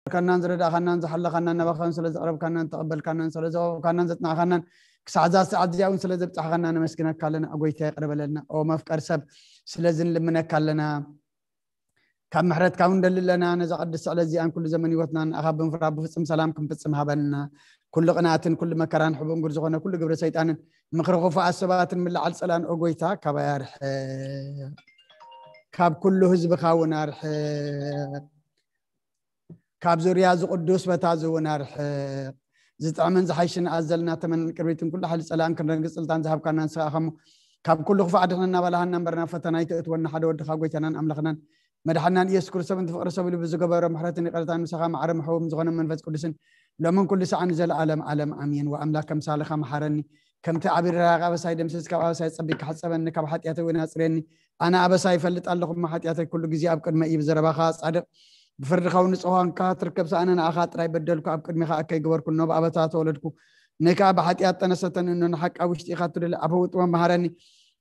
ዝዘከርካናን ዝረዳእካናን ዝሓለኻናን ናባኻን ስለ ዘቕረብካናን ተቐበልካናን ስለ ዘቐረብካናን ዘጽናዕካናን ክሳዕ እዛ ሰዓት እዚኣ እውን ስለ ዘብጻሕካና ነመስግነካ ኣለና። ኦ ጎይታ ይቕረ በለልና። ኦ መፍቀር ሰብ ስለዚ ንልምነካ ኣለና። ካብ ምሕረትካ እውን ደሊ ኣለና። ነዛ ቅድስቲ ዕለት እዚኣን ኩሉ ዘመን ህይወትናን ኣኻ ብምፍራ ብፍጹም ሰላም ክንፍጽም ሃበልና። ኩሉ ቅንኣትን ኩሉ መከራን ሕቡን ጉድ ዝኾነ ኩሉ ግብረ ሰይጣንን ምኽሪ ክፉኣት ሰባትን ምልዓል ጸላን ኦ ጎይታ ካባይ ኣርሕቕ። ካብ ኩሉ ህዝብኻ እውን ኣርሕቕ። ካብ ዙርያ እዚ ቅዱስ ቦታ እዚ እውን ኣርሕቕ። ዝጥዕምን ዝሓይሽን ኣዘልና ተመን ቅርቢትን ኩሉ ሓይሊ ጸላእን ክንረግጽ ስልጣን ዝሃብካና ንስኻ ኢኻ እሞ ካብ ኩሉ ክፉእ ኣድሕነና በላሃና እምበር ናብ ፈተና ኣይተእትወና ሓደ ወድኻ ጎይታናን ኣምላኽናን መድሓናን ኢየሱስ ክርስቶስ ብቲ ፍቕሪ ሰብ ኢሉ ብዝገበሮ ምሕረትን ይቕረታን ምሳኻ ማዕረ ምሕቡም ዝኾነ መንፈስ ቅዱስን ሎምን ኩሉ ሰዓን ንዘለኣለም ዓለም ኣሜን። ወኣምላክ ከምሳልኻ መሓረኒ ከምቲ ዓቢ ርህራኸ ኣበሳይ ደምስስ ካብ ኣበሳይ ጸቢካ ሕጸበኒ ካብ ሓጢኣተይ እውን ኣጽርየኒ። ኣነ ኣበሳይ ይፈልጥ ኣለኹ እሞ ሓጢኣተይ ኩሉ ግዜ ኣብ ቅድመ እዩ ብዘረባኻ ጻድቕ ብፍርድኻ እውን ንጹህ ኳንካ ትርከብ ሰኣነ ንኣኻ ጥራይ በደልኩ ኣብ ቅድሚኻ እከይ ግበርኩ እኖ ብኣበሳ ተወለድኩ ንካ ብሓጢኣት ጠነሰተን እኖ ንሓቃ ውሽጢ ኢኻ ትደሊ ኣብ ህውጥሞ መሃረኒ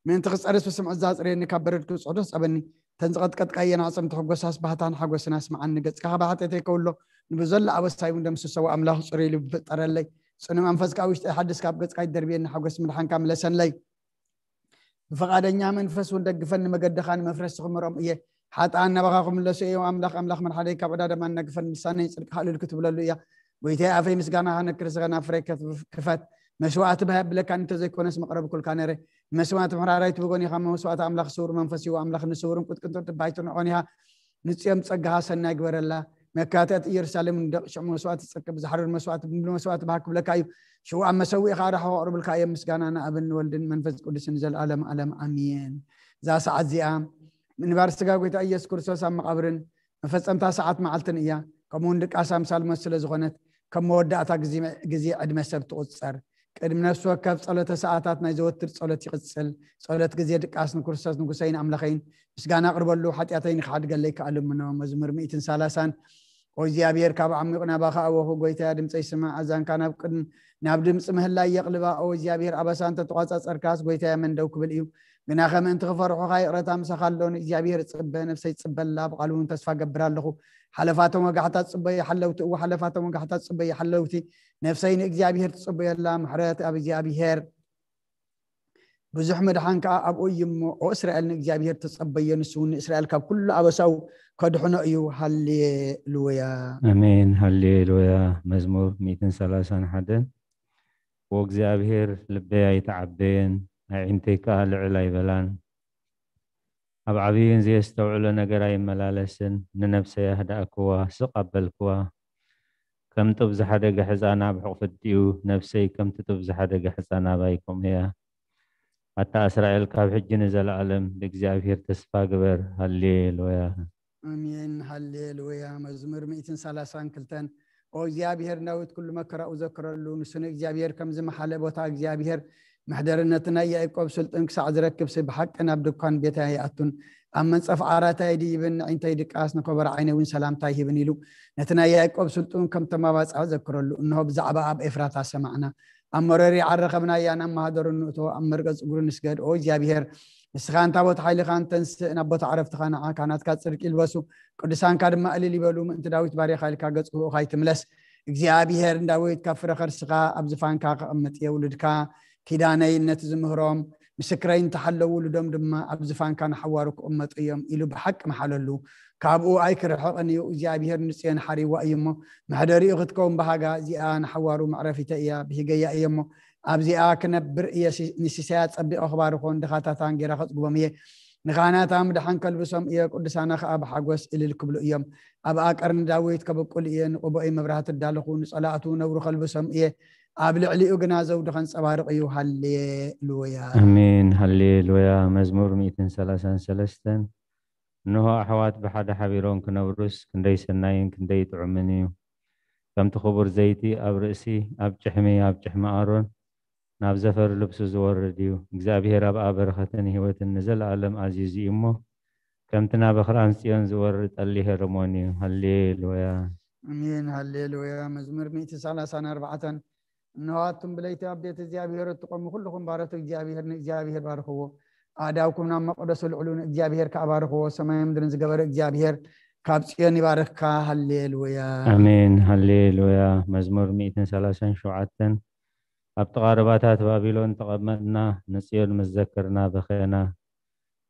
ምእንቲ ክጸርስ ብስምዑ ዛጽርየኒ ካብ በረድኩ ጽዕዶ ጸበኒ ተን ዝቐጥቀጥካየን ኣዕጽምቲ ሕጎሳስ ባህታን ሓጎስን ኣስምዓኒ። ገጽካ ካብ ሓጢኣተይ ከውሎ ንብዘሎ ኣበሳይ እውን ደምስሰዎ። ኣምላኽ ጽሩይ ልቢ ፍጠረለይ። ጽኑዕ መንፈስካ ኣብ ውሽጠይ ሓድስ ካብ ገጽካ ይደርብየኒ። ሓጎስ ምድሓንካ ምለሰለይ። ብፈቓደኛ መንፈስ እውን ደግፈኒ። መገድኻ ንመፍረስቲ ክምሮም እየ። ሓጥኣን ናባኻ ክምለሱ እዮም። ኣምላኽ ኣምላኽ መድሓደይ ካብ ዕዳ ደማ እናግፈኒ ልሳነይ ጽድቅኻ እልል ክትብለሉ እያ። ጎይታይ ኣፈይ ምስጋና ከነክር ስኸና ፍረይ ክፈት። መስዋዕቲ ባህ ብለካ እንተዘይኮነስ መቕረብኩልካ ነረ። መስዋዕቲ ምሕራራይ ትብጎን ኢኻ መስዋዕቲ ኣምላኽ ስውር መንፈስ እዩ ኣምላኽ ንስውርን ቁጥቅንጥን ትባይትን ንዖን ኢኻ ንጽዮም ጸጋኻ ሰናይ ግበረላ። መካትያት ኢየሩሳሌም ንደቂ ሽዑ መስዋዕቲ ጽድቂ ብዝሓርር መስዋዕቲ ብምሉ መስዋዕቲ ባህ ክብለካ እዩ። ሽኡ ኣብ መሰውኢ ኸኣ ራሕዋ ቅርብልካ እዮም። ምስጋና ንኣብን ንወልድን መንፈስ ቅዱስን ንዘለኣለም ኣለም ኣሜን። እዛ ሰዓት እዚኣ ምንባር ስጋ ጎይታ ኢየሱስ ክርስቶስ ኣብ መቓብርን መፈጸምታ ሰዓት መዓልትን እያ። ከምኡ እውን ድቃስ ኣምሳል ሞት ስለ ዝኾነት ከም መወዳእታ ግዜ ዕድመ ሰብ ትቑጸር። ቅድሚ ነፍሲ ወከፍ ጸሎተ ሰዓታት ናይ ዘወትር ጸሎት ይቕጽል። ጸሎት ግዜ ድቃስ ንክርስቶስ ንጉሰይን ኣምላኸይን ምስጋና ኣቕርበሉ። ሓጢኣተይ ንክሓድገለይ ከኣልምኖ። መዝሙር ሚእትን ሰላሳን ኦ እግዚኣብሔር ካብ ዓሚቕ ናባኻ ኣወኹ። ጎይታያ ድምፀይ ስማዕ። ኣዛንካ ናብ ቅድም ናብ ድምፂ ምህላይ የቕልባ። ኦ እግዚኣብሔር ኣበሳ እንተተቋጻጸርካስ ጎይታያ መን ደው ክብል እዩ? ግናኸ ምእንቲ ክፈርሑኻ ይቕረታ ምሳኻ ኣሎ። ንእግዚኣብሔር እጽበ፣ ነፍሰይ ትጽበላ፣ ብቓሉ እውን ተስፋ እገብር ኣለኹ። ሓለፋቶም ወጋሕታ ትጽበየ ሓለውቲ፣ እወ ሓለፋቶም ወጋሕታ ትጽበየ ሓለውቲ። ነፍሰይ ንእግዚኣብሔር ትጽበየላ፣ ምሕረት ኣብ እግዚኣብሔር ብዙሕ ምድሓን ከኣ ኣብኡ እዩ እሞ፣ ኦ እስራኤል ንእግዚኣብሔር ተጸበዮ፣ ንሱ እውን ንእስራኤል ካብ ኩሉ ኣበሳኡ ከድሕኖ እዩ። ሃሌሉያ። ኣሜን። ሃሌሉያ። መዝሙር ሚእትን ሰላሳን ሓደን። ወእግዚኣብሔር ልበይ ኣይተዓበየን፣ ኣዒንተይ ከኣ ልዕል ኣይበላን። ኣብ ዓብይን ዘየስተውዕሎ ነገር ኣይመላለስን። ንነብሰይ ኣህዳእክዋ፣ ስቕ ኣበልክዋ። ከም ጡብ ዝሓደገ ሕፃን ኣብ ሕቑፊ ኣዲኡ፣ ነብሰይ ከምቲ ጡብ ዝሓደገ ሕፃን ኣባይ ከምኡ እያ። ኣታ እስራኤል፣ ካብ ሕጂ ንዘለኣለም ብእግዚኣብሔር ተስፋ ግበር። ሃሌሉያ። ኣሜን። ሃሌሉያ። መዝሙር ሚእትን ሰላሳን ክልተን ኦ እግዚኣብሔር፣ ንዳዊት ኩሉ መከራኡ ዘክረሉ። ንሱ ንእግዚኣብሔር ከም ዝመሓለ፣ ቦታ እግዚኣብሔር መሕደሪ ነቲ ናይ ያዕቆብ ስልጡን ክሳዕ ዝረክብሲ፣ ብሓቂ ናብ ድኳን ቤታ ኣይኣቱን፣ ኣብ መንጸፍ ዓራት ኣይድይብን። ንዒንተይ ድቃስ፣ ንኮበራ ዓይነይ እውን ሰላምታ ኣይህብን ኢሉ ነቲ ናይ ያዕቆብ ስልጡን ከም ተማባጽዓ ዘክረሉ። እንሆ ብዛዕባ ኣብ ኤፍራታ ሰማዕና፣ ኣብ መሮሪ ዓረኸብናያ፣ ናብ ማህደሩ ንእቶ፣ ኣብ መርገጽ እግሩ ንስገድ። ኦ እግዚኣብሔር፣ ንስኻ እንታ ቦታ ሓይልኻን ተንስእ፣ ናብ ቦታ ዕረፍትኻ ንዓኻ ናትካ ጽድቂ ይልበሱ፣ ቅዱሳንካ ድማ እልል ይበሉ። ምእንቲ ዳዊት ባርያኻ ኢልካ ገጽ ህኡኻ ኣይትምለስ። እግዚኣብሔር ንዳዊት ካብ ፍረ ከርስኻ ኣብ ዝፋንካ ከቐምጥ እየ። ውሉድካ ኪዳነይን ነቲ ዝምህሮም ምስክረይን እንተሓለዉ፣ ውሉዶም ድማ ኣብ ዝፋንካ ንሓዋሩ ክቕመጡ እዮም ኢሉ ብሓቂ መሓለሉ። ካብኡ ኣይክርሕቕን እዩ። እግዚኣብሔር ንጽዮን ሓሪዋ እዩ እሞ፣ መሕደሪኡ ክትከውን ብሃጋ። እዚኣ ንሓዋሩ መዕረፊተ እያ፣ ብሂገያ እየ እሞ፣ ኣብዚኣ ክነብር እየ። ሲ-፣ ንሲሳያ ጸቢቐ ክባርኾን ድኻታታን ጌራ ከጽግቦም እየ። ንኻህናታ ምድሓን ከልብሶም እየ፣ ቅዱሳና ኸኣ ብሓጎስ እልል ክብሉ እዮም። ኣብኣ ቀርኒ ዳዊት ከብቁል እየ፣ ንቕቦኢ መብራህቲ እዳለኹ፣ ንጸላእቱ ነውሪ ከልብሶም እየ። ኣብ ልዕሊኡ ግና ዘውዲ ከንጸባርቕ እዩ። ሃሌሉያ። ኣሜን። ሃሌሉያ። መዝሙር ሚእትን ሰላሳን ሰለስተን። እንሆ ኣሕዋት ብሓደ ሓቢሮም ክነብሩስ ክንደይ ሰናይን ክንደይ ጥዑምን እዩ። ከምቲ ክቡር ዘይቲ ኣብ ርእሲ፣ ኣብ ጭሕሚ፣ ኣብ ጭሕሚ ኣሮን፣ ናብ ዘፈር ልብሱ ዝወርድ እዩ። እግዚኣብሔር ኣብኣ በረኸትን ህይወትን ንዘለኣለም ኣዚዙ እዩ እሞ፣ ከምቲ ናብ ኣኽራን ጽዮን ዝወርድ ጠሊ ሄርሞን እዩ። ሃሌሉያ። ኣሜን። ሃሌሉያ። መዝሙር ሚእቲ ሰላሳን ኣርባዕተን። እንሆ ኣቱም ብለይቲ ኣብ ቤት እግዚኣብሔር እትቆሙ ኩልኹም ባሮት እግዚኣብሔር ንእግዚኣብሔር ባርኽዎ። ኣእዳውኩም ናብ መቕደሱ ልዕሉ ንእግዚኣብሔር ከኣ ባርኽዎ። ሰማይ ምድርን ዝገበረ እግዚኣብሔር ካብ ጽዮን ይባርኽካ። ሃሌሉያ። ኣሜን። ሃሌሉያ። መዝሙር ሚእትን ሰላሳን ሸውዓተን። ኣብ ጥቓ ርባታት ባቢሎን ተቐመጥና፣ ንጽዮን ምስ ዘከርና በኸና።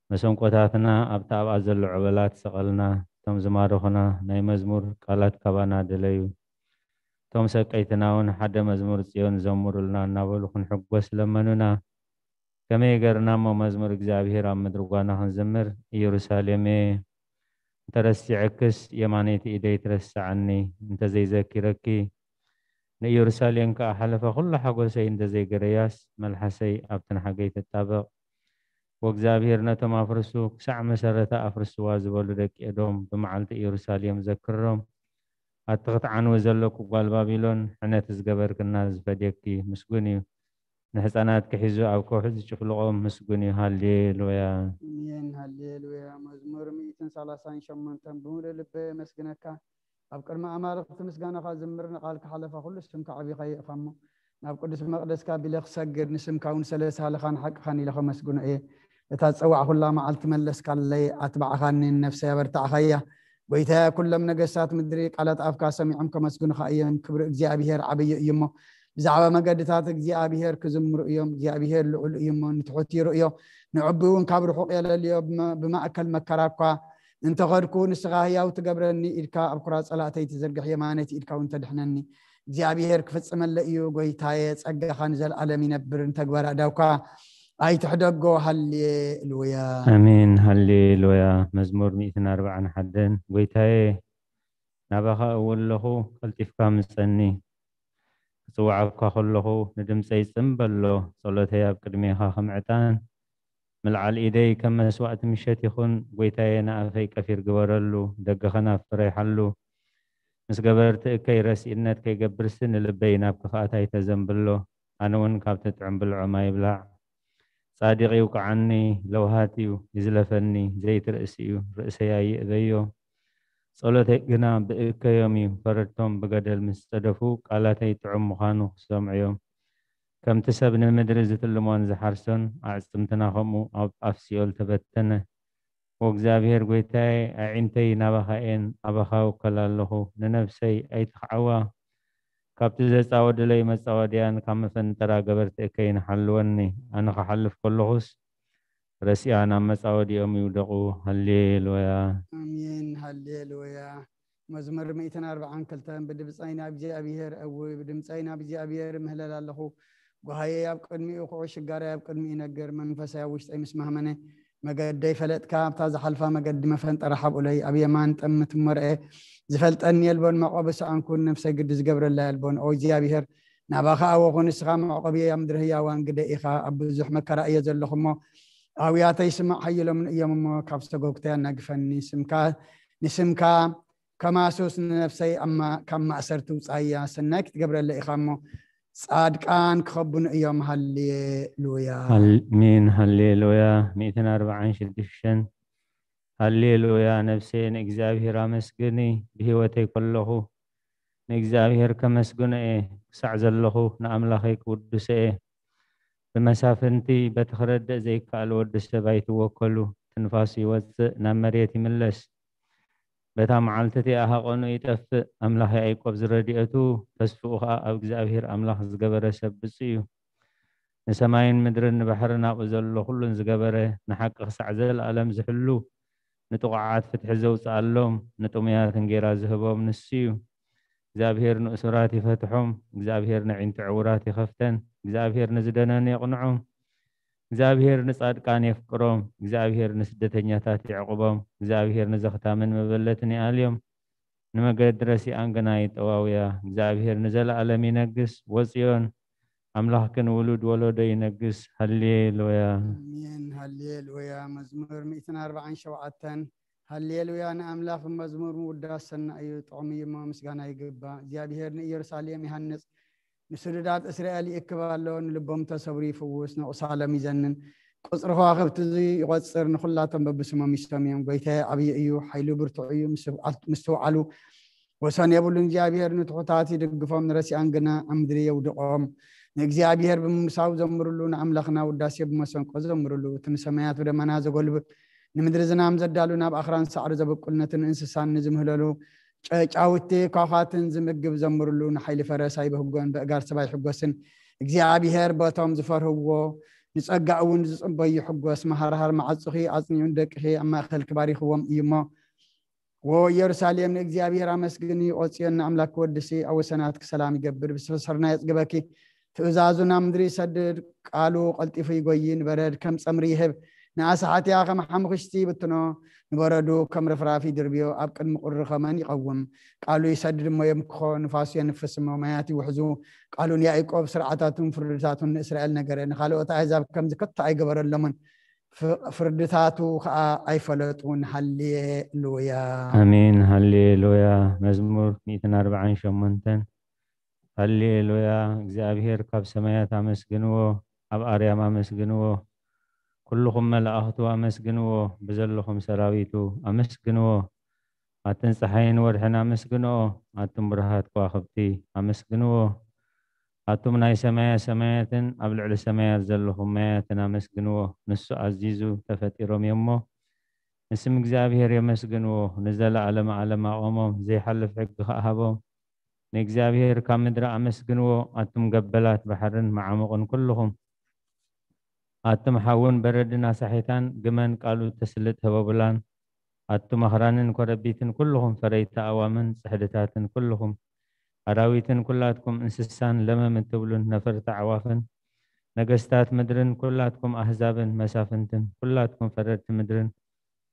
መሰንቆታትና ኣብቲ ኣብኣ ዘሎ ዕበላት ሰቐልና። እቶም ዝማርኹና ናይ መዝሙር ቃላት ካባና ደለዩ። እቶም ሰቀይትና እውን ሓደ መዝሙር ጽዮን ዘምሩልና እናበሉ ክንሕጎስ ለመኑና። ከመይ ገርና እሞ መዝሙር እግዚኣብሔር ኣብ ምድሪ ጓና ክንዝምር? ኢየሩሳሌሜ፣ እንተረሲዐክስ የማነይቲ ኢደይ ትረስዓኒ፣ እንተዘይዘኪረኪ ንኢየሩሳሌም ከኣ ሓለፈ ኩሉ ሓጎሰይ፣ እንተዘይገረያስ መልሓሰይ ኣብቲ ንሓገይ ትጣበቕ። ወእግዚኣብሔር ነቶም ኣፍርሱ ክሳዕ መሰረታ ኣፍርስዋ ዝበሉ ደቂ ኤዶም ብመዓልቲ ኢየሩሳሌም ዘክሮም። ኣቲ ክትዓንዊ ዘለኩ ጓል ባቢሎን፣ ሕነት ዝገበርክና ዝፈድየኪ ምስጉን እዩ። ንሕፃናት ክሒዙ ኣብ ከውሒ ዝጭፍልቖም ምስጉን እዩ። ሃሌሉያ። ኣሜን። ሃሌሉያ። መዝሙር ሚእትን ሰላሳን ሸሞንተን። ብምሉእ ልበ የመስግነካ፣ ኣብ ቅድሚ ኣማልኽቲ ምስጋናኻ ዝምር፣ ንቓልካ ሓለፋ ኩሉ ስምካ ዓቢኻ የእፋሞ። ናብ ቅዱስ መቕደስካ ቢለ ክሰግድ፣ ንስምካ እውን ሰለሳልኻን ሓቅኻን ኢለ ከመስግኖ እየ። እታ ዝጸዋዕኹላ መዓልቲ መለስካለይ፣ ኣትባዕኻኒ፣ ንነፍሰይ ኣበርታዕኻያ። ጎይታያ፣ ኩሎም ነገስታት ምድሪ ቃላት ኣፍካ ሰሚዖም ከመስግኑኻ እዮም። ክብሪ እግዚኣብሔር ዓብዪ እዩ እሞ፣ ብዛዕባ መገድታት እግዚኣብሔር ክዝምሩ እዮም። እግዚኣብሔር ልዑል እዩ እሞ፣ ንትሑት ይርእዮ፣ ንዕቡይ እውን ካብ ርሑቕ የለልዮ። ብመ-፣ ብማእከል መከራ እኳ እንተኸድኩ፣ ንስኻ ህያው ትገብረኒ፣ ኢድካ ኣብ ኩራ ጸላእተይ ትዝርግሕ፣ የማነይቲ ኢድካ እውን ተድሕነኒ። እግዚኣብሔር ክፍጽመለይ እዩ፣ ጎይታየ፣ ጸጋኻ ንዘለኣለም ይነብር፣ ንተግባር ኣእዳውካ ኣይትሕደጎ። ሃሌሉያ። ኣሜን። ሃሌሉያ። መዝሙር ሚእትን ኣርባዓን ሓደን። ጎይታየ፣ ናባኻ እው ኣለኹ፣ ቀልጢፍካ ምጸኒ። ክጽውዓካ ከለኹ ንድምጸይ ጽም በሎ፣ ጸሎተይ ኣብ ቅድሜኻ ከም ዕጣን፣ ምልዓል ኢደይ ከም መስዋእቲ ምሸት ይኹን። ጎይታየ፣ ንኣፈይ ቀፊር ግበረሉ፣ ደገኸ ናብ ፍረ ይሓሉ። ምስ ገበርቲ እከይ ረሲእነት ከይገብርሲ፣ ንልበይ ናብ ክፍኣት ኣይተዘንብሎ። ኣነ እውን ካብቲ ጥዑም ብልዖ ማይ ይብላዕ። ጻድቕ ይውቅዓኒ፣ ለውሃት እዩ፣ ይዝለፈኒ፣ ዘይትርእሲ እዩ፣ ርእሰይ ኣይእበዮ። ጸሎተይ ግና ብእከዮም እዩ፣ ፈረድቶም ብገደል ምስ ጸደፉ፣ ቃላተይ ጥዑም ምዃኑ ክሰምዑ እዮም። ከምቲ ሰብ ንምድሪ ዝትልሞን ዝሓርሶን፣ ኣዕጽምትና ከምኡ ኣብ ኣፍ ሲኦል ተበተነ። ወእግዚኣብሔር ጐይታየ፣ ኣዒንተይ ናባኻ እየን፣ ኣባኻ እውከል ኣለኹ፣ ንነፍሰይ ኣይትኽዓዋ። ካብቲ ዘጻወዱለይ መጻወድያን ካብ መፈንጠራ ገበርቲ እከይን ሓልወኒ። ኣነ ክሓልፍ ከለኹስ፣ ረሲኣ ናብ መጻወዲኦም ይውደቑ። ሃሌሉያ። ኣሜን። ሃሌሉያ። መዝሙር ሚእትን ኣርባዓን ክልተን። ብድምፀይ ናብ እግዚኣብሔር እውይ፣ ብድምፀይ ናብ እግዚኣብሔር ምህለል ኣለኹ። ጓሃየይ ኣብ ቅድሚኡ ክዑ፣ ሽጋራይ ኣብ ቅድሚኡ ይነግር። መንፈሰይ ኣብ ውሽጠይ ምስ ማህመነ፣ መገደይ ፈለጥካ፣ ኣብታ ዝሓልፋ መገዲ መፈንጠራ ሓብኡለይ። ኣብ የማን ጠምት እሞ ርኤ፣ ዝፈልጠኒ የልቦን፣ መዕቆቢ ሰኣንኩን፣ ነፍሰይ ግዲ ዝገብረላ የልቦን። ኦ እግዚኣብሔር፣ ናባኻ ኣወኹ፣ ንስኻ መዕቆብየይ፣ ኣብ ምድሪ ህያዋን ግደ ኢኻ። ኣብ ብዙሕ መከራ እየ ዘለኹ እሞ፣ ኣውያተይ ስማዕ፣ ሓይሎምን እዮም እሞ፣ ካብ ሰጎግተይ ኣናግፈኒ። ስምካ፣ ንስምካ ከማሱስ፣ ንነፍሰይ ኣብ ማ-፣ ካብ ማእሰርቲ ውጻያ። ሰናይ ክትገብረለይ ኢኻ እሞ፣ ጻድቃን ክኸቡኒ እዮም። ሃሌሉያ። ኣሜን። ሃሌሉያ። ሚእትን ኣርባዓን ሽዱሽተን። ሃሌሉያ። ነፍሰየ ንእግዚኣብሔር ኣመስግኒ፣ ብህይወተይ ከለኹ ንእግዚኣብሔር ከመስግኖ እየ። ክሳዕ ዘለኹ ንኣምላኸይ ክውድሶ እየ። ብመሳፍንቲ በቲ ክረድእ ዘይከኣል ወዲ ሰብ ኣይትወከሉ። ትንፋሱ ይወጽእ፣ ናብ መሬት ይምለስ። በታ መዓልቲ እቲኣ ሃቐኑ ይጠፍእ። ኣምላኽ ያዕቆብ ዝረድኤቱ፣ ተስፍኡ ኸኣ ኣብ እግዚኣብሔር ኣምላኽ ዝገበረ ሰብ ብፁዕ እዩ። ንሰማይን ምድርን ንባሕርን ኣብኡ ዘሎ ኹሉን ዝገበረ፣ ንሓቂ ክሳዕ ዘለኣለም ዝሕሉ፣ ንጥቑዓት ፍትሒ ዘውፅኣሎም፣ ንጥሙያት እንጌራ ዝህቦም ንሱ እዩ። እግዚኣብሔር ንእሱራት ይፈትሖም፣ እግዚኣብሔር ነዒንቲ ዕውራት ይኸፍተን፣ እግዚኣብሔር ንዝደነኑ የቕንዖም፣ እግዚኣብሔር ንጻድቃን የፍቅሮም፣ እግዚኣብሔር ንስደተኛታት የዕቑቦም፣ እግዚኣብሔር ንዘኽታምን መበለትን ይኣልዮም፣ ንመገዲ ረሲኣን ግና ይጠዋውያ። እግዚኣብሔር ንዘለኣለም ይነግስ፣ ወጽዮን ኣምላኽክን ውሉድ ወለዶ ይነግስ። ሃሌሉያ። ኣሜን። ሃሌሉያ። መዝሙር ሚእትን ኣርባዓን ሸውዓተን። ሃሌሉያ ንኣምላኽ። ብመዝሙር ምውዳስ ሰናይ እዩ፣ ጥዑም እዩ እሞ ምስጋና ይግባእ። እግዚኣብሔር ንኢየሩሳሌም ይሃንጽ፣ ንስዱዳት እስራኤል ይእክብ ኣሎ። ንልቦም ተሰብሩ ይፍውስ፣ ንቑሳሎም ይዘንን። ቁጽሪ ከዋኽብቲ እዚ ይቖጽር፣ ንኹላቶም በብስሞም ይሰምዮም። ጐይታየ ዓብዪ እዩ፣ ሓይሉ ብርቱዕ እዩ፣ ምስትውዓል-፣ ምስትውዓሉ ወሰን የብሉን። እግዚኣብሔር ንትሑታት ይድግፎም፣ ንረሲኣን ግና ኣብ ምድሪ የውድቖም። ንእግዚኣብሔር ብምምሳው ዘምርሉ፣ ንኣምላኽና ውዳሴ ብመሰንቆ ዘምርሉ። እቲ ንሰማያት ብደመና ዘጎልብብ፣ ንምድሪ ዝናም ዘዳሉ፣ ናብ ኣኽራን ሳዕሪ ዘብቁል፣ ነቲ ንእንስሳን ንዝምህለሉ ጨጫውቲ ኳዃትን ዝምግብ ዘምርሉ፣ ንሓይሊ ፈረስ ኣይብህጎን፣ በእጋር ሰብ ኣይሕጎስን። እግዚኣብሔር በቶም ዝፈርህዎ ንጸጋ እውን ዝጽበዩ ይሕጎስ። መሃርሃር መዓጹኺ ኣጽኒዑ ንደቅኺ ኣብ ማእከልኪ ባሪኽዎም እዩ እሞ፣ ወ ኢየሩሳሌም ንእግዚኣብሔር ኣመስግኒ፣ ኦ ጽዮን ንኣምላክ ወድሲ፣ ኣብ ወሰናትኪ ሰላም ይገብር፣ ብስርናይ የጽግበኪ፣ ትእዛዙ ናብ ምድሪ ይሰድድ፣ ቃሉ ቀልጢፉ ይጎይ፣ ንበረድ ከም ጸምሪ ይህብ፣ ንኣሳሓትያ ከም ሓሙኽሽቲ ይብትኖ፣ ንበረዱ ከም ርፍራፍ ይድርብዮ፣ ኣብ ቅድሚ ቁሪ ከመን ይቐውም። ቃሉ ይሰድድ እሞ የምክኾ፣ ንፋሱ የንፍስ እሞ ማያት ይውሕዙ። ቃሉ ንያዕቆብ ስርዓታቱን ፍርድታቱን ንእስራኤል ነገረ፣ ንኻልኦት ኣህዛብ ከምዚ ከቶ ኣይገበረሎምን። ፍ- ፍርድታቱ ከዓ ኣይፈለጡን። ሃሌሉያ። ኣሜን ሃሌሉያ። መዝሙር ሚእትን ኣርባዓን ሸሞንተን። ሃሌሉያ። እግዚኣብሔር ካብ ሰማያት ኣመስግንዎ፣ ኣብ ኣርያም ኣመስግንዎ፣ ኩልኹም መላእኽቱ ኣመስግንዎ፣ ብዘለኹም ሰራዊቱ ኣመስግንዎ። ኣትን ፀሓይን ወርሕን ኣመስግንኦ፣ ኣቱም ብርሃት ከዋኽብቲ ኣመስግንዎ። ኣቱም ናይ ሰማያ ሰማያትን ኣብ ልዕሊ ሰማያት ዘለኹም ማያትን ኣመስግንዎ። ንሱ ኣዚዙ ተፈጢሮም እዮሞ፣ ንስም እግዚኣብሔር የመስግንዎ። ንዘለዓለመ ዓለም ኣቖሞም፣ ዘይሓልፍ ሕጊ ኸኣ ሃቦም። ንእግዚኣብሔር ካብ ምድሪ ኣመስግንዎ፣ ኣቱም ገበላት ባሕርን መዓሙቕን ኩልኹም። ኣቱም ሓውን በረድን ኣሳሒታን ግመን ቃሉ ተስልጥ ህበቡላን። ኣቱም ኣኽራንን ኮረቢትን ኩልኹም ፈረይቲ ኣእዋምን ጽሕድታትን ኩልኹም ኣራዊትን ኩላትኩም እንስሳን ለመም እትብሉን ነፈርቲ ኣዕዋፍን ነገስታት ምድርን ኩላትኩም ኣህዛብን መሳፍንትን ኩላትኩም ፈረድቲ ምድርን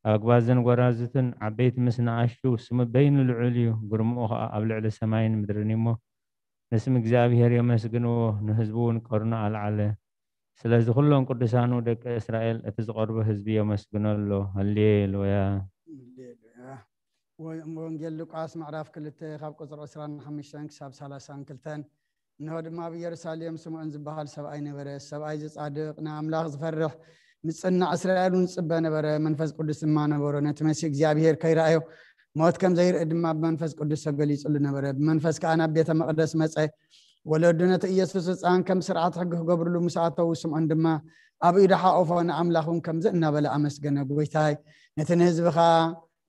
ኣግባዝን ጎራዙትን ዓበይቲ ምስ ንኣሽቱ ስሙ በይኑ ልዑል እዩ፣ ግርምኡ ኸዓ ኣብ ልዕሊ ሰማይን ምድርን እዩ እሞ ንስም እግዚኣብሔር የመስግንዎ፣ ንህዝቡ እውን ቀርኑ ኣልዓለ። ስለዚ ኩሎም ቅዱሳኑ ደቂ እስራኤል እቲ ዝቐርቦ ህዝቢ የመስግኖ ኣሎ። ሃሌሉያ። ሃሌሉያ። ወ- ወንጌል ሉቃስ ምዕራፍ ክልተ ካብ ቁፅሪ ዕስራን ሓሙሽተን ክሳብ ሰላሳን ክልተን። እንሆ ድማ ኣብ ኢየሩሳሌም ስምዖን ዝበሃል ሰብኣይ ነበረ። ሰብኣይ ዝጻድቕ ንኣምላኽ ዝፈርሕ ምጽናዕ እስራኤል እውን ዝጽበ ነበረ። መንፈስ ቅዱስ ድማ ነበሮ። ነቲ መሲህ እግዚኣብሔር ከይረኣዮ ሞት ከም ዘይርኢ ድማ ብመንፈስ ቅዱስ ተገሊጹሉ ነበረ። ብመንፈስ ከኣ ናብ ቤተ መቕደስ መጸ። ወለዱ ነቲ ኢየሱስ ህፃን ከም ስርዓት ሕጊ ክገብርሉ ምስ ኣተዉ ስምዖን ድማ ኣብ ኢዱ ሓቆፎ ንኣምላኽ እውን ከምዚ እናበለ ኣመስገነ። ጎይታይ ነቲ ንህዝብኻ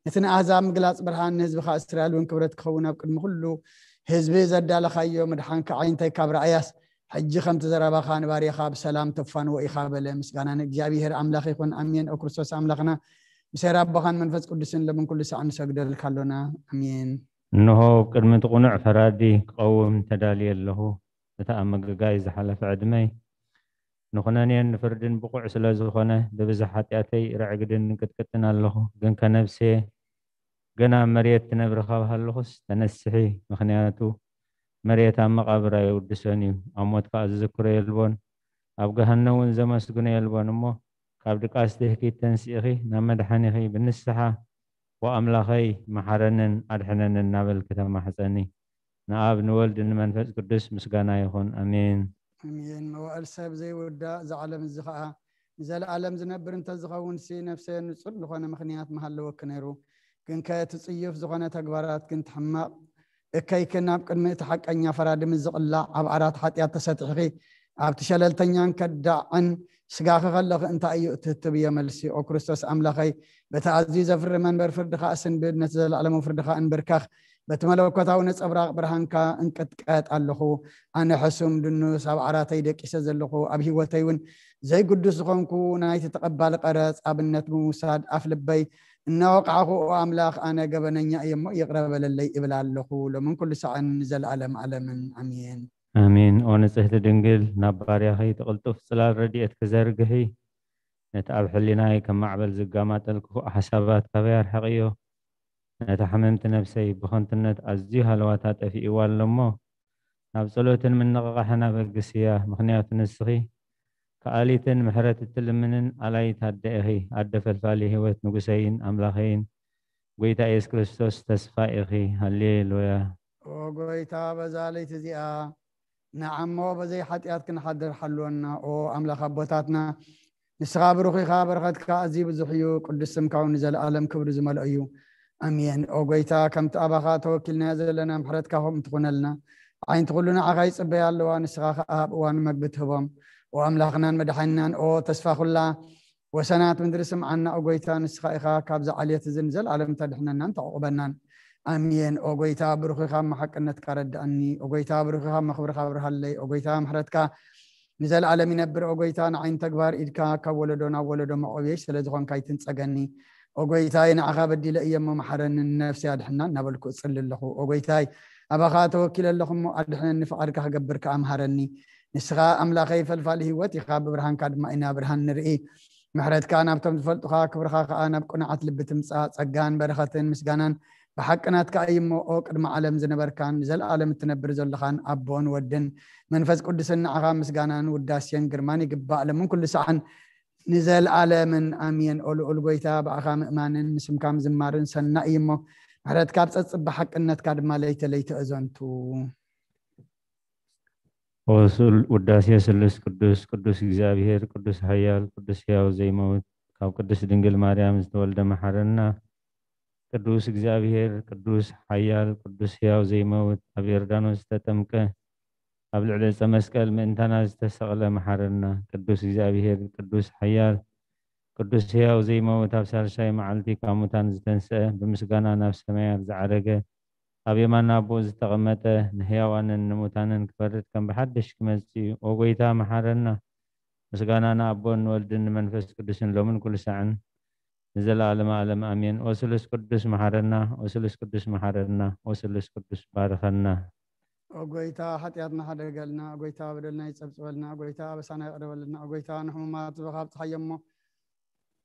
ነቲ ንኣህዛብ ምግላፅ ብርሃን ንህዝብኻ እስራኤል እውን ክብረት ክኸውን ኣብ ቅድሚ ኩሉ ህዝቢ ዘዳለኻዮ ምድሓንካ ዓይንተይ ካብ ረኣያስ ሕጂ ከምቲ ዘረባኻ ንባርያኻ ብሰላም ተፋንዎ ኢኻ በለ። ምስጋና ንእግዚኣብሔር ኣምላኽ ይኹን። ኣሜን። ኦ ክርስቶስ ኣምላኽና ምስ ኣቦኻን መንፈስ ቅዱስን ለምን ኩሉ ሳዕ ንሰግደልካ ኣሎና። ኣሜን። እንሆ ቅድሚ እቲ ቅኑዕ ፈራዲ ክቐውም ተዳልየ ኣለኹ። እቲ ኣብ ምግጋይ ዝሓለፈ ዕድመይ ንኹነኔን ንፍርድን ብቑዕ ስለ ዝኾነ ብብዝሒ ሓጢኣተይ ረዕግድን ቅጥቅጥን ኣለኹ። ግን ከነብሴ ገና ኣብ መሬት ትነብሪ ካብ ሃለኹስ ተነስሒ፣ ምኽንያቱ መሬት ኣብ መቓብር ኣየውድሶን እዩ፣ ኣብ ሞት ከኣ ዝዝክሮ የልቦን፣ ኣብ ገሃነም እውን ዘመስግኖ የልቦን። እሞ ካብ ድቃስ ትህኪት ተንሲእኺ ናብ መድሓኒኺ ብንስሓ ወኣምላኸይ መሓረንን ኣድሕነንን እናበልኪ ተማሕፀኒ። ንኣብ ንወልድ ንመንፈስ ቅዱስ ምስጋና ይኹን። ኣሜን። ኣሜን። መዋእል ሰብ ዘይውዳእ፣ እዚ ዓለም እዚ ኸዓ ንዘለኣለም ዝነብር እንተዝኸውን ሲ ነፍሰ ንጹር ዝኾነ ምኽንያት ምሃለወኪ ነይሩ። ግንከ እቲ ጽዩፍ ዝኾነ ተግባራት ግን ትሕማቕ እከይክን ኣብ ቅድሚ እቲ ሓቀኛ ፈራዲ ምስ ዝቕላዕ ኣብ ዓራት ሓጢኣት ተሰጢሕኺ ኣብቲ ሸለልተኛን ከዳዕን ስጋኺ ከለኺ እንታይ እዩ እቲ ትብዮ መልሲ? ኦ ክርስቶስ ኣምላኸይ፣ በቲ ኣዝዩ ዘፍሪ መንበር ፍርድኻ ኣስንብድ፣ ነቲ ዘለኣለማዊ ፍርድኻ እንብርከኽ፣ በቲ መለኮታዊ ነጸብራቕ ብርሃንካ እንቅጥቀጥ ኣለኹ። ኣነ ሕሱም ድኑስ ኣብ ዓራተይ ደቂሰ ዘለኹ፣ ኣብ ህይወተይ እውን ዘይግዱስ ዝኾንኩ፣ ናይቲ ተቐባሊ ቀረጽ ኣብነት ብምውሳድ ኣፍ ልበይ እናወቃዕኹ፣ ኦ ኣምላኽ፣ ኣነ ገበነኛ እየ እሞ ይቕረ በለለይ እብል ኣለኹ፣ ሎምን ኩሉ ሳዕን ንዘለኣለም ኣለምን። ኣሜን። ኣሜን። ኦ ንጽህቲ ድንግል፣ ናብ ባርያኺ እቲ ቅልጡፍ ጽላል ረድኤት ክዘርግሒ፣ ነቲ ኣብ ሕሊናይ ከም ማዕበል ዝጋማጠል ክፉእ ሓሳባት ካበይ ኣርሕቕዮ። ነታ ሕምምቲ ነብሰይ ብኸንቱነት ኣዝዩ ሃለዋታ ጠፊእዋ ኣሎ እሞ፣ ናብ ጸሎትን ምንቕቓሕን ኣበግስያ። ምኽንያቱ ንስኺ ከኣሊትን ምሕረት እትልምንን ኣላይት ኣደ ኢኺ። ኣደ ፈልፋሊ ህይወት ንጉሰይን ኣምላኸይን፣ ጎይታ ኢየሱስ ክርስቶስ ተስፋ ኢኺ። ሃሌሉያ። ኦ ጎይታ፣ በዛ ለይቲ እዚኣ ንዓሞ በዘይ ሓጢኣት ክንሓድር ሓልወና። ኦ ኣምላኽ ኣቦታትና፣ ንስኻ ብሩኽ ኢኻ፣ በረኸትካ ኣዝዩ ብዙሕ እዩ፣ ቅዱስ ስምካ እውን ንዘለኣለም ክብሪ ዝመልኦ እዩ። ኣሜን። ኦ ጎይታ፣ ከምቲ ኣባኻ ተወኪልናዮ ዘለና ምሕረትካ ከምኡ ትኹነልና። ዓይንቲ ኩሉ ንዓኻ ይጽበያ ኣለዋ፣ ንስኻ ኸኣ ኣብ እዋኑ መግቢ ትህቦም። ኦ ኣምላኽናን መድሓኒናን፣ ኦ ተስፋ ኩላ ወሰናት ምድሪ ስምዓና። ኦ ጎይታ፣ ንስኻ ኢኻ ካብዚ ዓሌት እዚ ንዘለኣለም ተድሕነናን ተዕቑበናን። ኣሜን። ኦ ጎይታ፣ ብሩኽ ኢኻ፣ ኣብ መሓቅነትካ ረድኣኒ። ኦ ጎይታ፣ ብሩኽ ኢኻ፣ ኣብ መኽብርኻ ኣብርሃለይ። ኦ ጎይታ፣ ምሕረትካ ንዘለኣለም ይነብር። ኦ ጎይታ፣ ንዓይን ተግባር ኢድካ ካብ ወለዶ ናብ ወለዶ መቆብየይ ስለ ዝኾንካ ይትንጸገኒ። ኦ ጎይታይ፣ ንዓኻ በዲለ እየ እሞ መሓረኒ፣ ንነፍሰይ ኣድሕና እናበልኩ እጽሊ ኣለኹ። ኦ ጎይታይ፣ ኣባኻ ተወኪለ ኣለኹ እሞ ኣድሕነኒ፣ ፍቓድካ ክገብር ከኣ ምሃረኒ። ንስኻ ኣምላኸይ ፈልፋሊ ህይወት ኢኻ፣ ብብርሃንካ ድማ ኢና ብርሃን ንርኢ። ምሕረትካ ናብቶም ዝፈልጡኻ፣ ክብርኻ ከኣ ናብ ቅኑዓት ልቢ ትምጻእ። ጸጋን በረኸትን ምስጋናን ብሓቂ ናትካ እዩ እሞ፣ ኦ ቅድሚ ዓለም ዝነበርካን ንዘለኣለም እትነብር ዘለኻን ኣቦን ወድን መንፈስ ቅዱስን፣ ንዓኻ ምስጋናን ውዳሴን ግርማን ይግባእ፣ ለምን ኩሉ ሰዓን ንዘለኣለምን ኣሜን። ኦ ልዑል ጎይታ፣ ብኣኻ ምእማንን ንስምካ ምዝማርን ሰናይ እዩ እሞ፣ ምሕረትካ ኣብ ጸጽብ ብሓቅነትካ ድማ ለይተ ለይተ እዘንቱ። ኦ ስል-፣ ውዳሴ ስሉስ ቅዱስ፣ ቅዱስ እግዚኣብሔር፣ ቅዱስ ሓያል፣ ቅዱስ ሕያው ዘይመውት፣ ካብ ቅድስት ድንግል ማርያም ዝተወልደ መሓረና። ቅዱስ እግዚኣብሔር፣ ቅዱስ ሓያል፣ ቅዱስ ሕያው ዘይመውት፣ ኣብ ዮርዳኖስ ዝተጠምቀ፣ ኣብ ልዕሊ ዕፀ መስቀል ምእንታና ዝተሰቕለ መሓረና። ቅዱስ እግዚኣብሔር፣ ቅዱስ ሓያል፣ ቅዱስ ሕያው ዘይመውት፣ ኣብ ሳልሳይ መዓልቲ ካብ ሙታን ዝተንስአ፣ ብምስጋና ናብ ሰማያት ዝዓረገ፣ ኣብ የማን ኣቦኡ ዝተቐመጠ፣ ንሕያዋንን ንሙታንን ክፈርድ ከም ብሓድሽ ክመጽእ እዩ። ኦ ጎይታ፣ መሓረና። ምስጋና ንኣቦን ንወልድን ንመንፈስ ቅዱስን ሎምን ኩሉ ሳዕን ንዘለኣለመ ዓለም ኣሜን። ኦ ስሉስ ቅዱስ መሓረና፣ ኦ ስሉስ ቅዱስ መሓረና፣ ኦ ስሉስ ቅዱስ ባርኸና። ኦ ጎይታ፣ ሓጢኣትና ሓደገልና። ኦ ጎይታ፣ በደልና ይጸብጽበልና። ኦ ጎይታ፣ ኣበሳና ይቕረ በለልና። ኦ ጎይታ፣ ንሕሙማት ዝባኻ ኣብጽሓዮ እሞ፣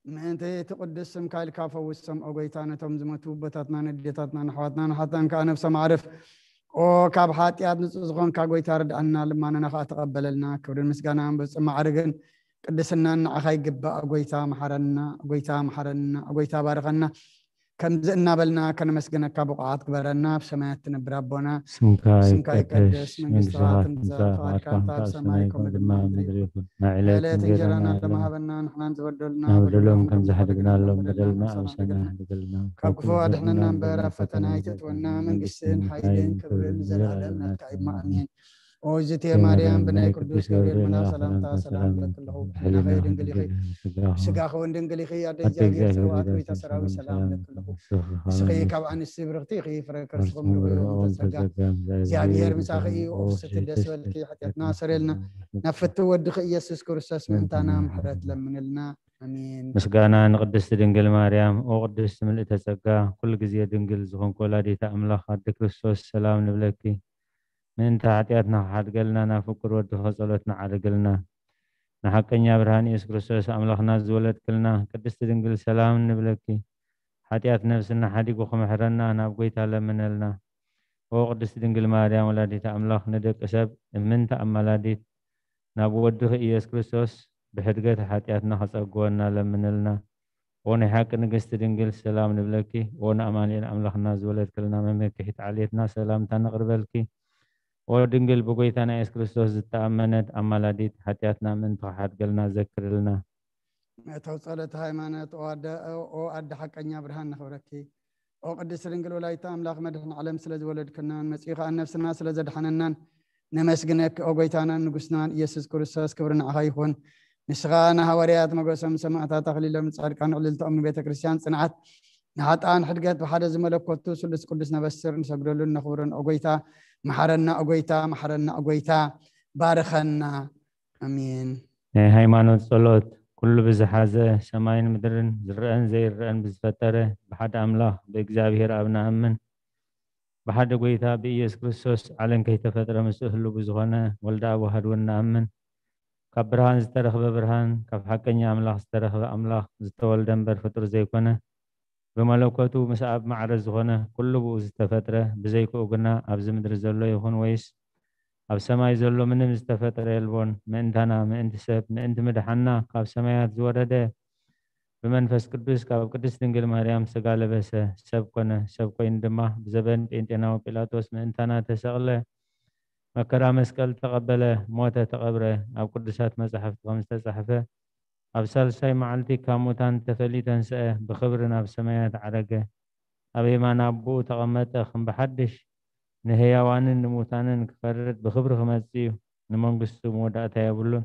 ምእንቲ እቲ ቅዱስ ስምካ ኢልካ ፈውሶም። ኦ ጎይታ፣ ነቶም ዝሞቱ ኣቦታትና፣ ንዴታትና፣ ንኣሕዋትና፣ ንሓታን ከኣ ነብሶም ኣዕርፍ። ኦ ካብ ሓጢኣት ንጹህ ዝኾንካ ጎይታ፣ ርድኣና፣ ልማናና ከኣ ተቐበለልና። ክብርን ምስጋናን ብጽም ማዕርግን ቅድስናን ንዓኻ ይግባእ። ኦ ጎይታ፣ መሓረና። ኦ ጎይታ፣ መሓረና። ኦ ጎይታ፣ ባርኸና። ከምዚ እናበልና ከነመስግነካ ብቑዓት ግበረና። ኣብ ሰማያት ትነብር ኣቦና፣ ስምካ ስምካ ይቀደስ፣ ይቀደስ፣ መንግስትኻ መንግስትኻ ትምጻእ፣ ትምጻእ፣ ፍቓድካ ፍቓድካ እንተ ኣብ እንተ ኣብ ሰማይ ሰማይ ከምኡ ከምኡ ድማ ድማ ኣብ ኣብ ምድሪ ምድሪ ይኹን። ይኹን። ናዕለተ ናዕለተ እንጀራና እንጀራና ለመሃበና ንሕና ንዝበደሉና፣ ንሕና ንበደሎም ንበደልና፣ ንበደልና፣ ኣበሳና ኣበሳና ኣበሳና ንበደልና፣ ካብ ክፉእ ኣድሕነና እምበር፣ ኣብ ፈተና ኣይተእትወና፣ መንግስትን መንግስትን ሓይልን ሓይልን ክብርን ክብርን ንዘለኣለም ዘለኣለም ናትካ እዩ። ናትካ እዩ። ኣሜን። ኦ እግዝእትየ ማርያም፣ ብናይ ቅዱስ ገብርኤል መልኣኽ ሰላምታ ሰላም እብለኪ ኣለኹ። ብሕሊናኺ ድንግል ኢኺ፣ ብስጋኺ እውን ድንግል ኢኺ። ኣደ እግዚኣብሔር፣ ሰብኣት፣ ቤተ ሰራዊት፣ ሰላም እብለኪ ኣለኹ። ንስኺ ካብ ኣንስቲ ብርኽቲ ኢኺ፣ ፍረ ከርስኺ እውን ብሩኽ እዩ። ተጸጋ፣ እግዚኣብሔር ምሳኺ እዩ። ኦ ፍስሕቲ ደስ በልኪ፣ ሓጢኣትና ሰረልና፣ ናብ ፍትው ወድኺ ኢየሱስ ክርስቶስ ምእንታና ምሕረት ለምንልና። ኣሜን። ምስጋና ንቅድስቲ ድንግል ማርያም። ኦ ቅድስቲ ምልእተ ጸጋ፣ ኩሉ ግዜ ድንግል ዝኾንኪ ወላዲተ ኣምላኽ ኣደ ክርስቶስ፣ ሰላም ንብለኪ። ምእንቲ ሓጢኣትና ክሓድገልና ናብ ፍቁር ወድኺ ጸሎትና ዓርግልና። ንሓቀኛ ብርሃን ኢየሱስ ክርስቶስ ኣምላኽና ዝወለድክልና ቅድስቲ ድንግል፣ ሰላም ንብለኪ። ሓጢኣት ነፍስና ሓዲጉ ክምሕረና ናብ ጎይታ ለምነልና። ኦ ቅድስቲ ድንግል ማርያም ወላዲተ ኣምላኽ፣ ንደቂ ሰብ እምንቲ ኣማላዲት፣ ናብ ወድኺ ኢየሱስ ክርስቶስ ብሕድገት ሓጢኣትና ክጸግወና ለምንልና። ኦ ናይ ሓቂ ንግስቲ ድንግል፣ ሰላም ንብለኪ። ኦ ንኣማኑኤል ኣምላኽና ዝወለድክልና መመክሒት ዓሌትና፣ ሰላምታ ነቕርበልኪ። ኦ ድንግል ብጎይታና ኢየሱስ ክርስቶስ ዝተኣመነት ኣማላዲት፣ ሓጢኣትና ምእንቲ ክሓድገልና ዘክርልና። መእተዊ ጸሎት ሃይማኖት። ኦ ኣደ፣ ኦ ኣደ ሓቀኛ ብርሃን ነኽብረኪ። ኦ ቅድስቲ ድንግል ወላዲተ ኣምላኽ፣ መድሕን ዓለም ስለ ዝወለድክናን መጺኡ ኸኣ ነፍስና ስለ ዘድሓነናን ነመስግነኪ። ኦ ጎይታናን ንጉስናን ኢየሱስ ክርስቶስ፣ ክብሪ ንዓኻ ይኹን። ንስኻ ንሃዋርያት ሞገሶም፣ ንሰማዕታት ኣኽሊሎም፣ ንጻድቃን ዕልልታኦም፣ ንቤተ ክርስቲያን ጽንዓት፣ ንሓጥኣን ሕድገት፣ ብሓደ ዝመለኮቱ ስሉስ ቅዱስ ነበስር፣ ንሰግደሉን ነኽብሮን። ኦ ጎይታ መሓረና፣ ኦ ጎይታ መሓረና፣ ኦ ጎይታ ባርኸና። ኣሜን። ናይ ሃይማኖት ጸሎት። ኩሉ ብዝሓዘ፣ ሰማይን ምድርን ዝረአን ዘይረአን ብዝፈጠረ ብሓደ ኣምላኽ ብእግዚኣብሔር ኣብ ንኣምን። ብሓደ ጎይታ ብኢየሱስ ክርስቶስ ዓለም ከይተፈጥረ ምስኡ ህሉው ብዝኾነ ወልደ ኣብ ዋህድ እውን ንኣምን። ካብ ብርሃን ዝተረኽበ ብርሃን፣ ካብ ሓቀኛ ኣምላኽ ዝተረኽበ ኣምላኽ፣ ዝተወልደ እምበር ፍጡር ዘይኮነ፣ ብመለኮቱ ምስ ኣብ ማዕረ ዝኾነ፣ ኩሉ ብኡ ዝተፈጥረ፣ ብዘይክኡ ግና ኣብዚ ምድሪ ዘሎ ይኹን ወይስ ኣብ ሰማይ ዘሎ ምንም ዝተፈጥረ የልቦን። ምእንታና፣ ምእንቲ ሰብ፣ ምእንቲ ምድሓንና ካብ ሰማያት ዝወረደ፣ ብመንፈስ ቅዱስ ካብ ቅድስት ድንግል ማርያም ስጋ ለበሰ፣ ሰብ ኮነ። ሰብ ኮይኑ ድማ ብዘበን ጴንጤናዊ ጲላጦስ ምእንታና ተሰቕለ፣ መከራ መስቀል ተቐበለ፣ ሞተ፣ ተቐብረ። ኣብ ቅዱሳት መጻሕፍቲ ከም ዝተጻሕፈ፣ ኣብ ሳልሳይ መዓልቲ ካብ ሙታን ተፈልዩ ተንስአ፣ ብኽብሪ ናብ ሰማያት ዓረገ። ኣብ የማን ኣቦኡ ተቐመጠ፣ ከም ብሓድሽ ንህያዋንን ንሙታንን ክፈርድ ብኽብሪ ክመጽእ እዩ። ንመንግስቱ መወዳእታ የብሉን።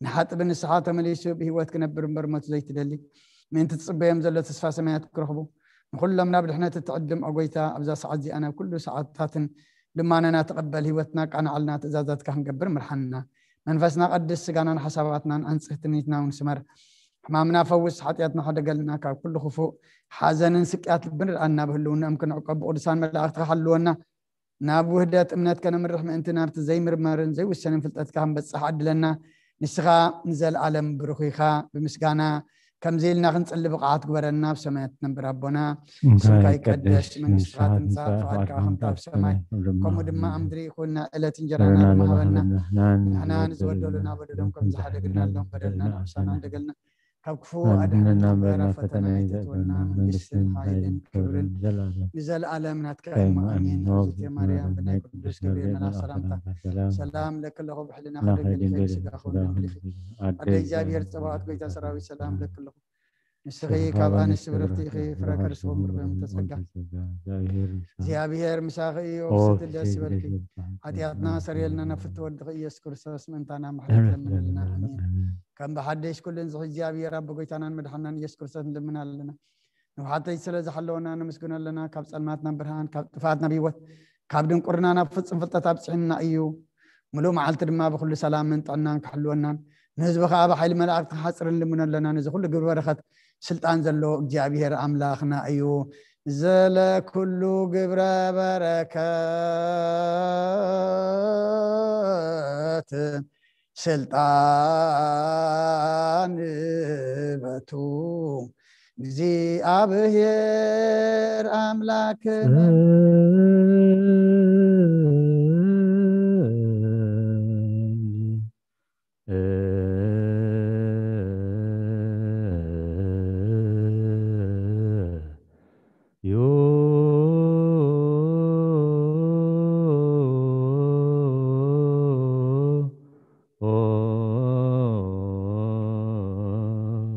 ንሓጢእ ብንስሓ ተመሊሱ ብህይወት ክነብር እምበር ሞት ዘይትደሊ፣ ምእንቲ ትጽበዮም ዘሎ ተስፋ ሰማያት ክረኽቡ፣ ንኹሎም ናብ ድሕነት እትዕድም፣ ኦ ጎይታ፣ ኣብዛ ሰዓት እዚኣ ናብ ኩሉ ሰዓታትን ልማነና ተቐበል፣ ህይወትና ኣቃንዓልና፣ ትእዛዛትካ ክንገብር ምርሓንና። መንፈስና ቀድስ፣ ስጋናን ሓሳባትናን ኣንጽህ፣ ትምኒትና እውን ስመር። ሕማምና ፈውስ፣ ሓጢኣትና ሕደገልና፣ ካብ ኩሉ ክፉእ ሓዘንን ስቅያት ልብን ርኣና፣ ብህልውናኦም ክንዕቆብ ብቅዱሳን መላእኽትካ ሓልወና። ናብ ውህደት እምነት ከነምርሕ ምእንቲ ናብቲ ዘይምርመርን ዘይውሰንን ፍልጠትካ ክንበጽሕ ዓድለና። ንስኻ ንዘለኣለም ብሩኽ ኢኻ። ብምስጋና ከምዚ ኢልና ክንጽሊ ብቕዓት ግበረና። ኣብ ሰማያት ትነብር ኣቦና፣ ስምካ ይቀደስ፣ መንግስትኻ ትምጻእ፣ ፍቓድካ ከምቲ ኣብ ሰማይ ከምኡ ድማ ኣብ ምድሪ ይኹን። ናይ ዕለት እንጀራና ሎሚ ሃበና። ንሕና ንዝበደሉና በደሎም ከም ዝሓደግናሎም በደልና ንኣምሳና እንደገልና፣ ካብ ክፉ ኣድሕነና እምበር ኣብ ፈተና ኣይተእትወና። መንግስትን ሓይልን ክብርን ንዘለኣለም ናትካ እዩ። ኣሜን። እግዝእትየ ማርያም፣ ብናይ ቅዱስ ገብርኤል መልኣክ ሰላምታ ሰላም ለኪ ኣለኹ፣ ብሕልናኺ ድንግል ኢኺ፣ ብስጋኺ እውን ድንግል ኢኺ። ኣደ እግዚኣብሔር ጸባኦት፣ ጎይታ ሰራዊት፣ ሰላም ለኪ ኣለኹ። ንስኺ ካብ ኣንስቲ ብርኽቲ ኢኺ፣ ፍረ ከርስኺ እውን ብሩኽ እዩ። ተጸጋ እግዚኣብሔር ምሳኺ እዩ። ኦ ፍስሕቲ ደስ ይበልኪ። ሓጢኣትና ሰርየልና፣ ናብ ፍትወ ወድኺ ኢየሱስ ክርስቶስ ምእንታና ምሕረት ለምንልና። ኣሜን። ከም ብሓደሽ ኩሉ ንዝሒ እግዚኣብሔር ኣቦ ጎይታናን መድሓናን ኢየሱስ ክርስቶስ ንልምን ኣለና። ንውሓተይ ስለ ዝሓለወና ነመስግኖ ኣለና። ካብ ጸልማት ናብ ብርሃን፣ ካብ ጥፍኣት ናብ ህይወት፣ ካብ ድንቁርና ናብ ፍጹም ፍልጠት ኣብጽሕና እዩ። ምሉእ መዓልቲ ድማ ብኹሉ ሰላምን ጥዕናን ክሕልወናን፣ ንህዝቢ ኸኣ ብሓይሊ መላእክቲ ክሓጽርን ልምኖ ኣለና። ነዚ ኩሉ ግብሪ በረኸት ስልጣን ዘለዎ እግዚኣብሔር ኣምላኽና እዩ። ዘለ ኩሉ ግብረ በረከት ስልጣን በቱ እግዚኣብሔር ኣምላክነ።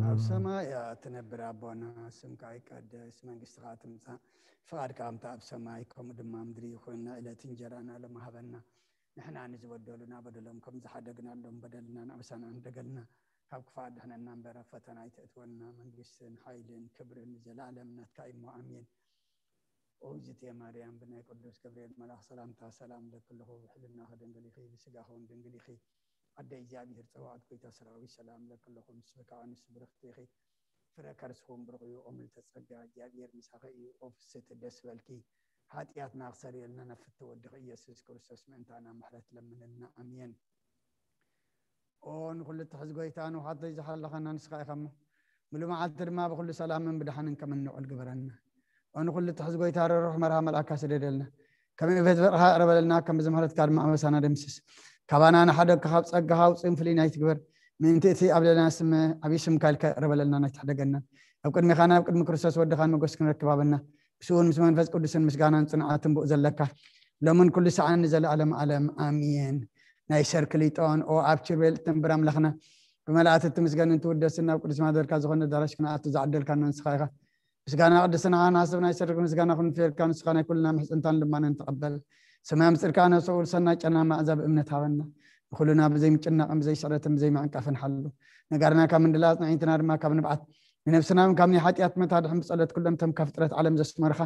ኣብ ሰማይ እትነብር ኣቦና፣ ስምካ ይቀደስ፣ መንግስትኻ ትምጻእ፣ ፍቓድካ ከምቲ ኣብ ሰማይ ከምኡ ድማ ምድሪ ይኹን። ናይ ዕለት እንጀራና ሎሚ ሃበና። ንሕና ንዝበደሉና በደሎም ከም ዝሓደግናሎም በደልና ንኣበሳና እንደገልና፣ ካብ ክፋእ ድሕነና እምበር ኣብ ፈተና ኣይተእትወና። መንግስትን ሓይልን ክብርን ንዘለኣለም ናትካ እዩ እሞ፣ ኣሜን። ኦ እግዝእትየ ማርያም፣ ብናይ ቅዱስ ገብርኤል መልኣኽ ሰላምታ ሰላም እብለኪ ኣለኹ። ብሕልናኺ ድንግል ኢኺ፣ ብስጋኺ እውን ድንግል ኢኺ። ኣደ እግዚኣብሔር ጸባኦት፣ ጎይታ ሰራዊት፣ ሰላም እብለኪ ኣለኹ። ንስኺ ከኣ ኣንስቲ ብርኽቲ ኢኺ፣ ፍረ ከርስኺ እውን ብሩኽ እዩ። ኦ ምልዕተ ጸጋ፣ እግዚኣብሔር ምሳኺ እዩ። ኦ ፍስሕቲ ደስ በልኪ፣ ሓጢኣትና ክሰርየልና ናብ ፍትው ወድኺ ኢየሱስ ክርስቶስ ምእንታና ምሕረት ለምንልና። ኣሜን። ኦ ንኹሉ እትሕዝ ጎይታ፣ ንውሓት ዘይዝሓለኻና ንስኻ ኢኻ እሞ፣ ምሉእ መዓልቲ ድማ ብኹሉ ሰላምን ብድሓንን ከም እንውዕል ግበረና። ኦ ንኹሉ እትሕዝ ጎይታ፣ ርሩሕ መርሃ መልኣካ ስደደልና። ከም እበት በርኻ ቅረበለልና፣ ከም ብዝምሕረትካ ድማ ኣበሳና ደምስስ። ካባና ንሓደግካ ካብ ጸጋኻ ኣውጽእን ፍልይና ኣይትግበር። ምእንቲ እቲ ኣብ ልዕሌና ስም ዓብዪ ስምካ ኢልካ ቅረበለልና፣ ኣይትሕደገናን። ኣብ ቅድሚኻ ናብ ቅድሚ ክርስቶስ ወድኻን መጎስ ክንረክብ ሃበና። ምስኡን ምስ መንፈስ ቅዱስን ምስጋናን ጽንዓትን ብኡ ዘለካ፣ ሎምን ኩሉ ሰዓን ንዘለኣለም ዓለም። ኣሜን። ናይ ሰርክሊጦን ኦ ኣብ ኪሩቤል እትንብር ኣምላኽና፣ ብመላእክቲ እትምስገንን ትውደስን ናብ ቅዱስ ማደርካ ዝኾነ ኣዳራሽ ክንኣቱ ዝዓደልካና ንስኻ ኢኻ። ምስጋና ቅድስና ንሓስብ ናይ ሰርክ ምስጋና ክንፍየልካ፣ ንስኻ ናይ ኩልና ምሕጽንታን ልማንን ተቐበል። ሰማይ ምጽርካ ነሰኡ ሰናይ ጨና መኣዛ ብእምነት ሃበና። ንኹልና ብዘይ ምጭናቕን ብዘይ ስዕረትን ብዘይ ምዕንቃፍን ሓሉ። ነጋርና ካብ ምንድላት ንዕይንትና ድማ ካብ ንብዓት፣ ንነብስና እውን ካብ ናይ ሓጢኣት መታድሕን ብጸሎት ኩሎም እቶም ካብ ፍጥረት ዓለም ዘስመርኻ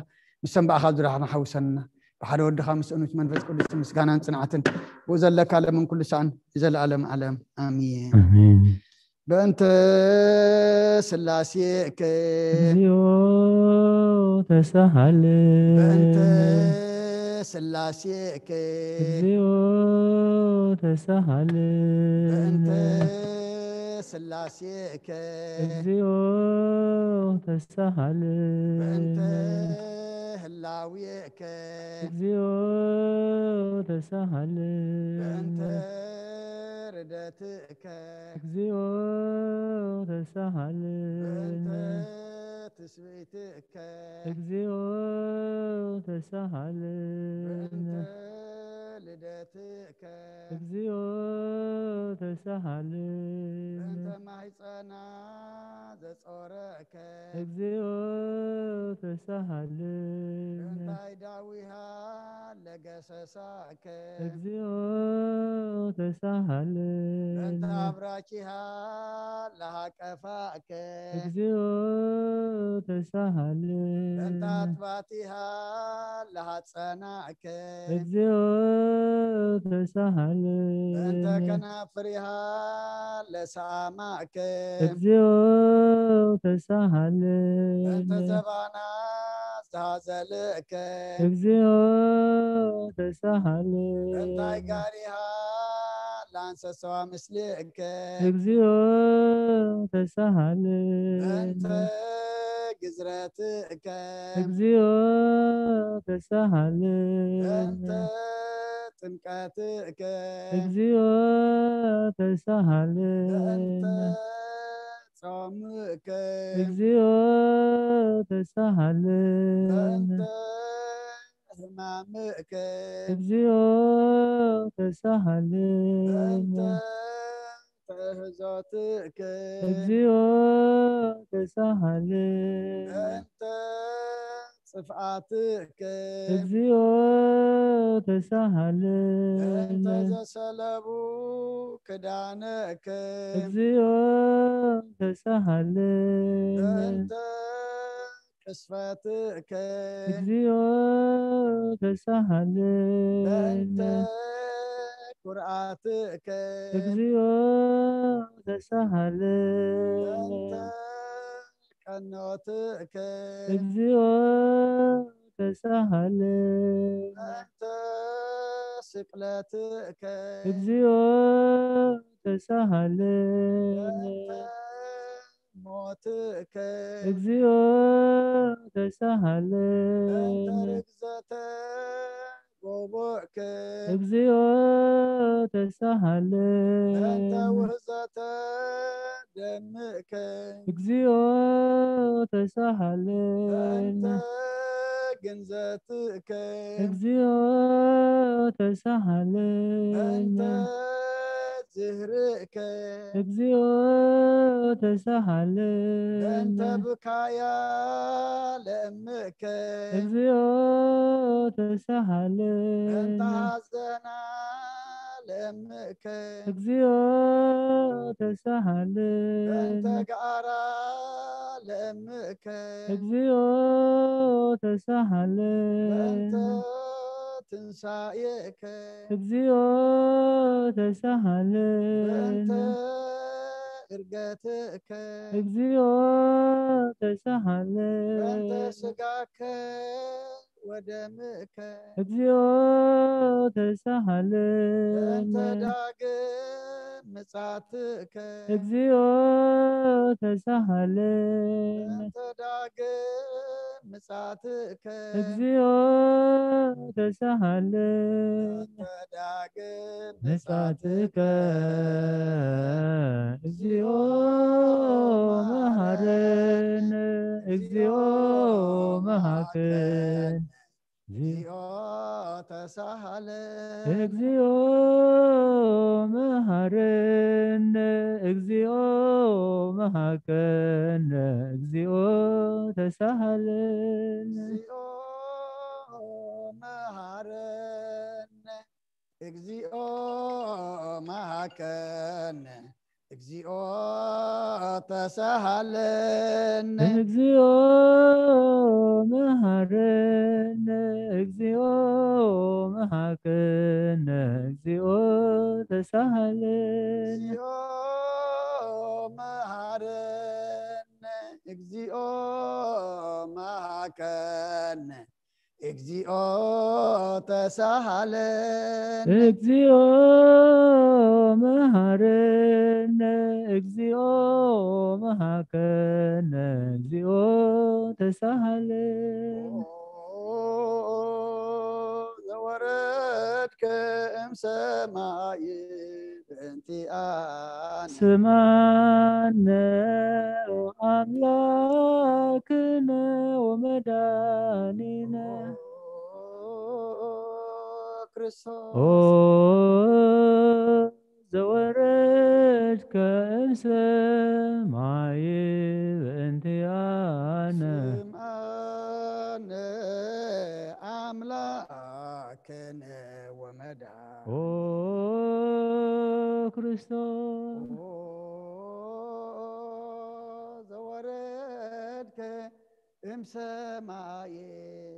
ንሶም ብኣኻ ዙርያና ሓውሰና። ብሓደ ወድኻ ምስኡ ምስ መንፈስ ቅዱስ ምስጋናን ጽንዓትን ብኡ ዘለካ ለምን ኩሉ ሰኣን ንዘለኣለም ዓለም። ኣሜን። ኣሜን። በእንተ ስላሴከ እግዚኦ ተሳሃለ። በእንተ ስላሴከ እግዚኦ ተሳሃለ። በእንተ ስላሴከ እግዚኦ ተሳሃለ። በእንተ ህላዌከ እግዚኦ ተሳሃለ። በእንተ ርደትከ እግዚኦ ተሳሃለ። በእንተ ትስብእትከ እግዚኦ ተሳሃለ። በእንተ ልደትከ እግዚኦ ተሳሃለ። በእንተ ማህፀና ዘጾረከ እግዚኦ ተሳሃለ። በእንታይ ዳዊሃ ለገሰሳከ እግዚኦ ተሳሃለነ። በእንተ አብራኪሃ ለሃቀፋእከ እግዚኦ ተሳሃለነ። በእንተ አትባቲሃ ለሃጸናእከ እግዚኦ ተሳሃለነ። በእንተ ከናፍሪሃ ለሰአማእከ እግዚኦ ተሳሃለነ። በእንተ ዘባና ዝተሃዘልእከ እግዚኦ ተሳሃለነ። በእንተ አይጋሪሃ ለአንሰሰዋ ምስልእከ እግዚኦ ተሳሃለነ። በእንተ ግዝረትእከ እግዚኦ ተሳሃለነ። በእንተ ጥምቀትእከ እግዚኦ ተሳሃለነ። በእንተ ጾምእከ እግዚኦ ተሳሃለነ። በእንተ ሕማምእከ እግዚኦ ተሳሃለነ። በእንተ ተህዞትእከ እግዚኦ ተሳሃለነ። በእንተ ጽፍኣትእከ እግዚኦ ተሳሃለነ። በእንተ ዘሰለቡ ክዳነእከ እግዚኦ ተሳሃለነ። በእንተ ቅስፈትእከ እግዚኦ ተሳሃለነ። በእንተ ኩርዓትእከ እግዚኦ ተሳሃለነ። በእንተ ቀኖትእከ እግዚኦ ተሳሃለነ። በእንተ ስቅለትእከ እግዚኦ ተሳሃለነ። በእንተ ሞትእከ እግዚኦ ተሳሃለነ። በእንተ ርግዘተ ጎቦእከ እግዚኦ ተሳሃለነ። በእንተ ውህዘተ ደምእከ እግዚኦ ተሳሃለነ። በእንተ ግንዘትእከ እግዚኦ ተሳሃለነ። በእንተ ዝህርእከ እግዚኦ ተሳሃለነ። በእንተ ብካያ ለእምእከ እግዚኦ ተሳሃለነ። በእንተ ሐዘና ለእምእከ እግዚኦ ተሳሃለነ። በእንተ ገኣራ ለእምእከ እግዚኦ ተሳሃለነ። በእንተ ትንሳኤእከ እግዚኦ ተሳሃለነ። በእንተ እርገትእከ እግዚኦ ተሳሃለነ። በእንተ ስጋከ ወደምእከ እግዚኦ ተሳሃለነ። በእንተ ዳግም ምጻትእከ እግዚኦ ተሳሃለነ። በእንተ ዳግም ምጻትእከ እግዚኦ ተሳሃለነ። በእንተ ዳግም ምጻትከ ምጻትከ እግዚኦ መሃረነ። እግዚኦ መሃከን እግዚኦ ተሳሃለ እግዚኦ መሃረነ። እግዚኦ መሃከነ። እግዚኦ ተሳሃለነ። እግዚኦ መሃረነ። እግዚኦ መሃከነ። እግዚኦ ተሳሃለነ። እግዚኦ መሃረነ። እግዚኦ መሃከነ። እግዚኦ ተሳሃለነ። እግዚኦ መሃረነ። እግዚኦ መሃከነ። እግዚኦ ተሳሃለነ። እግዚኦ መሃረነ። እግዚኦ መሃከነ። እግዚኦ ተሳሃለነ። ኦ ዘወረድከ እምሰማይ በእንቲኣነ ስማነ አምላክነ ወመዳኒነ። ክርስቶስ ኦ ዘወረድከ እምሰማይ በእንቲኣነ ስምዓነ ኣምላክነ ወመዳ ኦ ክርስቶስ። ኦ ዘወረድከ እምሰማይ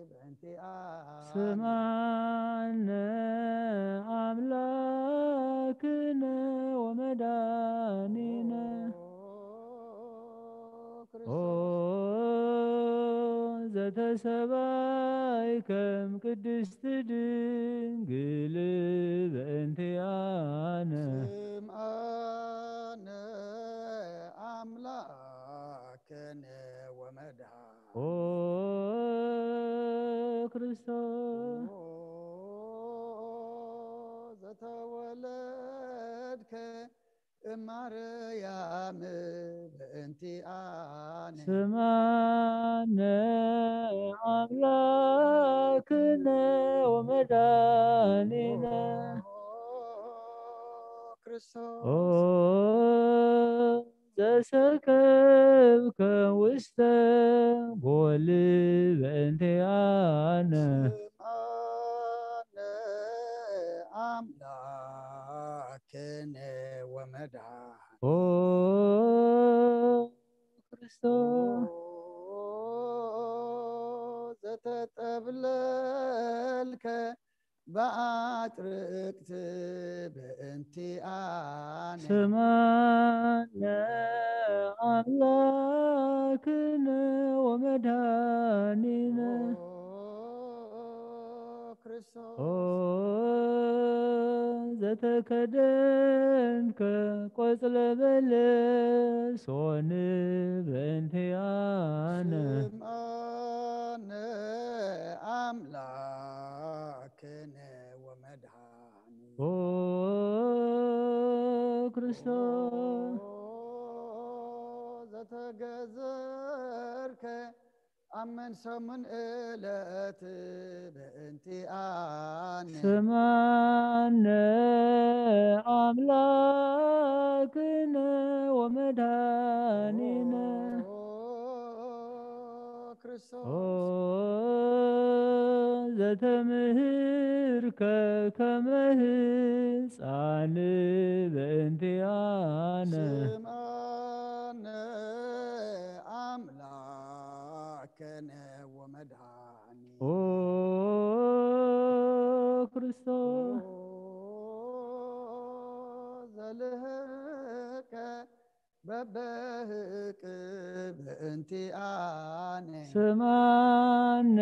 በእንቲኣነ። ስማነ ኣምላክነ ወመድኃኒነ። ኦ ክርስቶስ ዘተሰባይ ከም ቅድስት ድንግል በእንቲኣነ። ስምዓነ ኣምላክነ ወመድኃኒነ። ኦ ክርስቶስ። ኦ ዘተወለድከ እማርያም በእንቲኣነ። ስምዓነ ኣምላክነ ወመድኃኒነ። ኦ ክርስቶስ ኦ ዘሰከብከ ውስተ ጎል በእንቲኣነ። ስምዓነ ኣምላክነ ወመድኃኒነ። ኦ ክርስቶስ። ኦ ዘተጠብለልከ ብኣጥርቅት በእንቲኣነ። ስምዓነ ኣምላክነ ወመድኃኒነ። ኦ ክርስቶስ ኦ ዘተከደንከ ቆጽለ በለስ ሆን በእንቲኣነ። ስምዓነ ኣምላክነ ወመድኃኒነ። ኦ ክርስቶስ። ኦ ዘተገዘርከ ኣብ መንሰሙን ዕለት በእንቲኣነ። ስምዓነ ኣምላክነ ወመድኃኒነ። ኦ ክርስቶስ ኦ ዘተምህርከ ከመ ህፃን በእንቲኣነ። ስምዓነ ኣምላክነ ወመድኃኒነ። ኦ ክርስቶስ። ኦ ዘልህቀ በበህቅ በእንቲኣነ። ስምዓነ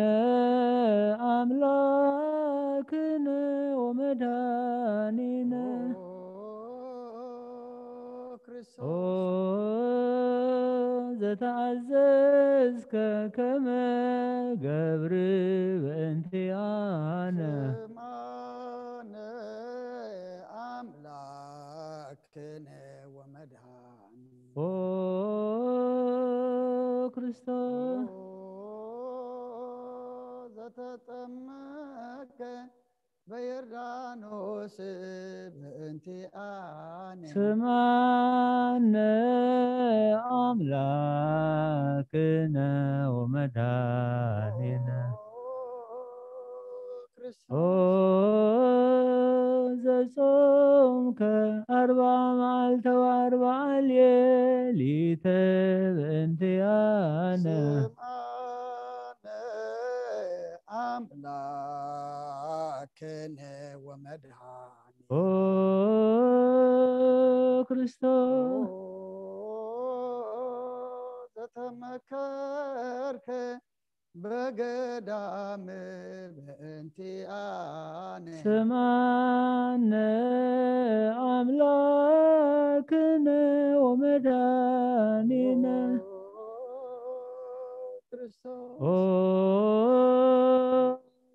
ኣምላክነ ወመድኃኒነ። ኦ ክርስቶስ ኦ ዘተኣዘዝከ ከመ ገብር በእንቲኣነ። ስምዓነ ኣምላክነ ወመድኃኒነ። ኦ ክርስቶስ። ኦ ዘተጠመቀ በዮርዳኖስ በእንቲኣነ። ስምዓነ ኣምላክነ ወመድኃኒነ። ክርስቶስ ኦ ዘጾምከ ኣርብዓ መዓልተ ወኣርብዓ ሌሊተ በእንቲኣነ። ስምዓነ ኣምላክነ ወመድኃኒነ። ኦ ክርስቶስ። ኦ ዘተመከርከ በገዳም በእንቲኣነ። ስምዓነ ኣምላክነ ወመድኃኒነ። ክርስቶስ ኦ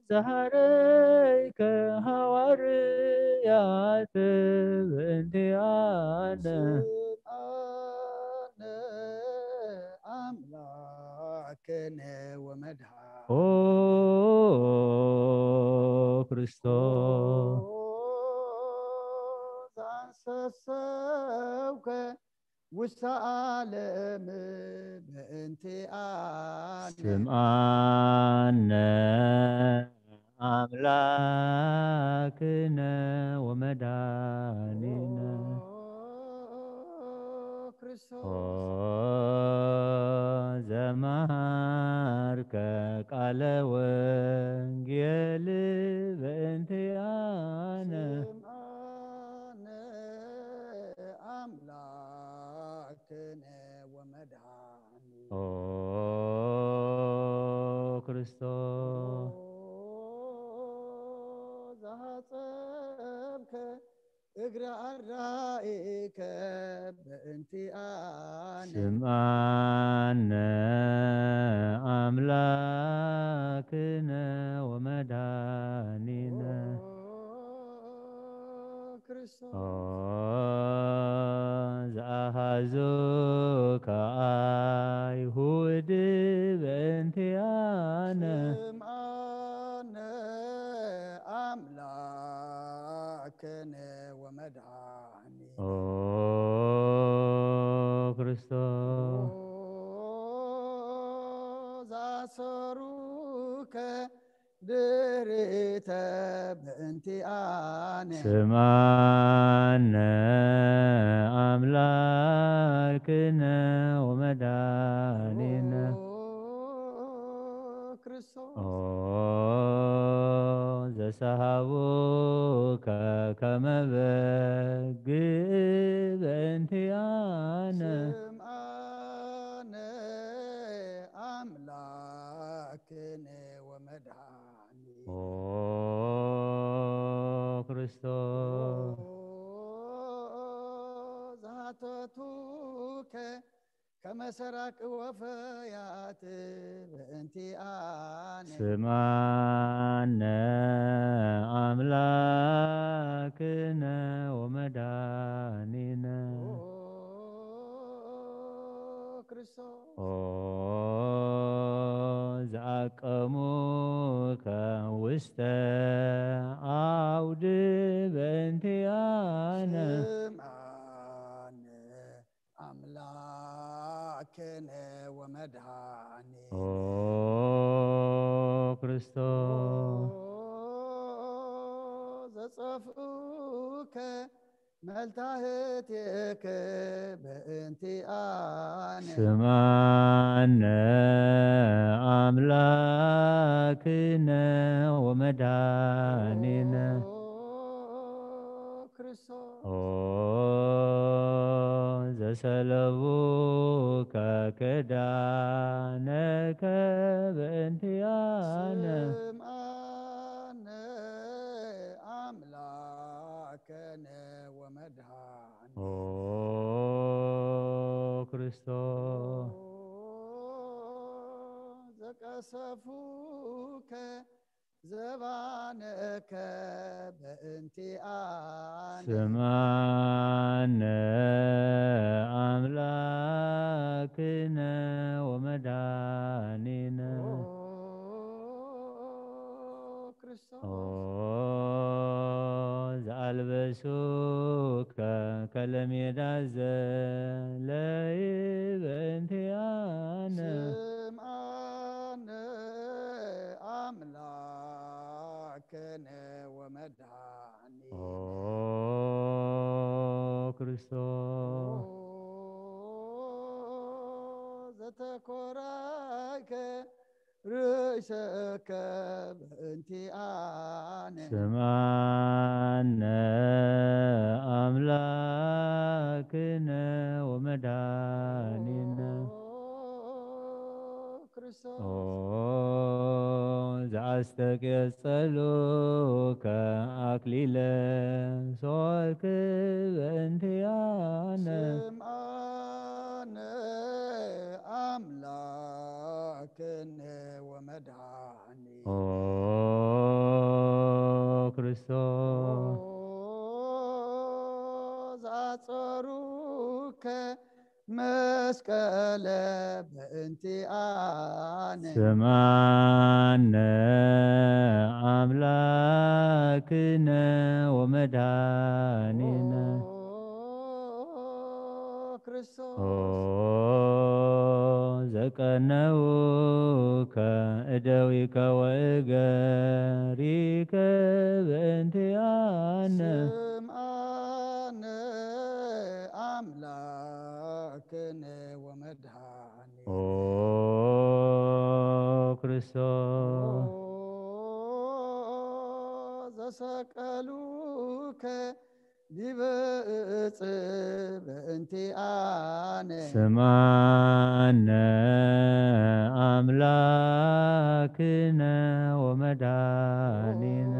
ዘሃረይከ ሃዋርያት በእንቲኣነ። ስምዓነ ኣምላክነ ወመድኃኒነ። ኦ ክርስቶስ። ዛንሰሰውከ ውስተ ዓለም በእንቲኣነ። ስምዓነ ኣምላክነ ወመድኃኒነ። ኦ ክርስቶስ ዛሃጸብከ እግረ ኣራኢከ በእንቲኣነ ስምዓነ ኣምላክነ ወመድኃኒነ ክርስቶስ ኦ ዝኣሃዙካ ኣይሁድ በእንቲኣነ ስምዓነ ኣምላክነ ወመድኃኒ ኦ ክርስቶስ ዛሰሩከ ድሪተ በእንቲኣነ ስምዓነ ኣምላክነ ወመድኃኒነ ክርስቶስ ኦ ዘሰሃቡከ ከመ በግ በእንቲኣነ ስምዓነ ኣምላክነ ወመድኃኒ ኦ ክርስቶስ ዛተቱከ ከመ ሰራቂ ወፈያት በእንቲኣነ ስምዓነ ኣምላክነ ወመድኃኒነ ክርስቶስ ኦ ዝኣቀሙከ ውስተ ዓውድ በእንቲኣነ ስምዓነ ኣምላክነ ወመድኃኒ ኦ ክርስቶስ ዘጸፍኡከ መልታህቴከ በእንቲኣነ ስምዓነ ኣምላክነ ወመድኃኒነ ክርስቶስ ኦ ዘሰለቡከ ክዳነከ በእንቲኣነ ስምዓነ ኣምላከነ ወመድኃኒ ኦ ክርስቶስ ዘቀሰፉከ ዘባነከ በእንቲኣነ ስምዓነ ኣምላክነ ወመድኃኒነ ኦ ክርስቶስ ኦ ዘኣልበሱከ ከለሜዳ ዘለይ በእንቲኣነ ስምዓነ ኣምላከነ ወመድኃኒ ኦ ክርስቶስ ዘተኮራይከ ርእሰከ በእንቲኣነ ስምዓነ ኣምላክነ ወመድኃኒነ ክርስቶስ ኦ ዘኣስተቄጸሉከ ኣክሊለ ሶልክ በእንቲኣነ ስምዓነ ኣምላክነ ወመድኃኒ ኦ ክርስቶስ ዘኣጸሩከ መስቀለ በእንቲኣነ ስምዓነ ኣምላክነ ወመድኃኒነ ክርስቶስ ኦ ዘቀነውከ እደዊከ ወእገሪከ በእንቲኣነ ስምዓነ ኣምላክነ ወመድኃኒ ኦ ክርስቶስ ዘሰቀሉከ ዲበ እጽ በእንቲኣነ። ስምዓነ ኣምላክነ ወመድኃኒነ።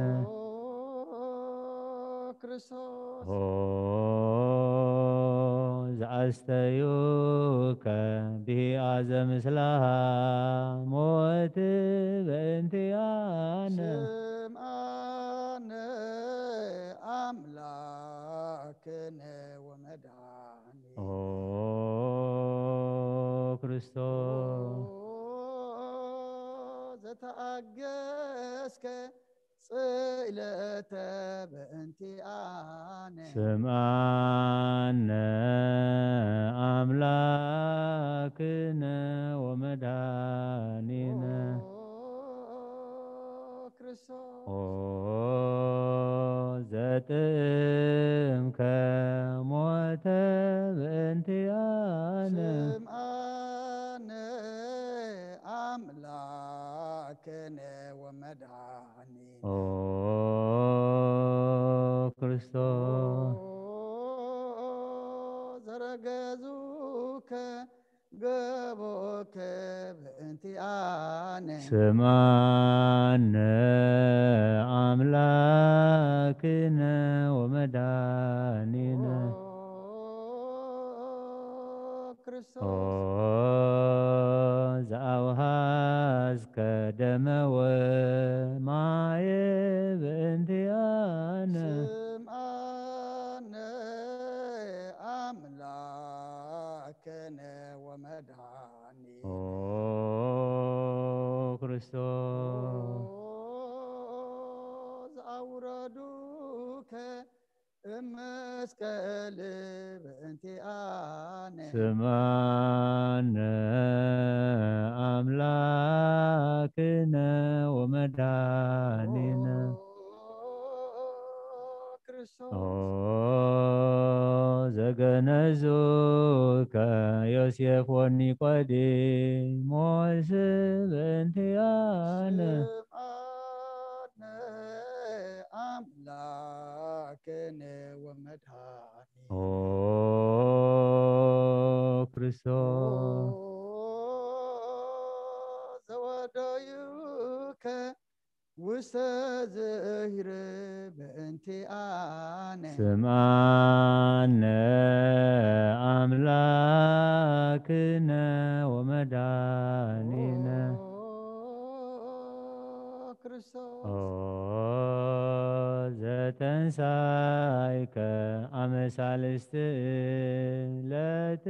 ኦ ክርስቶስ ኦ ዘኣስተዩከ ብሂኣ ዘምስላ ሞት በእንቲኣነ። ስምዓነ ኣምላክነ ወመድኃኒ። ኦ ክርስቶስ ኦ ዘተኣገስከ ጽእለተ በእንቲኣነ። ስምዓነ ኣምላክነ ወመድኃኒነ። ኦ ክርስቶስ ኦ ዘጥዕምከ ሞተ በእንቲኣነ። ስምዓነ ኣምላክነ ወመድኃኒ። ኦ ክርስቶስ ኦ ዘረገዙከ ገቦከ በእንቲኣነ። ስምዓነ ኣምላክነ ወመድኃኒነ። ኦ ክርስቶስ ኦ ዘኣውሃዝከ ደመ ወማየ በእንቲኣነ። ስምዓነ ኣምላክነ ወመድኃኒ። ኦ ክርስቶስ ኦ ዘኣውረዱከ እመስቀል በእንቲኣነ። ስምዓነ ኣምላክነ ወመድኃኒነ። ኦ ክርስቶስ ኦ ዘገነዙከ ዮሴፍ ወኒቆዲሞስ በእንቲኣነ። ስምዓነ ኣምላክነ ወመድኃኒ። ኦ ክርስቶስ ኦ ዘወደዩከ ውስተ ዝእሂር በእንቲኣነ። ስምዓነ ኣምላክነ ወመድኃኒነ። ኦ ክርስቶስ ኦ ዘተንሳይከ ኣመሳልስቲ ዕለት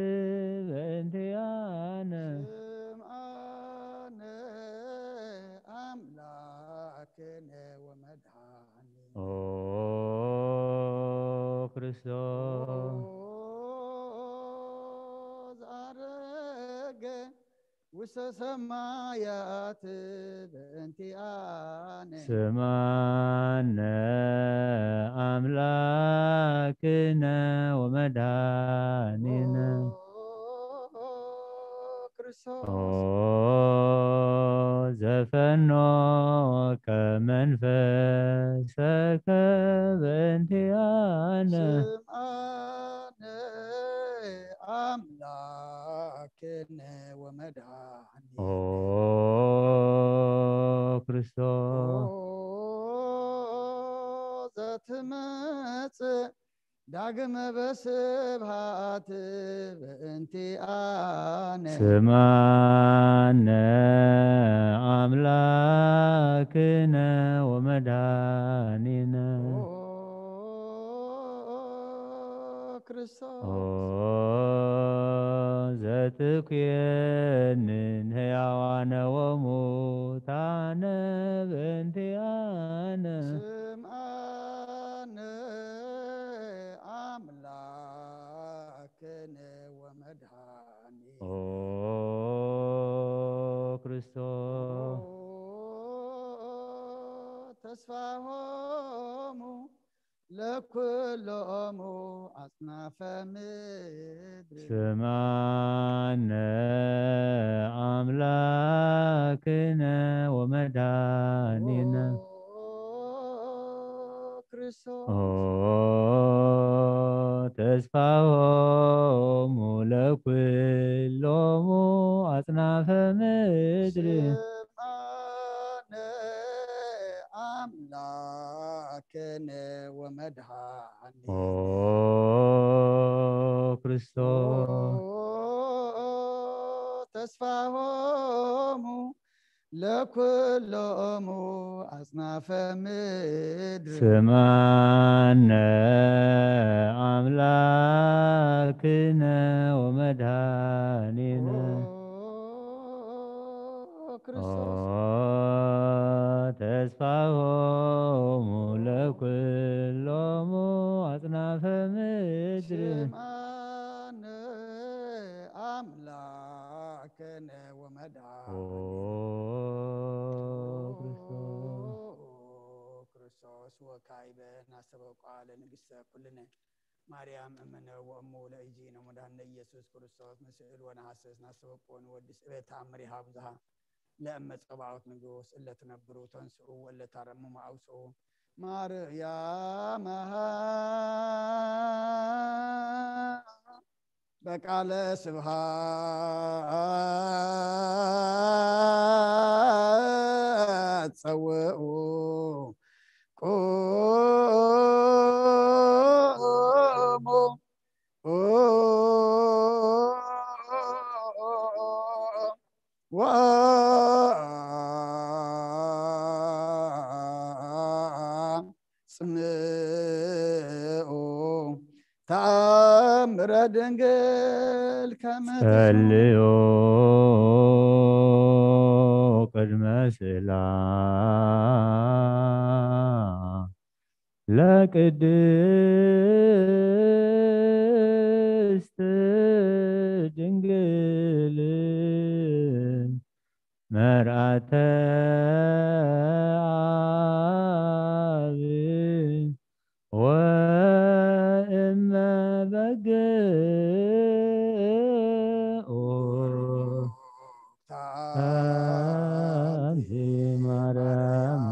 በእንቲኣነ። ስምዓነ ኣምላክነ ወመድኃኒ። ኦ ክርስቶስ ኦ ዘዐረገ ውስተ ሰማያት በእንቲኣነ። ስምዓነ ኣምላክነ ወመድኃኒነ። ኦ ክርስቶስ ኦ ዘፈኖከ መንፈሰከ በእንቲኣነ። ስምዓነ ኣምላክነ ወመድኃኒ። ኦ ክርስቶስ ኦ ዘትመጽእ ዳግመ በስብሃት በእንቲኣነ። ስምዓነ ኣምላክነ ወመድኃኒነ። ኦ ክርስቶስ ኦ ዘትኩየንን ሕያዋነ ወሙታነ በእንቲኣነ። ስምዓነ ኣምላክነ ወመድኃኒ። ኦ ክርስቶስ ኦ ተስፋሆሙ ለኩሎሙ ኣጽናፈ ምድር። ስምዓነ ኣምላክነ ወመድኃኒነ። ኦ ክርስቶስ ኦ ተስፋሆሙ ለኩሎሙ ኣጽናፈ ምድሪ። ስምዓነ ኣምላክነ ወመድኃኒ ኦ ክርስቶስ ተስፋሆሙ ለኩሎሙ ኣጽናፈ ምድሪ። ስምዓነ ኣምላክነ ወመድኃኒነ ኦ ክርስቶስ ኦ ተስፋሆሙ ለኩሎሙ ኣጽናፈ ምድሪ። ስምዓነ ኣምላክነ ወመድኃኒ ኦ ክርስቶስ ክርስቶስ ወካይበ ናስተበቋ ለንግሥተ ኩልነ ማርያም እምነ ወእሙ ለእግዚእነ መድኃኒነ ኢየሱስ ክርስቶስ ንስእል ወነሐስስ ናስተበቆ ንወድስ እበ ተአምር ይሃብ ዝሃ ለእመ ጸባኦት ንጉስ እለ ትነብሩ ተንስኡ ወለ ታረሙ ማውስኡ ማርያም በቃለ ስብሐት ጸውኡ ቁሙ ወአጽምኡ ተአምረ ድንግል ከመ ጸልዮ ቅድመ ስእላ ለቅድስት ድንግል መርአተ አብ ወእመ በግዕ አንቲ ማርያም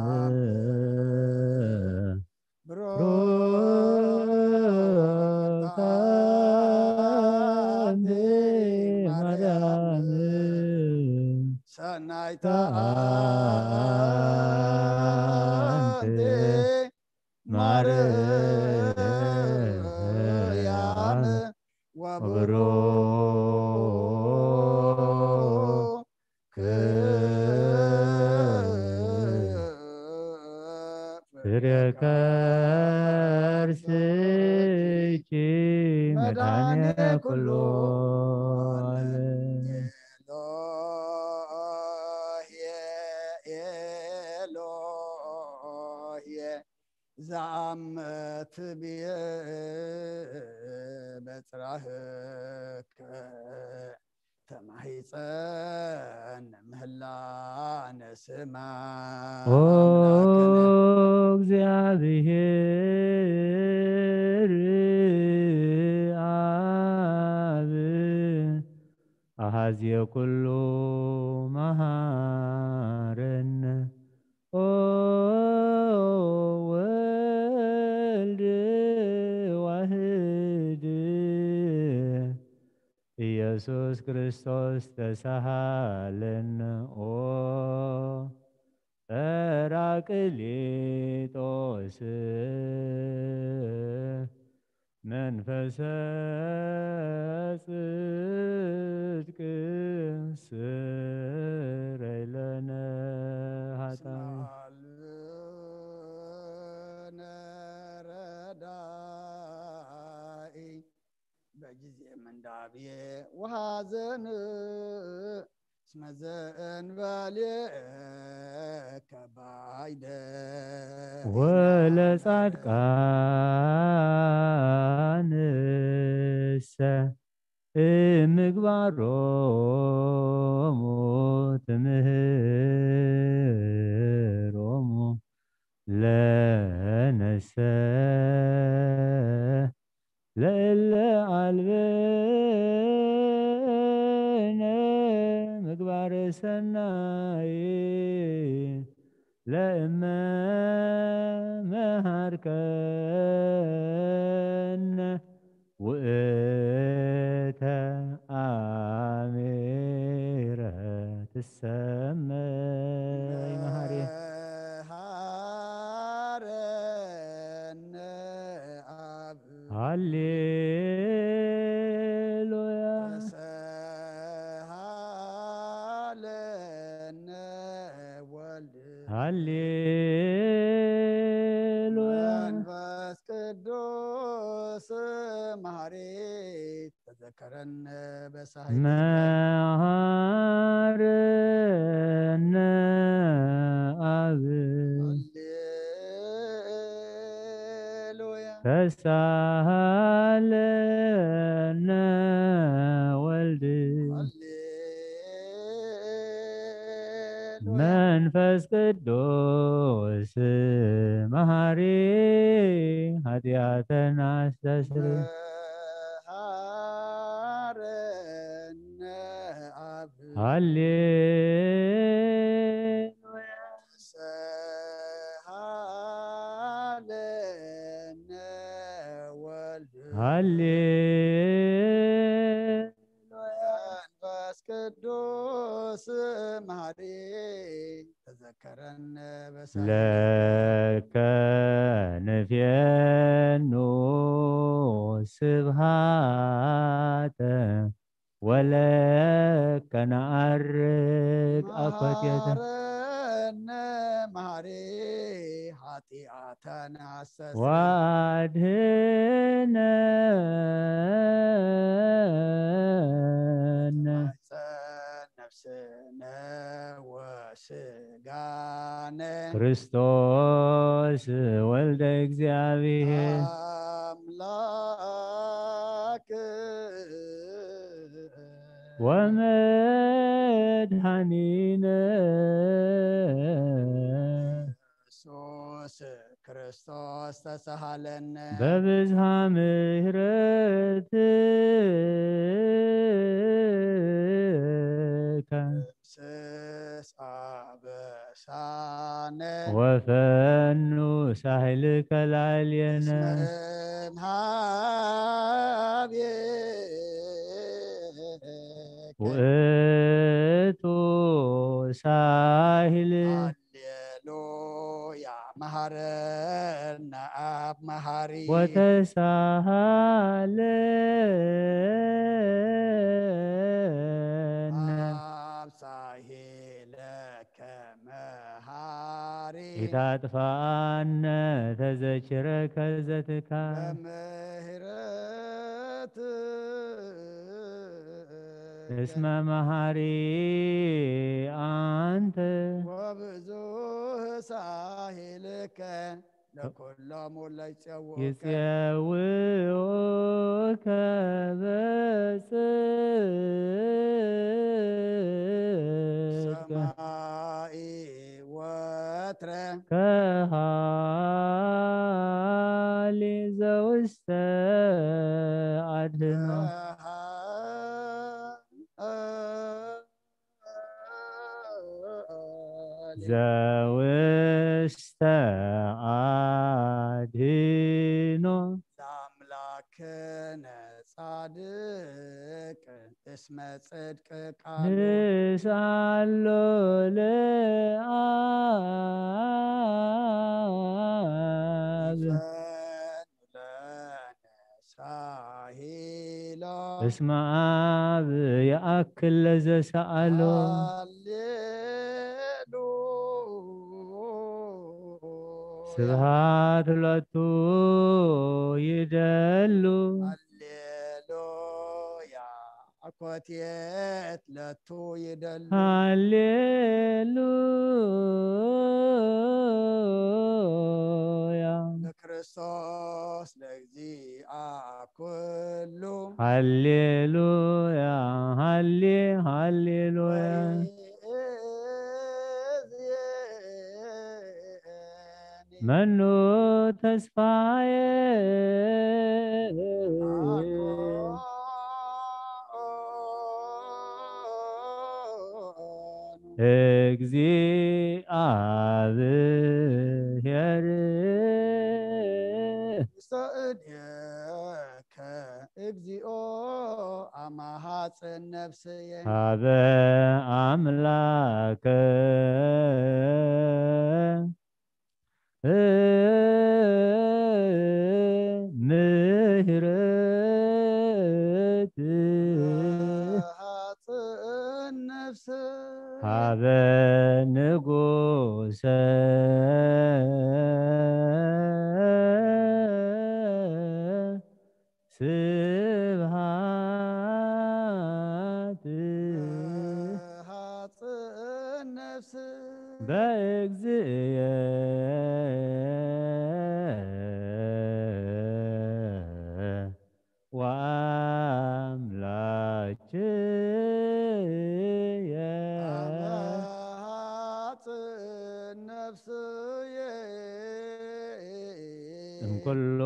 ብሩክት አንቲ ማርያም ሰናይታ አንቲ ማርያም ወብሩክ ፍሬ ከርስኪ መድኃኔ ኩሉ ዓለም። ኤሎሄ ኤሎሄ ዘአመ ትቤ በጽራህከ ተማሂፀን ምህላ ነስማ ኦ እግዚአብሔር አብ አሐዜ ኩሉ መሐረነ ኦ ወልድ ዋህድ ኢየሱስ ክርስቶስ ተሳሃለነ ኦ ጰራቅሊጦስ መንፈሰ ጽድቅ ስረይ ለነ ኃጣውእ። ስማልነ ረዳኢ በጊዜ ምንዳቤ ወሐዘን እስመ ዘእንበሌከ ባይደ ወለጻድቃንሰ እምግባሮሙ ትምህሮሙ ለነሰ ለእለ አልበነ ምግባረ ሰናይ ለእመ መሃርከነ ሰመይ መሃሪ መሃረነ ኣብ ሃሌሉያ ተሰሃለነ ወልድ ሃሌሉያ መንፈስ ቅዱስ መሃሪ ተዘከረነ በሳህል መሃረነ ኣብ ሃሌሉያ ተሳሃለነ ወልድ ሃሌሉያ መንፈስ ቅዱስ መሃሪ ኃጢአተን አስተስሪ መሃረነ ኣብ ሃሌሉያ ሰሃለነ ወልድ ሃሌሉያ መንፈስ ቅዱስ መሃሪ ተዘከረነ በሳህል ለከ ንፌኑ ስብሃተ ወለከ ነዐርግ አኮቴተ መሃረነ መሃሪ ኃጢአተን አስተስሪ ወአድህነነ ነፍስነ ወስጋነ ክርስቶስ ወልደ እግዚአብሔር አምላክ ወመድኃኒነ ኢየሱስ ክርስቶስ ተሳሃለነ በብዝሃ ምሕረትከ ስስ አበሳነ ወፈኑ ሳህልከ ላዕሌነ እስመ እምሃቤከ ውእቱ ሳሂል ሃሌሉያ መሃረነ አብ መሃሪ ወተሳሃለነ አብ ሳሂለከ መሃሪ ኢታጥፋነ ተዘችረከ ዘትካ በምህረት እስመ መሃሪ አንተ ወብዙህ ሳሂልከ ለኩሎም ለይጸውከ ይጼውኡከ በጽድቅ ሰማይ ወትረ ከሃሊ ዘውስተ አድህኖ ዘውስተ አድህኖ ለአምላክነ ጻድቅ እስመ ጽድቅ ቃሉ ንስአሎ ለአብ ይፈኑ ለነ ሳሂሎ እስመ አብ የአክል ለዘሰአሎ ሃሌሉያ ስብሃት ለቱ ይደሉ ሃሌሉያ አኮቴት ለቱ ይደሉ ሃሌሉያ ለክርስቶስ ለእግዚአ ኩሉ ሃሌሉያ ሃሌ ሃሌሉያ ወይእዜኒ መኑ ተስፋዬ አኮኑ እግዚአብሔር ውስተ እዴከ እግዚኦ ኣማሃጽን ነፍስየ ሀበ ኣምላከ ምህረት ሃጽን ነፍስ ሀበ ንጉሰ ስብሃት ሃጽን ነፍስ በእግዚእየ ወአምላክየ ሃጽን ነፍስየ እምኩሉ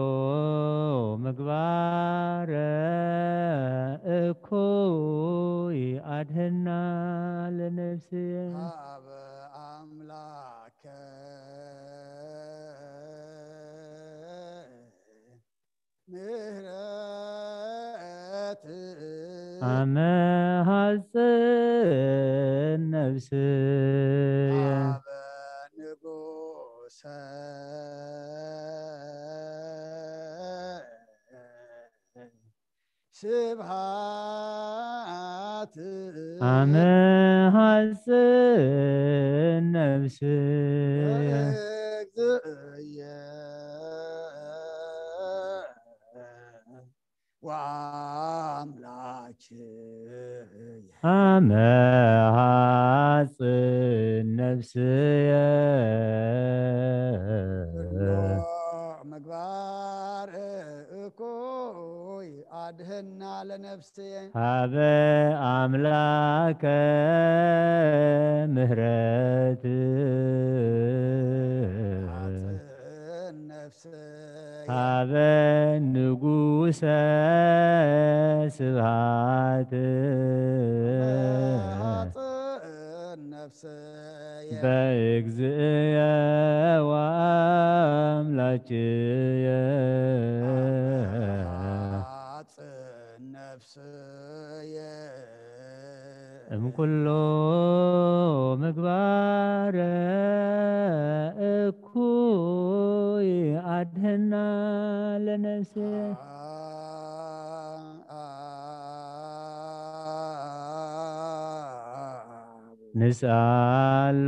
ምግባረ እኩይ አድህና ለነፍስየ ሃበ ኣምላከ ምህረት አመ ሐጽን ነፍስየ ሃበ ንጉሰ ስብሃት አመ ሐጽን ነፍስየ እግዝእየ ወአምላክየ አመ ሐጽን ነፍስየ ምግባር እኩይ አድህና ለነፍስየ ሀበ አምላከ ምህረት ሃጽን ነፍስየ ሀበ ንጉሰ ስብሃት ሃጽን ነፍስየ በእግዚእየ ወአምላክየ ሃጽን ነፍስየ እምኩሉ ምግባረ እኩይ አድህና ለነፍስየ ንስአሎ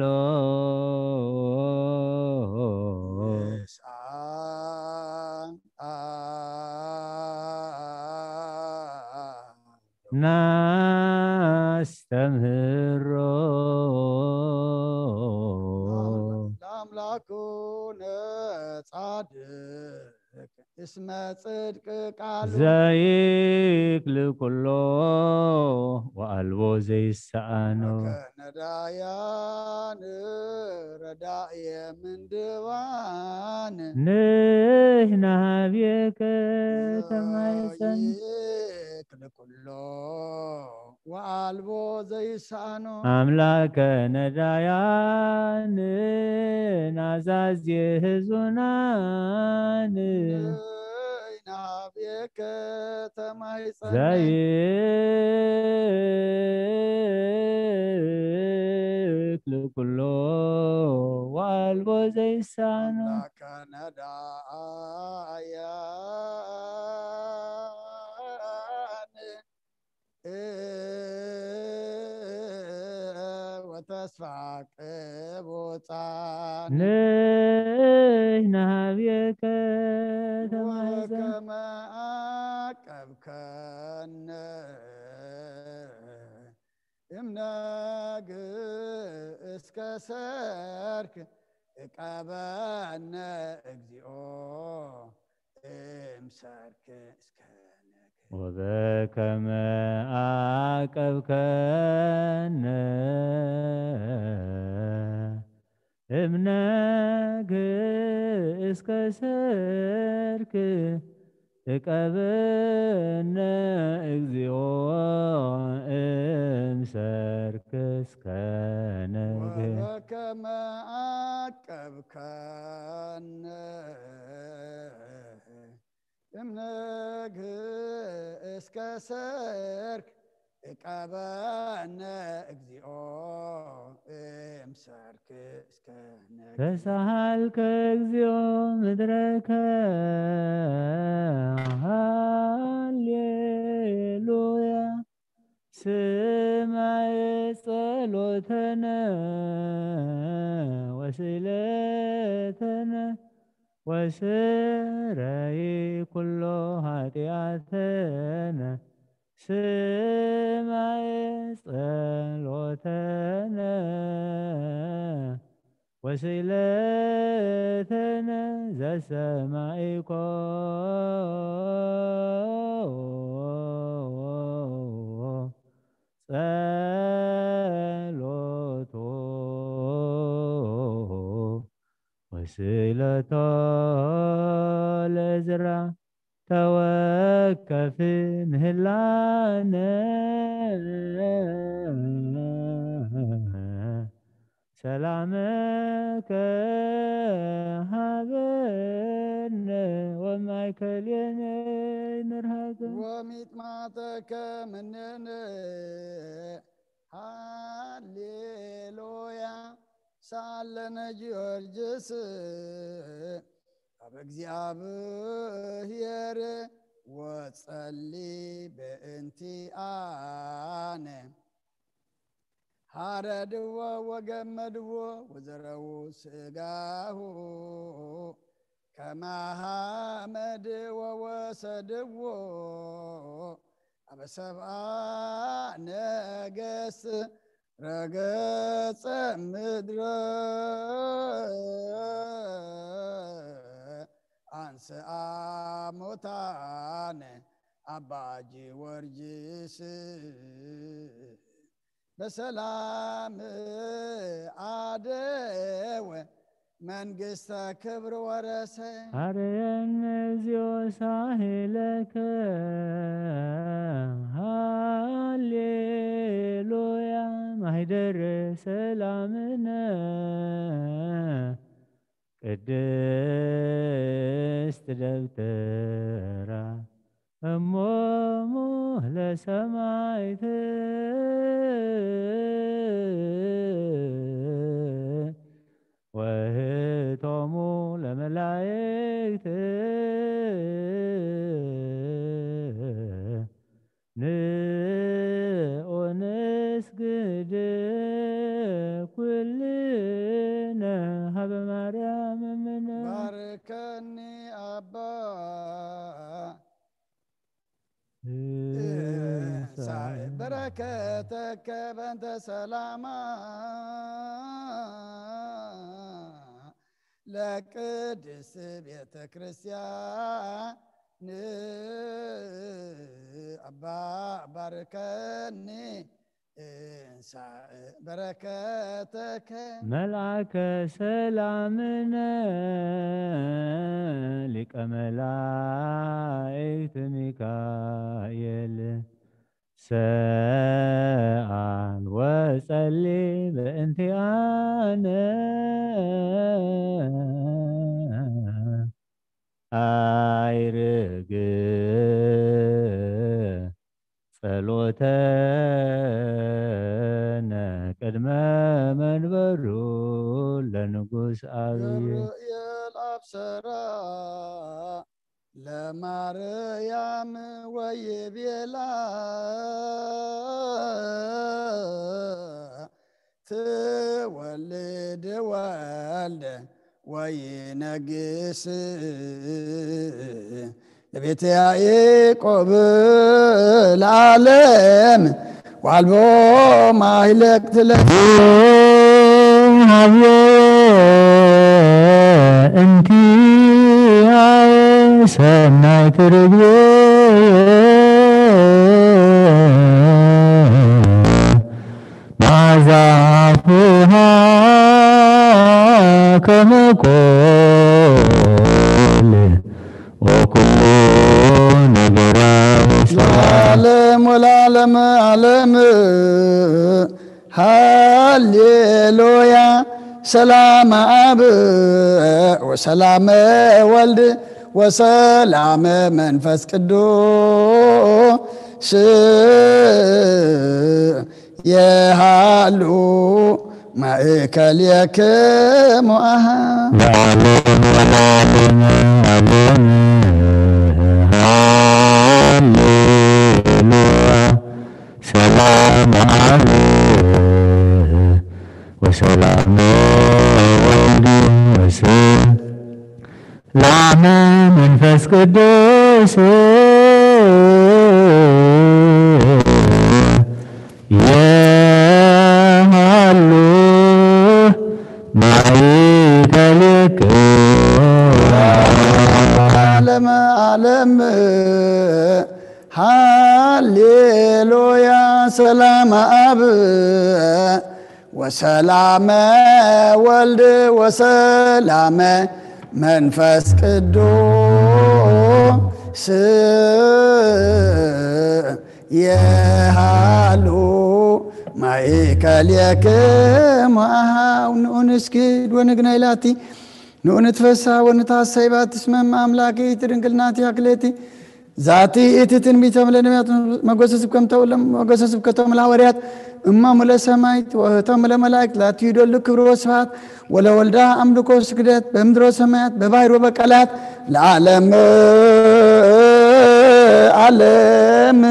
ናስተምህሮ ለአምላኩነ ጻድቅ እስመ ጽድቅ ቃሉ ዘይክል ኩሎ ወአልቦ ዘይሰአኖ ነዳያን ረዳየ ምንድባን ንሕና ሀብየከ ተማይፀን ይክል ኩሎ ወአልቦ ዘይሳኖ አምላከ ነዳያን ናዛዜ ህዙናን ናብየከ ተማይፀን ዘይክል ኩሎ ወአልቦ ዘይሳኖ አምላከ ነዳያን ወተስፋ ቅቡፃን ንሕና ሀብየከ ተማይፀን ወከመ አቀብከነ እምነግ እስከ ሰርክ እቀበነ እግዚኦ እምሰርክ እስከ ነግ ወበከመ አቀብከነ እምነግ እስከ ሰርክ እቀበነ እግዚኦ እምሰርክ እስከ ነግ ወበከመ አቀብከነ እምነግ እስከ እስከ ሰርክ እቀበነ እግዚኦ እምሰርክ እስከ ነግህ። ተሳሃልከ እግዚኦ ምድረከ። ሃሌሉያ። ስማዕ ጸሎተነ ወስእለተነ ወስረይ ኩሎ ኃጢአተነ። ስማዕ ጸሎተነ ወስእለተነ ዘሰማዒኮ ጸሎቶ ወስእለቶ ለእዝራ ተወከፍ ምህላነ ሰላመከ ሃበነ ወማእከሌነ ንርሃቀ ወሚጥማጠከ ምኔነ። ሃሌሉያ። ሳለነ ጊዮርጊስ ኣብ እግዚኣብሔር ወጸሊ በእንቲኣነ። ሃረድዎ ወገመድዎ ወዘረዉ ስጋሁ ከመ ሓመድ ወወሰድዎ ኣብ ሰብአ ነገስት ረገጸ ምድረ። አንስአ ሙታነ አባ ጊዮርጊስ በሰላም አደወ መንግስተ ክብር ወረሰ። አርየነ እግዚኦ ሳህለከ። ሃሌሉያ። ማህደረ ሰላምነ ቅድስት ደብተራ እሞሙ ለሰማይት ወህቶሙ ለመላእክት ንኡ ንስግድ ኩልነ ሀበ ማርያም እምነ። ባርከኒ አባ ሳይ በረከተከ በእንተ ሰላማ ለቅድስት ቤተ ክርስቲያን። አባ ባርከኒ እንሳእ በረከተከ። መልአከ ሰላምነ ሊቀ መላእክት ሚካኤል ሰአል ወጸሊ በእንቲአነ። አይርግ ጸሎተነ ቅድመ መንበሩ ለንጉስ አብየ። ገብርኤል አብሰራ ለማርያም ወይቤላ ትወልድ ወልደ ወይነግስ ለቤተ ያዕቆብ ለዓለም ዋልቦ ማይለቅት ለ ሀብየ እንቲአየ ሰናይት ርግብየ መዓዛ አፍሃ ከመ ኮል ወኩሉ ነገራ ለዓለም ወለዓለመ ዓለም። ሃሌሉያ። ሰላም አብ ወሰላም ወልድ ወሰላም መንፈስ ቅዱስ ስም የሃሉ ማእከልየክሙ ኣሃ። ለዓለም ወለዓለም ዓለም። ሃሌሉያ። ሰላም አብ ወሰላም ወልድ ወሰላም መንፈስ ቅዱስ የሃሉ ማእከልክሙ። ዓለመ ዓለም ሃሌሉያ። ሰላም አብ ወሰላመ ወልድ ወሰላመ መንፈስ ቅዱስ የሃሉ ማእከልክሙ ኣሃው። ንኡ ንስግድ ወንግነይ ላቲ፣ ንኡ ንትፈሳ ወንትሐሰይ ባቲ እስመ እመ አምላኪ እቲ ድንግል ናቲ ያክሌቲ ዛቲ እቲ ትንቢቶም ለነቢያት መጎሰ ስብከቶም ለመጎሰ ስብከቶም ለሐዋርያት እማሙ ለሰማይት ወእህቶም ለመላእክት ላቲ ይደሉ ክብር ወስብሐት ወለወልዳ አምልኮ ስግደት በምድሮ ሰማያት በባሕር ወበቀላት ለዓለም ዓለም።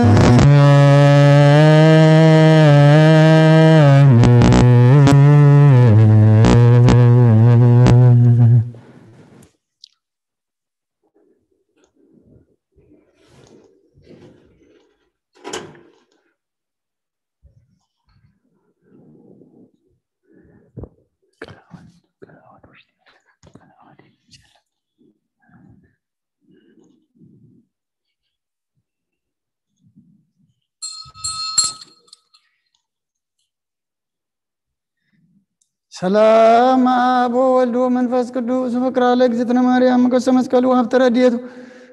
ሰላም አብ ወወልድ ወመንፈስ ቅዱስ። ፍቅራ ለእግዝእትነ ማርያም ሞገሰ መስቀሉ ሀብተ ረድኤቱ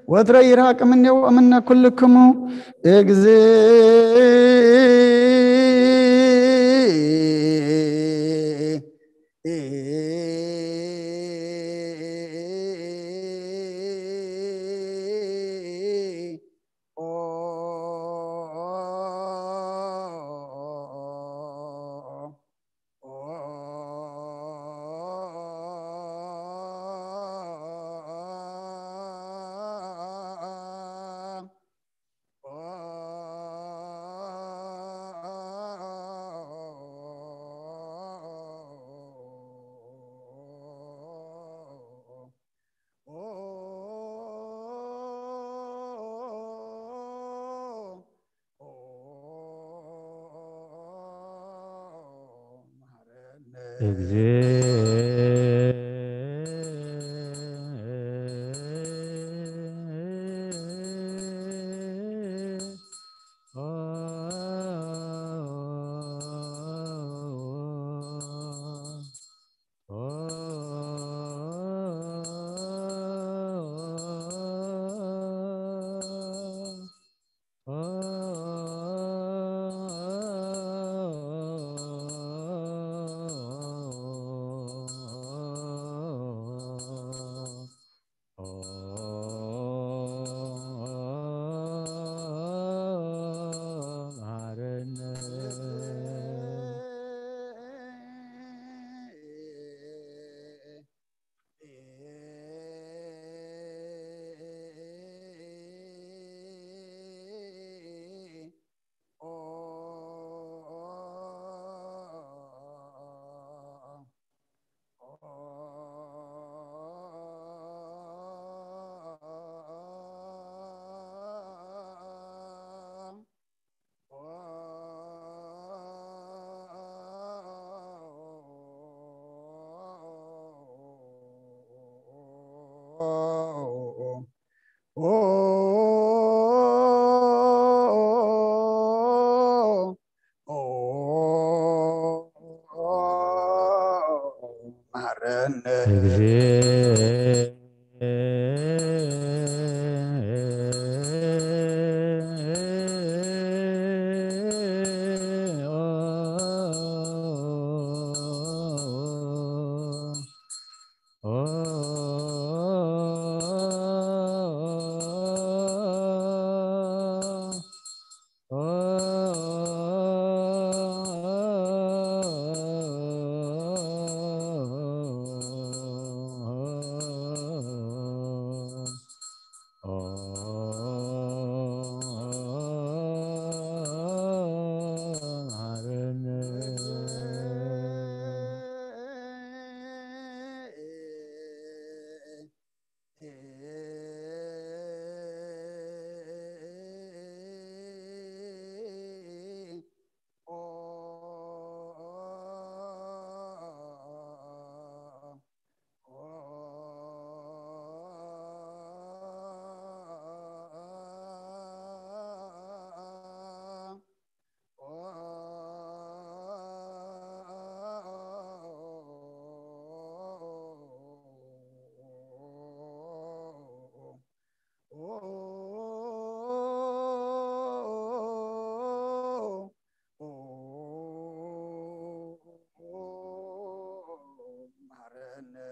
ወትረ ይራቅ እምኔው እምነ ኩልክሙ። እግዝእ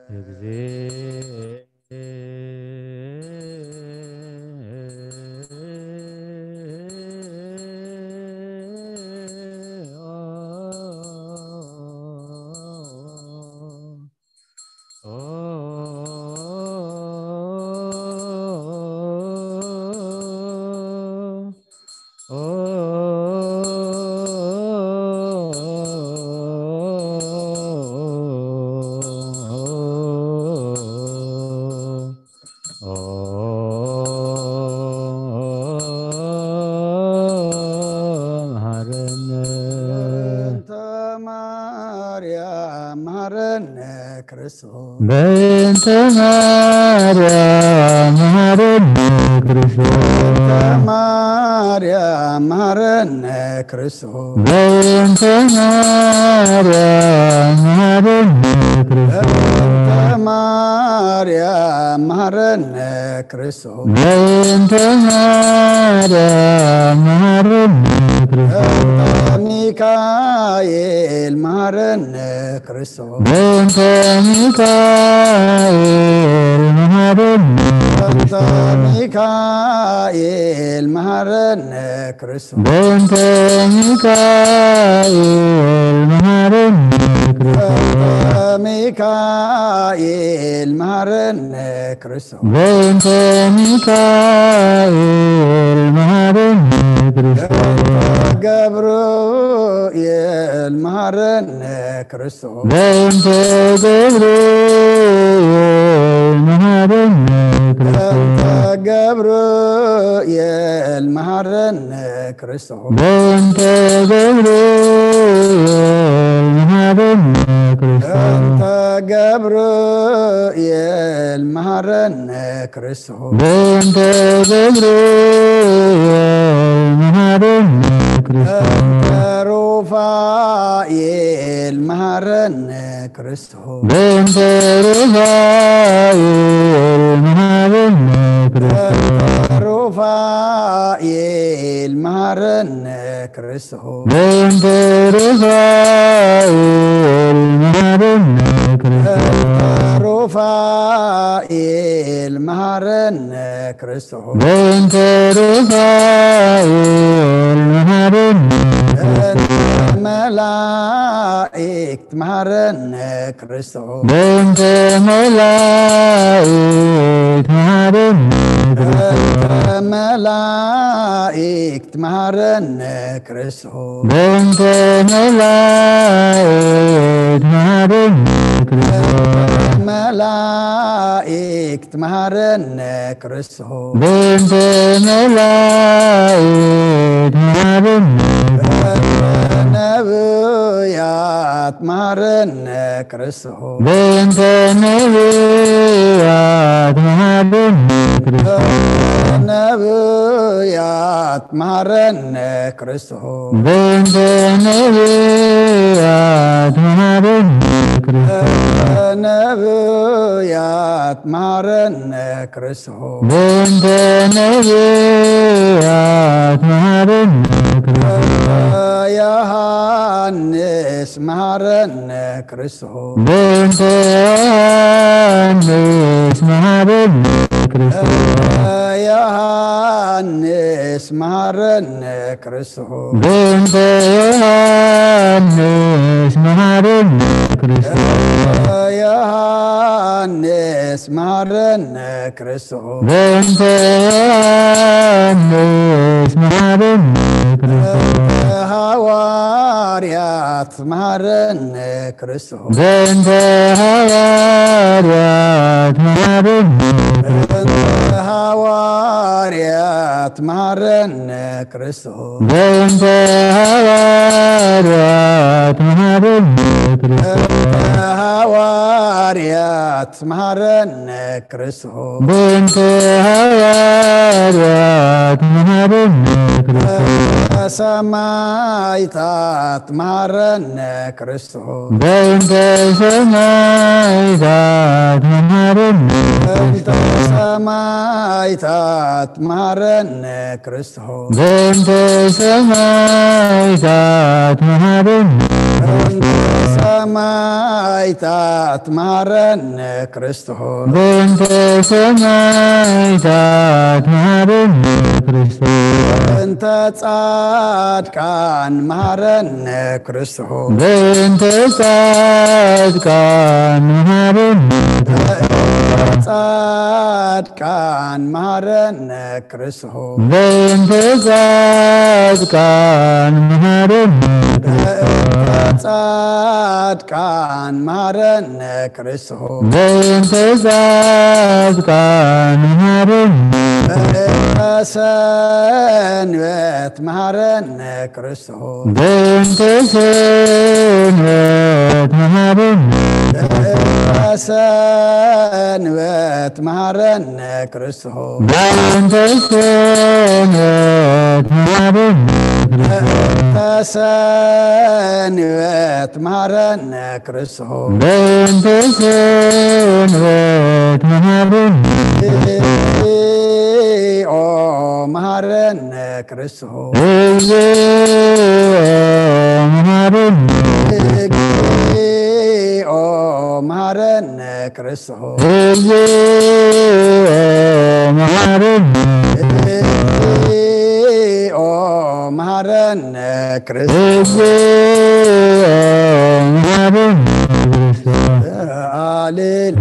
እግዚኦ። በእንተ ማርያም መሐረነ ክርስቶስ። በእንተ ማርያም መሐረነ ክርስቶስ። በእንተ ማርያም መሐረነ ክርስቶስ። በእንተ ማርያም መሐረነ ክርስቶስ። በእንተ ማርያም መሐረነ ክርስቶስ። በእንተ ማርያም መሐረነ ክርስቶስ። በእንተ ሚካኤል መሐረነ ክርስቶስ። በእንተ ሚካኤል መሐረነ በእንተ ክርስቶስ። ሚካኤል መሐረነ ክርስቶስ። በእንተ ሚካኤል መሐረነ ክርስቶስ። በእንተ ሚካኤል መሐረነ ክርስቶስ። በእንተ ሚካኤል መሐረነ ክርስቶስ። በእንተ ገብርኤል መሐረነ ክርስቶስ። በእንተ ገብርኤል መሐረነ ክርስቶስ። በእንተ ገብርኤል መሐረነ ክርስቶስ። በእንተ ገብርኤል መሐረነ ክርስቶስ። በእንተ ገብርኤል መሐረነ ክርስቶስ። በእንተ ገብርኤል መሐረነ ክርስቶስ። በእንተ ሩፋኤል መሐረነ ክርስቶስ። በእንተ ሩፋኤል መሐረነ ክርስቶስ። በእንተ ሩፋኤል መሐረነ ክርስቶስ። በእንተ ሩፋኤል መሐረነ ክርስቶስ። በእንተ ሩፋኤል መሐረነ ክርስቶስ። በእንተ ሩፋኤል መሐረነ ክርስቶስ። በእንተ መላእክት መሐረነ ክርስቶስ። በእንተ መላእክት መሐረነ ክርስቶስ። በእንተ መላእክት መሐረነ ክርስቶስ። በእንተ መላእክት መሐረነ ክርስቶስ። በእንተ መላእክት መሐረነ ክርስቶስ። በእንተ መላእክት መሐረነ ክርስቶስ። በእንተ ነብያት መሐረነ ክርስቶስ። በእንተ ነብያት መሐረነ ክርስቶስ። በእንተ ነብያት መሐረነ ክርስቶስ። በእንተ ነብያት መሐረነ ክርስቶስ። በእንተ ነብያት መሐረነ ክርስቶስ። በእንተ ነብያት መሐረነ ክርስቶስ። በእንተ ዮሐንስ መሐረነ ክርስቶስ። በእንተ ዮሐንስ መሐረነ ክርስቶስ። በእንተ ዮሐንስ መሐረነ ክርስቶስ። በእንተ ዮሐንስ መሐረነ ክርስቶስ። በእንተ ዮሐንስ መሐረነ ክርስቶስ። በእንተ ዮሐንስ መሐረነ ክርስቶስ። በእንተ ሐዋርያት መሐረነ ክርስቶስ። በእንተ ሐዋርያት መሐረነ ክርስቶስ። በእንተ ሐዋርያት መሐረነ ክርስቶስ። በእንተ ሐዋርያት መሐረነ ክርስቶስ። በእንተ ሐዋርያት መሐረነ ክርስቶስ። በእንተ ሐዋርያት መሐረነ ክርስቶስ። በእንተ ሰማይታት መሃረነ ክርስቶስ። በእንተ ሰማይታት መሃረነ በእንተ ሰማይታት መሃረነ ክርስቶስ። በእንተ ሰማይታት መሃረነ በእንተ ሰማይታት መሃረነ ክርስቶስ። በእንተ ሰማይታት መሃረነ ክርስቶስ በእንተ ጻድቃን መሃረነ ክርስቶስ። በእንተ ጻድቃን መሃረነ ጻድቃን መሃረነ ክርስቶስ። በእንተ ጻድቃን መሃረነ በእንተ ጻድቃን መሃረነ ክርስቶስ። በእንተ ጻድቃን መሃረነ በእንተ ሰንበት መሃረነ ክርስቶስ። በእንተ ሰንበት መሃረነ በእንተ ሰንበት መሃረነ ክርስቶስ። በእንተ ሰንበት መሃረነ ክርስቶስ በእንተ ሰንበት መሃረነ ክርስቶስ። በእንተ ሰንበት መሃረነ እግዚኦ መሃረነ ክርስቶስ። እግዚኦ መሃረነ እግዚኦ መሃረነ ክርስቶስ። እግዚኦ መሃረነ እግዚኦ መሃረነ ክርስቶስ። እግዚኦ መሃረነ ክርስቶስ አሌሉ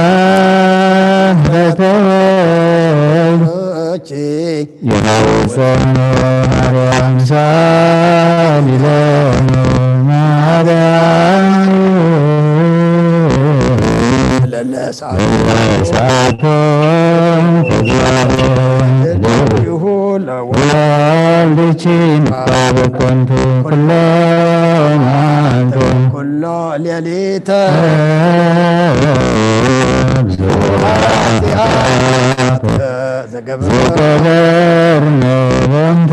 ማርያም በተወልድ ሎች የሐውሰነ ማርያም ሳሊለነ ማርያም ለለሳ ለሳቶም ተዛረ ይሁ ለወ ወልድኪ ምቃበ ከንቱ ኩሎ መዓልቶ ኩሎ ሌሊተ ብዙሓት ዘገበ ዘገበርነ በእንተ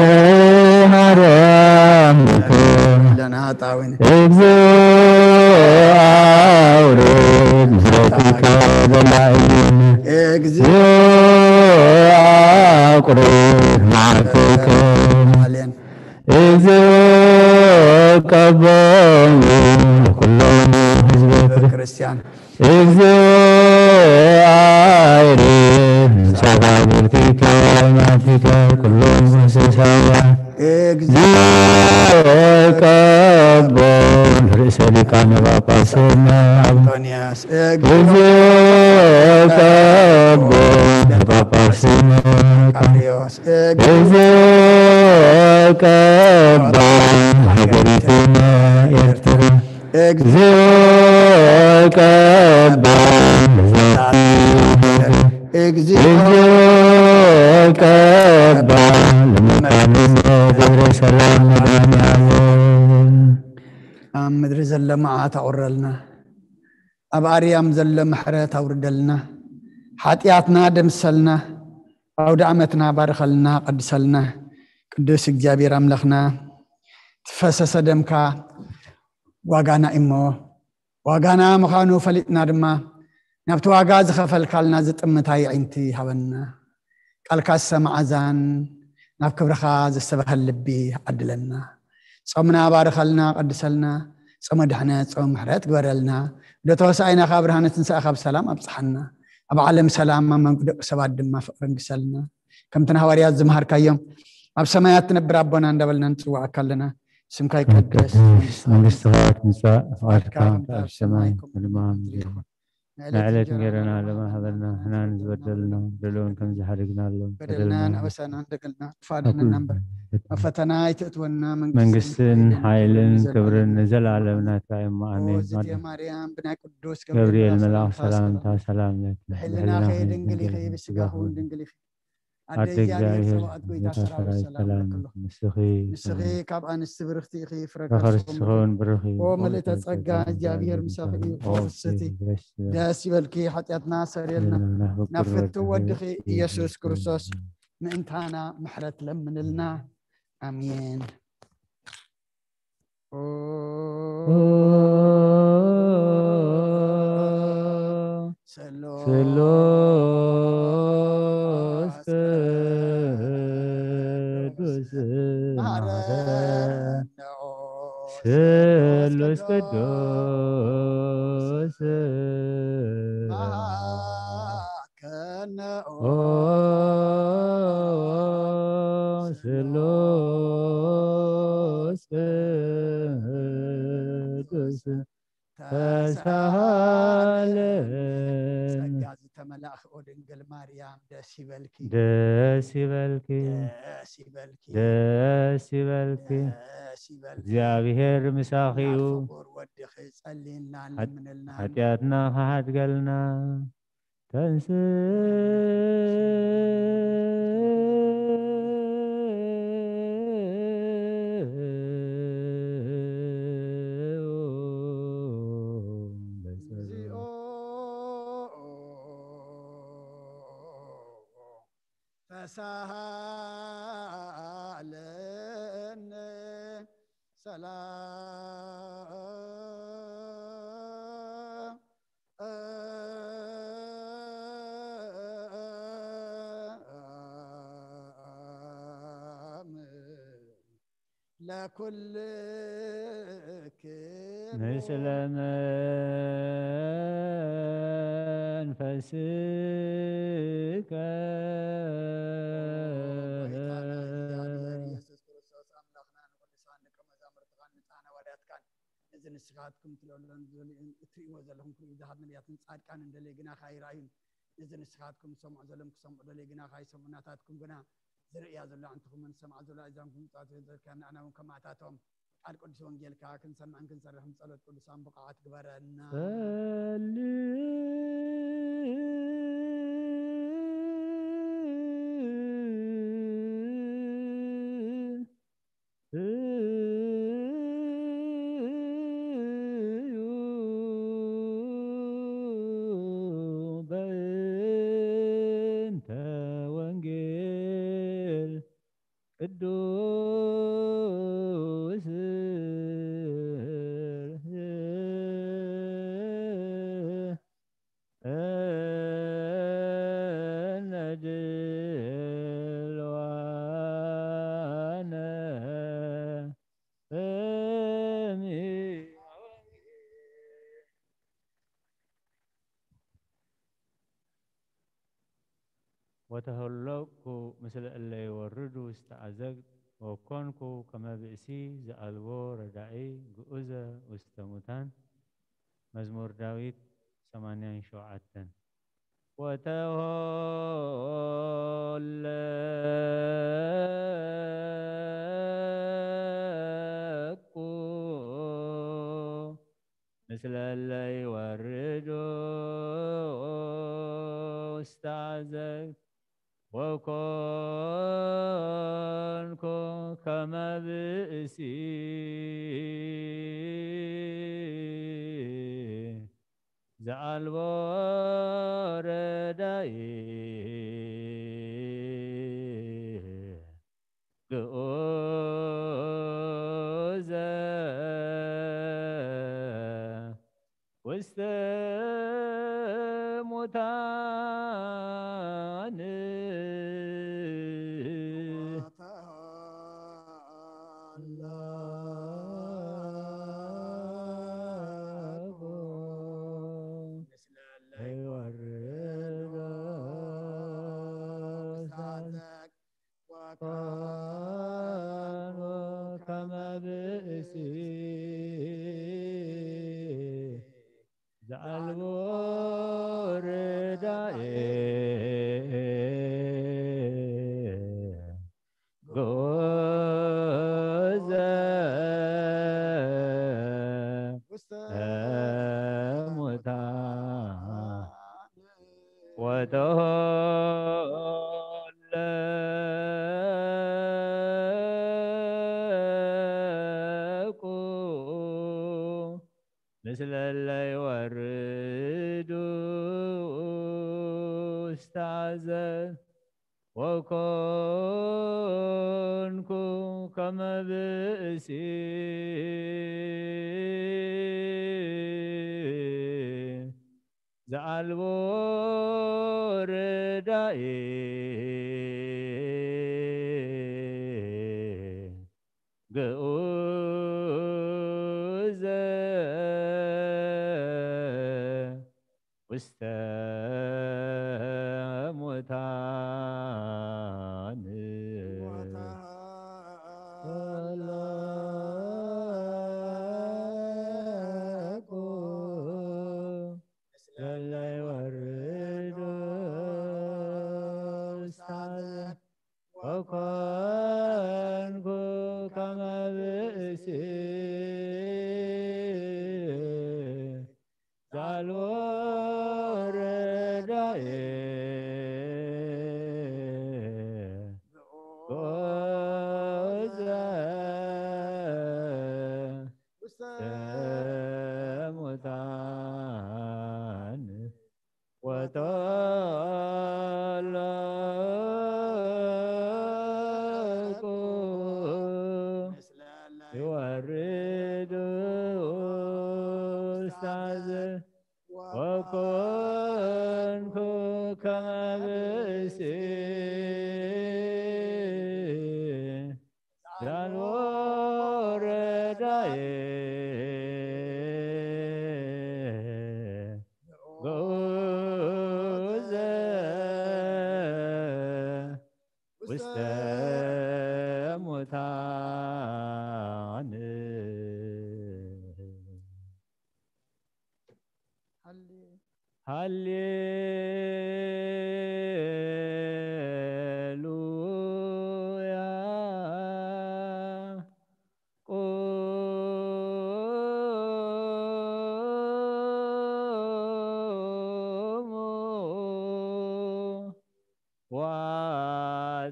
ማርያም ለና ጣዊነ እግዚኦ አውርድ ምሕረትከ ዘላእየነ እግዚኦ እግዚኦ አቁርብ መዓልትከ አሌን እግዚኦ ቀበሉ ኩሎም ህዝበ ክርስቲያን ክርስቲያን እግዚኦ አይርፍ ነፍሳት አበርቲከ ማቲከ ኩሎም እንስሳውያን እግዚኦ እግዚኦ ቀበሉ ርእሰ ሊቃነ ጳጳስና አንቶንያስ እግዚኦ ቀበሉ ጳጳስና ቃሪዮስ እግዚኦ ቀበሉ ሀገሪቱና ኤርትራ እግዚኦ እግዚኦ ቀበሉ እግዚኦ እግዚኦ ቀበሉ መካነ ደብረ ሰላም መድኃኔዓለም ኣብ ምድሪ ዘሎ መዓት ኣቑረልና፣ ኣብ ኣርያም ዘሎ ምሕረት ኣውርደልና፣ ሓጢኣትና ደምሰልና፣ ኣውደ ዓመትና ባርኸልና፣ ቀድሰልና። ቅዱስ እግዚኣብሔር ኣምላኽና፣ ትፈሰሰ ደምካ ዋጋና እሞ፣ ዋጋና ምዃኑ ፈሊጥና ድማ፣ ናብቲ ዋጋ ዝኸፈልካልና ዝጥምት ኣዒንቲ ሃበና። ቃልካ ዝሰማዓዛን ናብ ክብርኻ ዘስተባህል ልቢ ዓድለና። ጾምና ባርኸልና፣ ቀድሰልና። ጾመ ድሕነት፣ ጾመ ምሕረት ግበረልና። ወደ ተወሳኢና ካብ ብርሃነ ትንሳኤኻ ብሰላም ኣብጽሓና። ኣብ ዓለም ሰላም፣ ኣብ መንጎ ደቂ ሰባት ድማ ፍቕሪ ንግሰልና። ከምቲ ንሃዋርያት ዝመሃርካዮም፣ ኣብ ሰማያት ትነብር ኣቦና እንዳበልና ንጽውዓካ ኣለና። ስምካ ይቀደስ፣ ቅዱስ መንግስትኻ ትምጻእ፣ ፍቓድካ ፍቓድካ ከምቲ ኣብ ሰማይ ከምኡ ድማ ኣብ ምድሪ ይኹን። ንዕለት እንጀራና ሎሚ ሃበና፣ ንሕና ንዝበደሉና በደሎም ከም ዝሓደግናሎም በደልና ንኣበሳና ንደገልና ክፋድንና እምበር፣ ኣብ ፈተና ኣይትእትወና። መንግስትን ሓይልን ክብርን ንዘለኣለም ናትካ እዮም። ኣሜን። ዝትየ ማርያም ብናይ ቅዱስ ገብርኤል መልኣኽ ሰላምታ ሰላም ለኪ፣ ብሕልናኺ ድንግል ኢኺ፣ ብስጋኺ እውን ድንግል ኢኺ። ኣደ ኣደ እግዚኣብሔር እግዚኣብሔር ጸባኦት ጎይታ ጎይታ ሰራዊት ሰራዊት ሰላም ሰላም ለክሎ። ምስኺ ንስኺ ካብ ኣንስቲ ብርኽቲ ኢኺ፣ ፍረ ከኸርስቲ ከርስኺ ኸውን ብርኺ ኦ ምልእተ ጸጋ እግዚኣብሔር ምሳኺ እዩ። ኦ ፍስቲ ደስ ይበል። ደስ ይበልኪ፣ ሓጢኣትና ሰሪልና ናብ ፍቱ ወድኺ ኢየሱስ ክርስቶስ ምእንታና ምሕረት ለምንልና። ኣሜን። ስሉስ ቅዱስ ስሉስ ቅዱስ ከነ ኦ ስሉስ ቅዱስ ተሳሃለን። ጸጋ ዝተመላእኺ ኦ ድንግል ማርያም ደስ ይበልኪ። ደስ ይበልኪ። ደስ ይበልኪ። ደስ ይበልኪ። ደስ ይበልኪ። እግዚኣብሔር ምሳኺ እዩ። ፍቁር ወድኺ ጸልይልና፣ ሓጢኣትና ክሓድገልና። ተንስ ተሳሃለነ ሰላም ለኩልክ ምስለ መንፈስከ። ኢየሱስ ክርስቶስ ኣምላኽና ንቅዱሳን ደቀ መዛሙርትኻን ንጻና ዋዳትካን ነዚ ንስኻትኩም ትለሎን እትርእይዎ ዘለኹም ክርእዩ ዝሃብ ነቢያትን ጻድቃንን ደለይ ግናኻ ኣይረኣዩን። ነዚ ንስኻትኩም ዝሰምዑ ዘለኹም ክሰምዑ ደለይ ግናኻ ኣይሰምዑ። ናታትኩም ግና ዝርእያ ዘሎ ኣዕንትኹምን ዝሰምዓ ዘሎ ኣእዛንኩም ምጽዋት ዘዘልካዮም ንኣና እውን ከማእታቶም ቃል ቅዱስ ወንጌልካ ክንሰምዕን ክንሰርሕን ጸሎት ቅዱሳን ብቕዓት ግበረና። ጸሊ እዩ በእንተ ወንጌል ቅዱስ እነ ድልዋነ እምይእዜሰ። ወተሀለቅኩ ምስለ እለ ይወርዱ ውስተ አዘቅት ወኮንኩ ከመ ብእሲ ዘአልቦ ረዳኢ ግኡዘ ውስተ ሙታን። መዝሙር ዳዊት ሰማንያን ሸውዓተን። ወተወለቁ ምስለ እለ ይወርዱ ውስተ አዘቅት ወኮንኩ ከመ ብእሲ ዘአልቦ ረዳኢ ግኡዘ ውስተ ሙታን። ወኮኑ ከመ ብእሲ ዘአልቦ ርዳኤ ግኡዘ ውስተ ሙታን። ወተወለቁ ምስለ እለ ይወርዱ ውስተ አዘቅት ወኮንኩ ከመ ብእሲ ዘኣልቦ ርዳኢ ግኡዘ ውስተ ሙታን። ለለ ወርዶ ውስተ ሐዘን ወኮንኩ ከመ ብእሲ ዘአልቦ ረዳኢ ግኡዘ ውስተ ሙታን ወተለቁ ይወርድ ውስተ ሐዘን ወኮንኩ ከመ ብእሲ ዘአልቦ ረዳኢ ግኡዘ ውስተ ሙታን። ሃሌ ሃሌሉያ። ቁሙ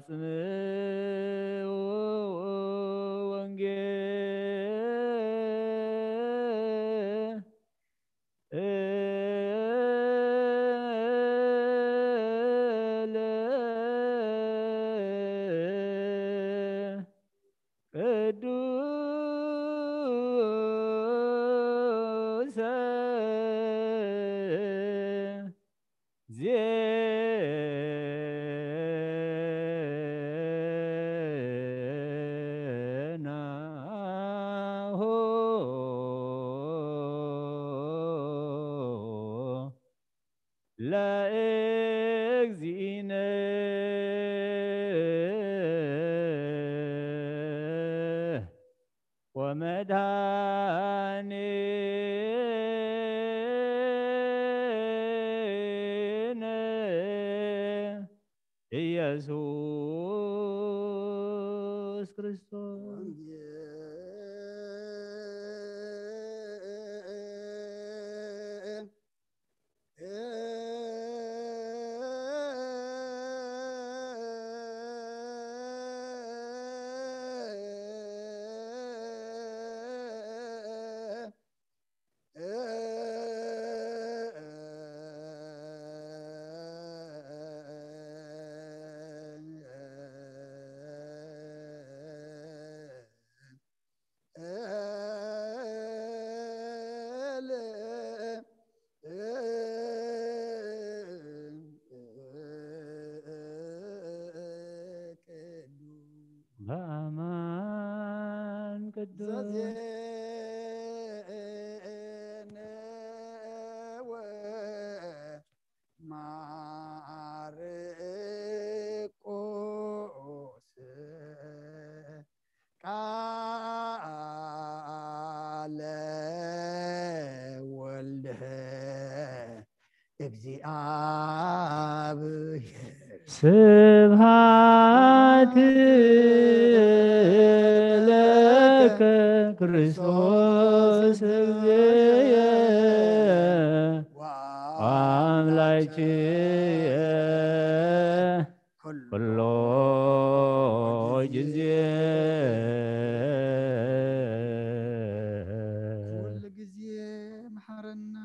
ወአጽምዑ ወንጌል ቅዱሰ ዜናሁ ለእግዚእነ ወመድኃኒነ ኢየሱስ ክርስቶስ። በአማን ቅዱስ ዘዜነ ወማርቆስ ቃለ ወልደ እግዚአብሔር። ስብሐት ለከ ክርስቶስ እግዚእየ ወአምላክየ ኩሎ ጊዜ። ኩሉ ግዜ መሓረና፣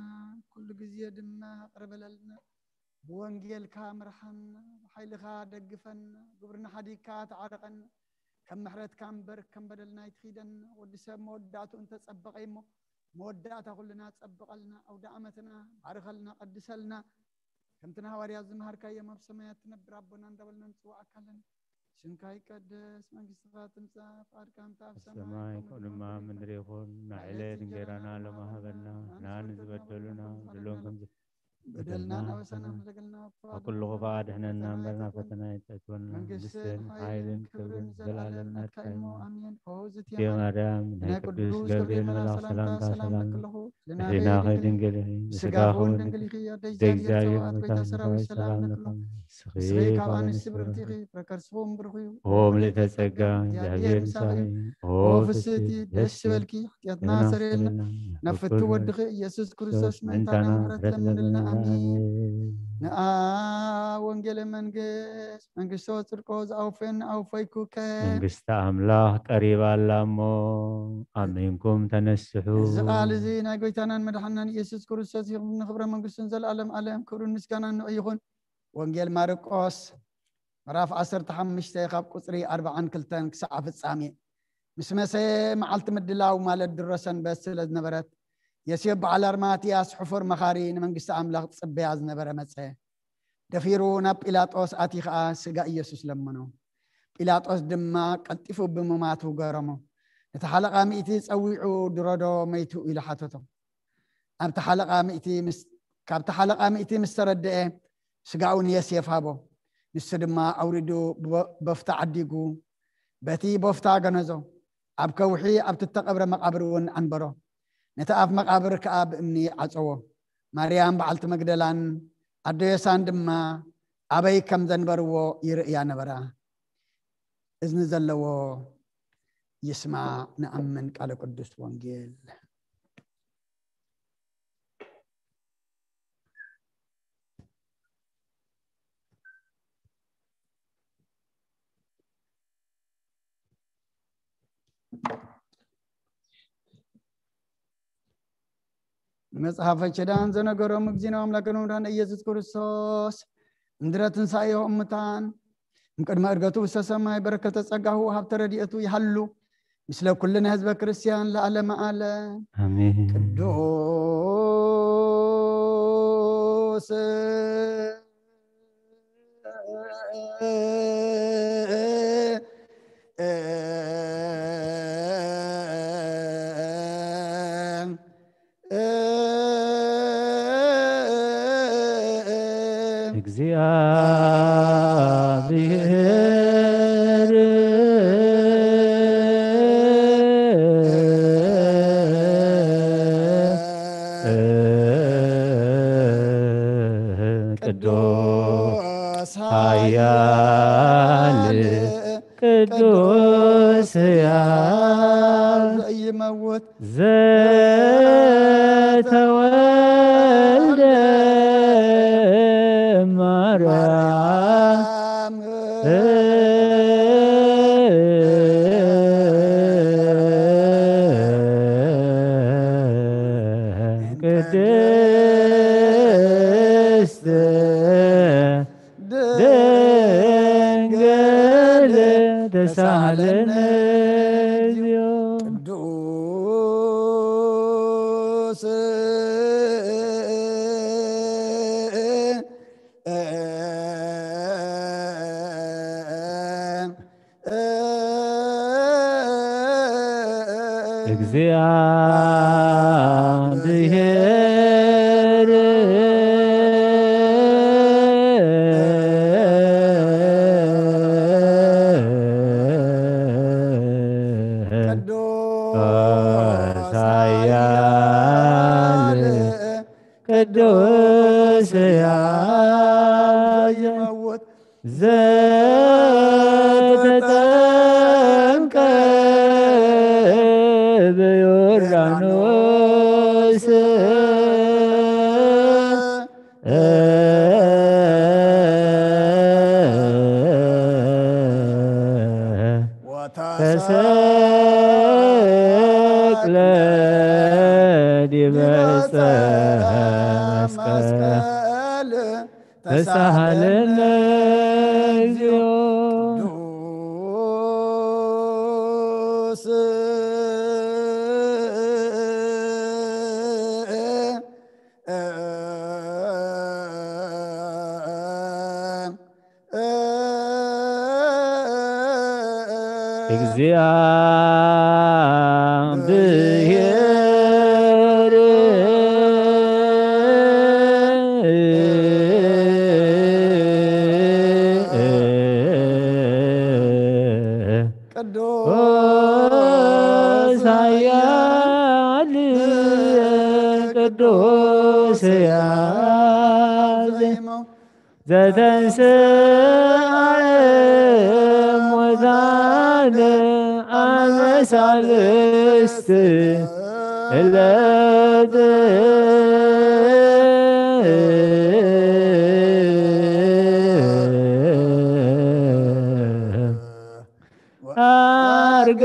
ኩሉ ግዜ ድማ ይቕረ በለልና። ብወንጌልካ ምርሓና፣ ሓይልኻ ደግፈና፣ ግብርና ሓዲግካ ተዓረቐና። ከም ምሕረትካ እምበር ከም በደልና ኣይትኺደና። ወዲ ሰብ መወዳእትኡ እንተጸበቐ እሞ፣ መወዳእታ ኩልና ጸብቐልና። ኣውደ ዓመትና ባርኸልና፣ ቀድሰልና። ከምቲ ንሃዋርያት ዝመሃርካዮም ኣብ ሰማያት ትነብር ኣቦና እንዳበልና ንጽውዓካ ኣለና። ስምካ ይቀደስ፣ መንግስትኻ ትምጻእ፣ ፍቓድካ ከምቲ ኣብ ኣብ ሰማይ ሰማይ ከምኡ ከምኡ ድማ ኣብ ምድሪ ምድሪ ይኹን። ይኹን። ናይ ናይ ዕለት ዕለት እንጀራና እንጀራና ሎሚ ሎሚ ሃበና። ሃበና። ንዓና ንዓና ዝበደሉና ዝበደሉና በደልና ከም ዝበደልና በደልና በደልና ኣበሳና ንበደልና። ንበደልና። ካብ ኩሉ ክፉእ ኣድሕነና እምበር ናብ ፈተና ኣይተእትወና። መንግስትን መንግስትን ሓይልን ሓይልን ክብርን ክብርን ዘለኣለም ዘለኣለም ናትካ ናትካ እዩ። እዩ። ኣሜን። ኦ ዝትየ እትየ ማርያም፣ ማርያም፣ ናይ ናይ ቅዱስ ቅዱስ ገብርኤል ገብርኤል መልኣኽ መልኣኽ ሰላምታ ሰላምታ ሰላም ሰላም ለክልኹ። ለክልኹ። ልናኺ ህሊናኺ ድንግል ድንግል ኢኺ፣ ኢኺ፣ ብስጋኺ ብስጋኺ እውን እውን ድንግል ድንግል ኢኺ። ኢኺ። ደይ ደይ እግዚኣብሔር እግዚኣብሔር ኣብ ቤታ ኣብ ሰራዊት ቤታ ሰላም ሰላም ለክልኹ። ለክልኹ። ንስኺ ንስኺ ካብ ካብ ኣንስቲ ኣንስቲ ብርክቲ ኢኺ፣ ብርክቲ ኢኺ፣ ፍረ ከርስኺ እውን ብሩኽ እዩ። ኦ ምልእተ ጸጋ፣ እግዚኣብሔር ምሳኺ። ኦ ኦ ፍስሕቲ ፍስሕቲ ደስ ደስ ይበልኪ፣ ይበልኪ፣ ሓጢኣትና ኣሰረየልና፣ ኣሰረየልና፣ ናብ ፍቱ ፍቱ ወድኺ ወድኺ ኢየሱስ ኢየሱስ ክርስቶስ ምእንታና ምእንታና ምሕረት ምሕረት ለምንልና። ለምንልና። ኣሜን። ኣሜን። ንኣ ወንጌለ መንግስት መንግስቶ ጽድቆ ዝኣውፈየኒ ኣውፈይኩከ። መንግስቲ ኣምላኽ ቀሪባ ኣላ እሞ ኣሚንኩም ተነስሑ። እዚ ቃል እዚ ናይ ጎይታናን መድሓናን ኢየሱስ ክርስቶስ ይኹን፣ ንኽብረ መንግስቱን ዘለኣለም ኣለም ክብርን ምስጋናን ንኡ ይኹን። ወንጌል ማርቆስ ምዕራፍ ዓሰርተ ሓሙሽተ ካብ ቁጽሪ ኣርባዓን ክልተን ክሳዕ ፍጻሜ። ምስ መሰየ መዓልቲ ምድላው ማለት ድሮ ሰንበት ስለ ዝነበረት፣ የሴፍ በዓል ኣርማትያስ ሕፉር መኻሪ ንመንግስቲ ኣምላኽ ዝጽበያ ዝነበረ መጸ። ደፊሩ ናብ ጲላጦስ ኣትዩ ኸኣ ስጋ ኢየሱስ ለመኖ። ጲላጦስ ድማ ቀልጢፉ ብምማቱ ገረሞ። ነቲ ሓለቓ ሚእቲ ጸዊዑ ድሮዶ መይቱ ኢሉ ሓተቶ። ኣብቲ ሓለቓ ሚእቲ ምስ-፣ ካብቲ ሓለቓ ሚእቲ ምስ ተረድኤ ስጋኡ ንየሴፍ ሃቦ። ንሱ ድማ ኣውሪዱ ብቦ-፣ ቦፍታ ዓዲጉ በቲ ቦፍታ ገነዞ። ኣብ ከውሒ ኣብቲ እተቐብረ መቓብር እውን ኣንበሮ። ነቲ ኣፍ መቓብር ከኣ ብእምኒ ዓጸዎ። ማርያም በዓልቲ መግደላን ኣዶ ዮሳን ድማ ኣበይ ከም ዘንበርዎ ይርእያ ነበራ። እዝኒ ዘለዎ ይስማዕ፣ ንኣምን ቃለ ቅዱስ ወንጌል። ንመጽሓፈ ኪዳን ዘነገሮም እግዚእነ ኣምላክን መድኃኒነ ኢየሱስ ክርስቶስ እምድረ ትንሣኤሁ እሙታን እምቅድመ ዕርገቱ ውስተ ሰማይ በረከተ ጸጋሁ ሃብተ ረድኤቱ ይሃሉ ምስለ ኩልነ ህዝበ ክርስቲያን ለዓለመ ዓለም። ኣሜን። ቅዱስ እግዚኣብሔር ቅዱስ ኃያል ቅዱስ ሕያው ዘይመውት ዘተወልደ ማርያም ቅድስት ድንግል ተሳለነ እግዚኦ። ቅዱስ እግዚአብሔር ቅዱስ ኃያል ቅዱስ ሕያው ዘይመውት ዘተጠምቀ በዮርዳኖስ ተሰቅለ ዲበ ዕፀ መስቀል ተሳሃለነ እግዚኣብሔር ቅዱስ ኃያል ቅዱስ ሕያው ዘተንሥአ እሙታን አመ ሣልስት ዕለት ዐርገ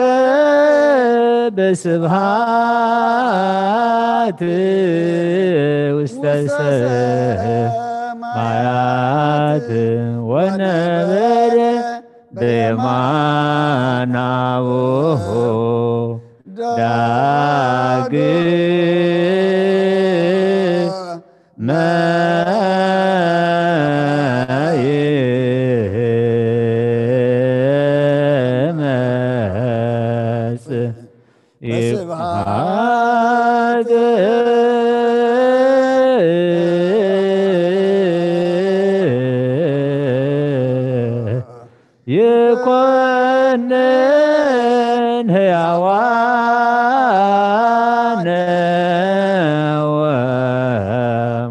በስብሐት ውስተ ሰማያት ወነበረ በየማነ አቡሁ ዳግመ ይመጽእ በስብሐት ይኮንን ሕያዋነ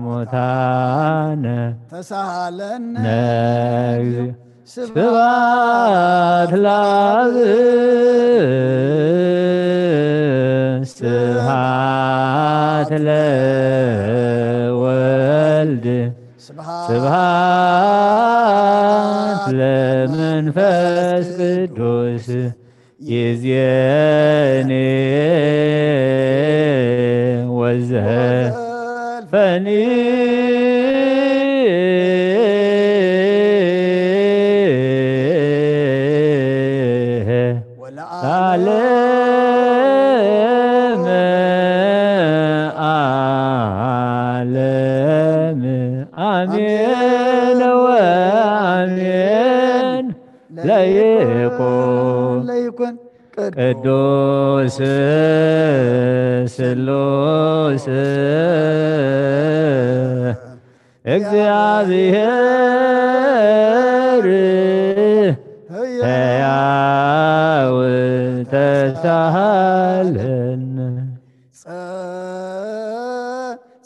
ወሙታነ ተሳሃለነ ነግ ስብሐት ለአብ ስብሐት ለወልድ ስብሐት ለመንፈስ ቅዱስ ይዜኒ ወዘልፈኒ ለዓለመ ዓለም አሜን ወአሜን። ለይኩን ለይኩን ቅዱስ ስሉስ እግዚአብሔር ሕያው ተሳሃለነ። ጸ-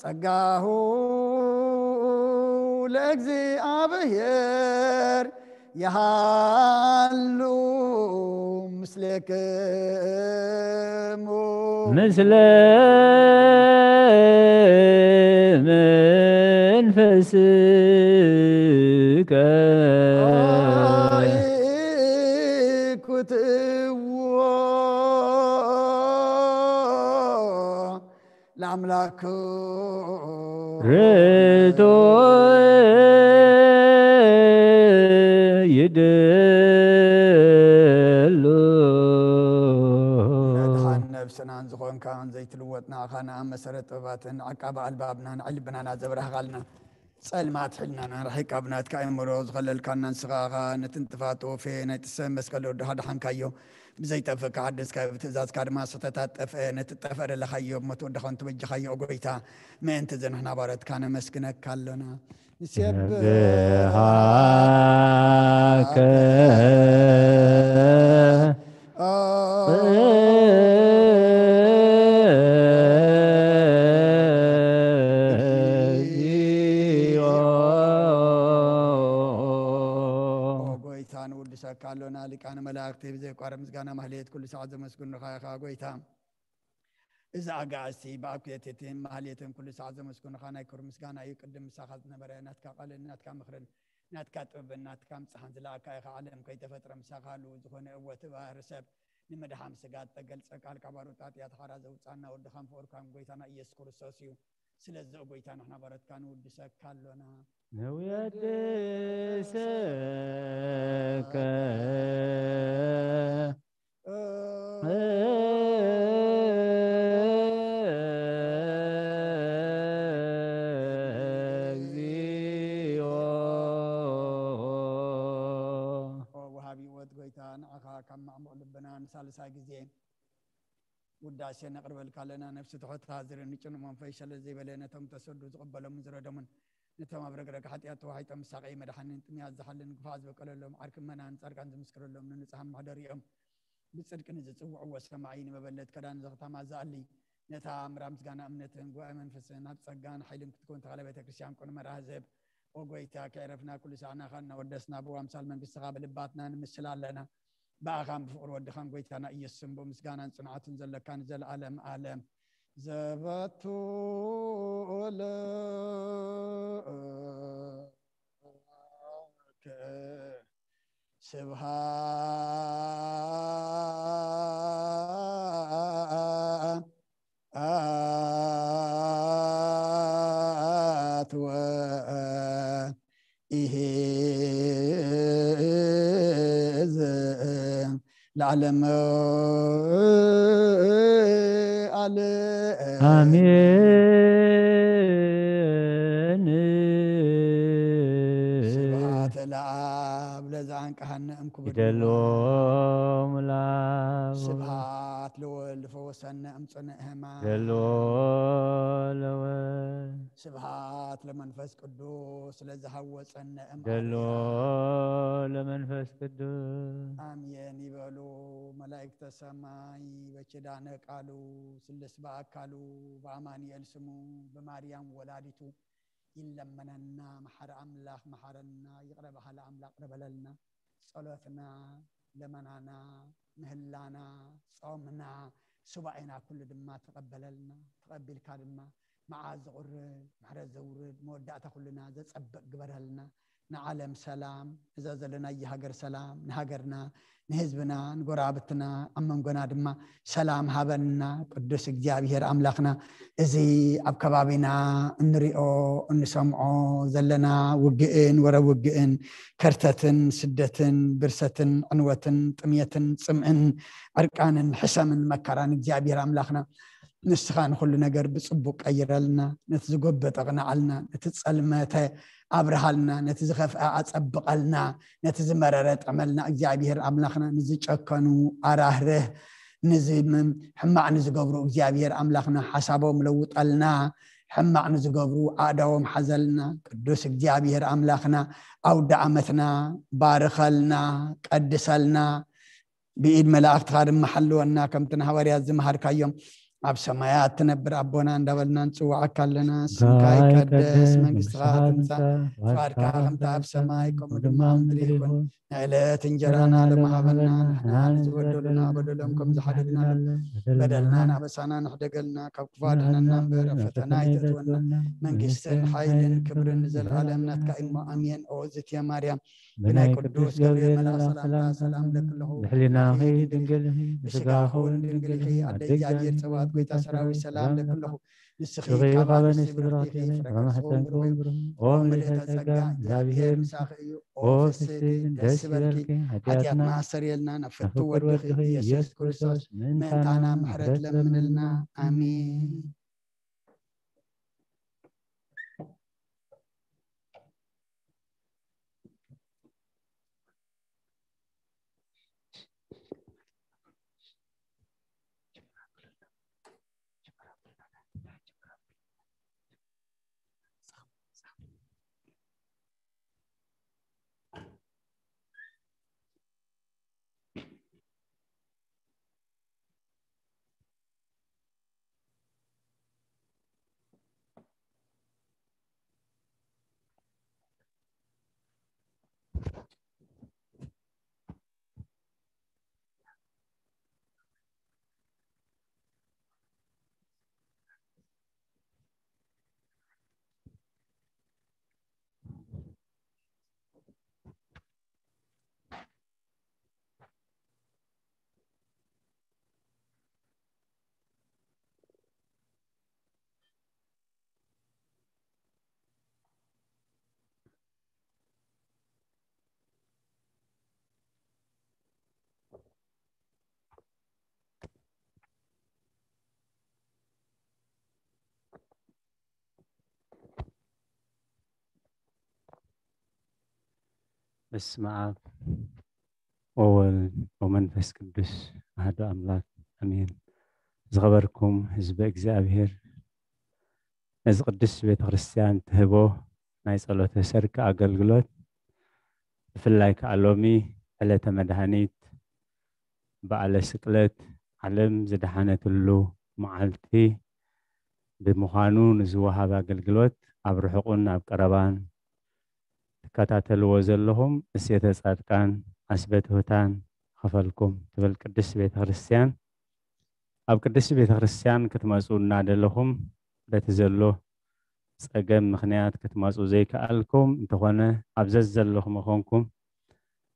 ጸጋሁ ለእግዚአብሔር የሃሉ ምስሌክሙ ምስለ መንፈስከ። ኩትዎ ለአምላኩ ርቶ ይደሉ። መድኃን ነፍስናን ዝኾንካ ዘይትልወጥ ንዓኻ ንኣብ መሰረት ጥበባትን ዓቃቢ ኣልባብናን ዕልብናና ዘብራህኻልና ጸልማት ሕልናና ርሒቃ ብናትካ ኣእምሮ ዝኸለልካና ንስኻ ኢኻ። ነቲ ንጥፋት ወፌ ናይቲ ሰብ መስቀል ወድኻ ደሓንካዮ። ብዘይጠፍእ ከሓደስካዮ፣ ብትእዛዝካ ድማ ስሕተታት ጠፍአ። ነቲ ጠፍአ ደለኻዮ ብሞት ወድኻ እውን ተበጀኻዮ። ኦ ጎይታ፣ ምእንቲ እዚ ንሕና ባሮትካ ነመስግነካ ኣሎና። ንሴብሐከ ኦ ጎይታ፣ ንውድሰካ ኣሎና። ሊቃነ መላእክቲ ብዘይቋርጽ ምስጋና ማህሌት ኩሉ ሰዓት ዘመስግኑኻ ኢኻ ጎይታ። እዚ ኣጋእዝቲ ብኣኩየቴትን ማህሌትን ኩሉ ሰዓት ዘመስግኑኻ ናይ ክብሪ ምስጋና እዩ። ቅድም ምሳኻ ዝነበረ ናትካ ቃልን ናትካ ምኽርን ናትካ ጥበብን ናትካ ምጽሓን ዝለኣካ ኢኻ። ዓለም ከይተፈጥረ ምሳኻ ህልው ዝኾነ እወ ትባህር ሰብ ንምድሓን ስጋ እተገልጸ ቃልካ ባሮት ጣጥያት ሓራ ዘውጻና ወድኻን ፍቑርካን ጎይታና ኢየሱስ ክርስቶስ እዩ። ስለዚ ኦ ጎይታ ንሕና ባሮትካ ንውድሰካ ኣሎና። ንውድሰከ እግዚኦ። ኦ ወሃቢ ህይወት ጎይታ፣ ንዓኻ ካብ ማዕሙቕ ልብና ንሳልሳይ ግዜ ውዳሴ ነቕርበልካ ኣለና። ነፍሲ ትሑት፣ ሃዝርን ንጭኑቕ መንፈስ ሸለል ዘይበለ፣ ነቶም ተሰዱ ዝቕበሎምን ዝረደሙን፣ ነቶም ኣብ ረግረግ ሓጢኣት ተዋሒጦም፣ ሳቐይ መድሓኒን ጥምያት ዝሓልን ግፋ ዝበቀለሎም፣ ዓርኪ እመናን ጻድቃን ዝምስክረሎም፣ ንንጹሃን መሕደሪኦም ብጽድቂ ንዝጽውዕዎ ሰማዒ፣ ንመበለት ከዳን ዘኽታማ ዝኣሊ፣ ነታ ምራ ምስጋና እምነትን ጉባኤ መንፈስን ኣብ ጸጋን ሓይልን ክትከውን ተኻለ ቤተ ክርስቲያን ቅኑዕ መርሃ ዝህብ፣ ኦ ጎይታ፣ ከዕረፍና ኩሉ ሳዕ ናኻ እናወደስና፣ ብኣምሳል መንግስትኻ ብልባትና ንምስል ኣለና። ብኣኻን ብፍቕሪ ወድኻን ጎይታና ኢየሱስን ብምስጋናን ጽንዓትን ዘለካ ንዘለኣለም ኣለም ዘበቱ ለከ ስብሃት ወኢሂዝ ለዓለም ኣለ። ኣሜን። ስብሃት ለኣብ ለዘአንቀሃነ እምክቡድ ይደሎ ምላብ። ስብሃት ለወልድ ፈወሰነ እምጽንዕ ህማም። ደሎ ለወልድ። ስብሃት ለመንፈስ ቅዱስ ለዘሃወጸነ እም ደሎ ለመንፈስ ቅዱስ። ኣሜን ይበሉ መላእክተ ሰማይ። በኪዳነ ቃሉ ስልስ በአካሉ በአማኑኤል ስሙ በማርያም ወላዲቱ ይለመነና። መሓሪ ኣምላኽ መሓረና፣ ይቕረ በሃሊ ኣምላኽ ይቕረ በለልና። ጸሎትና፣ ለመናና፣ ምህላና፣ ጾምና፣ ሱባኤና ኩሉ ድማ ተቐበለልና። ተቐቢልካ ድማ መዓዝ ዝቑርብ፣ ምሕረት ዘውርድ፣ መወዳእታ ኩልና ዘጸብቕ ግበረልና። ንዓለም ሰላም፣ እዛ ዘለናያ ሃገር ሰላም፣ ንሃገርና፣ ንህዝብና፣ ንጎረባብትና፣ ኣብ መንጎና ድማ ሰላም ሃበና። ቅዱስ እግዚኣብሔር ኣምላኽና፣ እዚ ኣብ ከባቢና እንሪኦ እንሰምዖ ዘለና ውግእን ወረ ውግእን፣ ከርተትን ስደትን ብርሰትን ዕንወትን ጥምየትን ጽምእን ዕርቃንን ሕሰምን መከራን እግዚኣብሔር ኣምላኽና ንስኻ ንኹሉ ነገር ብጽቡቕ ቀይረልና፣ ነቲ ዝጎበጠ ቅንዓልና፣ ነቲ ጸልመተ ኣብርሃልና፣ ነቲ ዝኸፍአ ኣጸብቐልና፣ ነቲ ዝመረረ ጥዕመልና። እግዚኣብሔር ኣምላኽና ንዝጨከኑ ኣራህርህ፣ ንዚ-፣ ሕማቕ ንዝገብሩ እግዚኣብሔር ኣምላኽና ሓሳቦም ለውጠልና፣ ሕማቕ ንዝገብሩ ኣእዳዎም ሓዘልና። ቅዱስ እግዚኣብሔር ኣምላኽና ኣውደ ዓመትና ባርኸልና፣ ቀድሰልና፣ ብኢድ መላእኽትኻ ድማ ሓልወና፣ ከምቲ ንሃዋርያት ዝመሃርካዮም፣ ኣብ ሰማያት ትነብር ኣቦና እንዳበልና ንጽውዓካ ኣለና። ስምካ ይቀደስ፣ መንግስትኻ ትምጻእ፣ ፍቓድካ ከምቲ ኣብ ሰማይ ከምኡ ድማ ኣብ ምድሪ ይኹን። ንዕለት እንጀራና ሎሚ ሃበና፣ ንሕና ንዝበደሉና በደሎም ከም ዝሓደግና፣ በደልናን ኣበሳናን ንሕደገልና፣ ካብ ክፉ ኣድሕነና እምበር፣ ኣብ ፈተና ኣይተእትወና። መንግስትን ሓይልን ክብርን ንዘለኣለም ናትካ እዩ እሞ፣ ኣሜን። ኦ ዝትየ ማርያም፣ ብናይ ቅዱስ ገብርኤል መልኣኽ ሰላምታ ሰላም እብለኪ ኣለኹ። ብሕሊናኺ ድንግል ኢኺ፣ ብስጋኺ እውን ድንግል ኢኺ። ኣደ እግዚኣብሔር ጸባኦት፣ ጎይታ ሰራዊት ሰላም እብለኪ ኣለኹ። ንስኺ ካብ ኣንስቲ ብርኽቲ ኢኺ፣ ፍረ ከርስኺ እውን ብሩኽ እዩ። ኦ ምልዕተ ጸጋ፣ እግዚኣብሔር ምሳኺ እዩ። ኦ ፍስሕቲ፣ ደስ ይበልኪ። ሓጢኣትና ኣስተርእየልና፣ ናብ ፍትው ወድኺ ኢየሱስ ክርስቶስ ምእንታና ምሕረት ለምንልና። ኣሜን። በስመ አብ ወወልድ ወመንፈስ ቅዱስ ኣሐዱ ኣምላክ ኣሜን። ዝኸበርኩም ህዝበ እግዚኣብሔር፣ ነዚ ቅድስት ቤተ ክርስቲያን ትህቦ ናይ ጸሎተ ሰርክ ኣገልግሎት፣ ብፍላይ ከኣ ሎሚ ዕለተ መድኃኒት፣ በዓለ ስቅለት፣ ዓለም ዝደሓነትሉ መዓልቲ ብምዃኑ፣ ንዝወሃብ ኣገልግሎት ኣብ ርሑቕን ኣብ ቀረባን ትከታተልዎ ዘለኹም፣ እሴተ ጻድቃን ኣስበትሁታን ክፈልኩም ትብል ቅድስት ቤተ ክርስቲያን። ኣብ ቅድስት ቤተ ክርስቲያን ክትመጹ እናደለኹም፣ በቲ ዘሎ ጸገም ምኽንያት ክትመጹ ዘይከኣልኩም እንተኾነ፣ ኣብ ዘዘለኹም ኮንኩም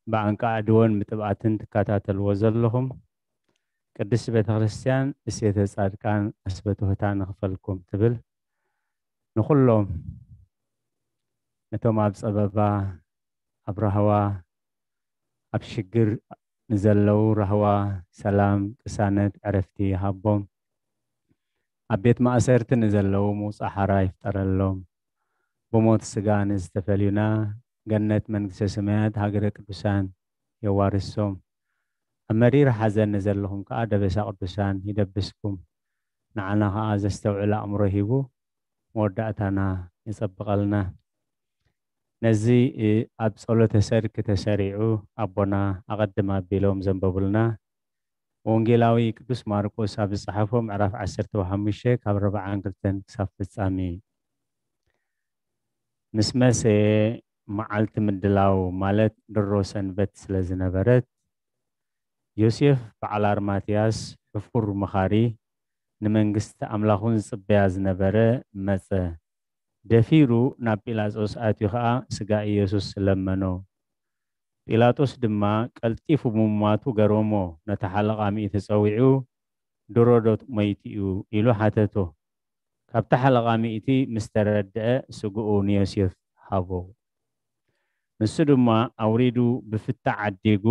ብኣንቃዕድዎን ብጥብኣትን ትከታተልዎ ዘለኹም፣ ቅድስት ቤተ ክርስቲያን እሴተ ጻድቃን ኣስበትሁታን ክፈልኩም ትብል። ንኹሎም ነቶም ኣብ ጸበባ፣ ኣብ ራህዋ፣ ኣብ ሽግር ንዘለዉ ራህዋ፣ ሰላም፣ ቅሳነት፣ ዕረፍቲ ይሃቦም። ኣብ ቤት ማእሰርቲ ንዘለዉ ምውጻእ ሓራ ይፍጠረሎም። ብሞት ስጋ ንዝተፈልዩና ገነት መንግስተ ሰማያት ሃገረ ቅዱሳን የዋርሶም። ኣብ መሪር ሓዘን ንዘለኹም ከኣ ደበሳ ቅዱሳን ይደብስኩም። ንዓና ከኣ ዘስተውዕል ኣእምሮ ሂቡ መወዳእታና የጸብቐልና። ነዚ፣ እ፣ ኣብ ጸሎተ ሰርክ ተሰሪዑ ኣቦና ኣቐድም ኣቢሎም ዘንበቡልና ወንጌላዊ ቅዱስ ማርቆስ ኣብ ዝጸሓፎ ምዕራፍ ዓሰርተ ሓሙሽተ ካብ ኣርባዓን ክልተን ክሳብ ፍጻሜ። ምስ መሰየ መዓልቲ ምድላው ማለት ድሮ ሰንበት ስለ ዝነበረት፣ ዮሴፍ በዓል ኣርማትያስ ሕፉር መኻሪ ንመንግስቲ ኣምላኹን ዝጽበያ ዝነበረ መጸ። ደፊሩ ናብ ጲላጦስ ኣትዩ ኸኣ ስጋ ኢየሱስ ለመኖ። ጲላጦስ ድማ ቀልጢፉ ምሟቱ ገረሞ። ነቲ ሓለቓ ሚእቲ ጸዊዑ፣ "ድሮ ዶ ሞይቱ እዩ?" ኢሉ ሓተቶ። ካብቲ ሓለቓ ሚእቲ ምስ ተረድአ፣ ስግኡ ንዮሴፍ ሃቦ። ንሱ ድማ ኣውሪዱ ብፍታ ዓዲጉ፣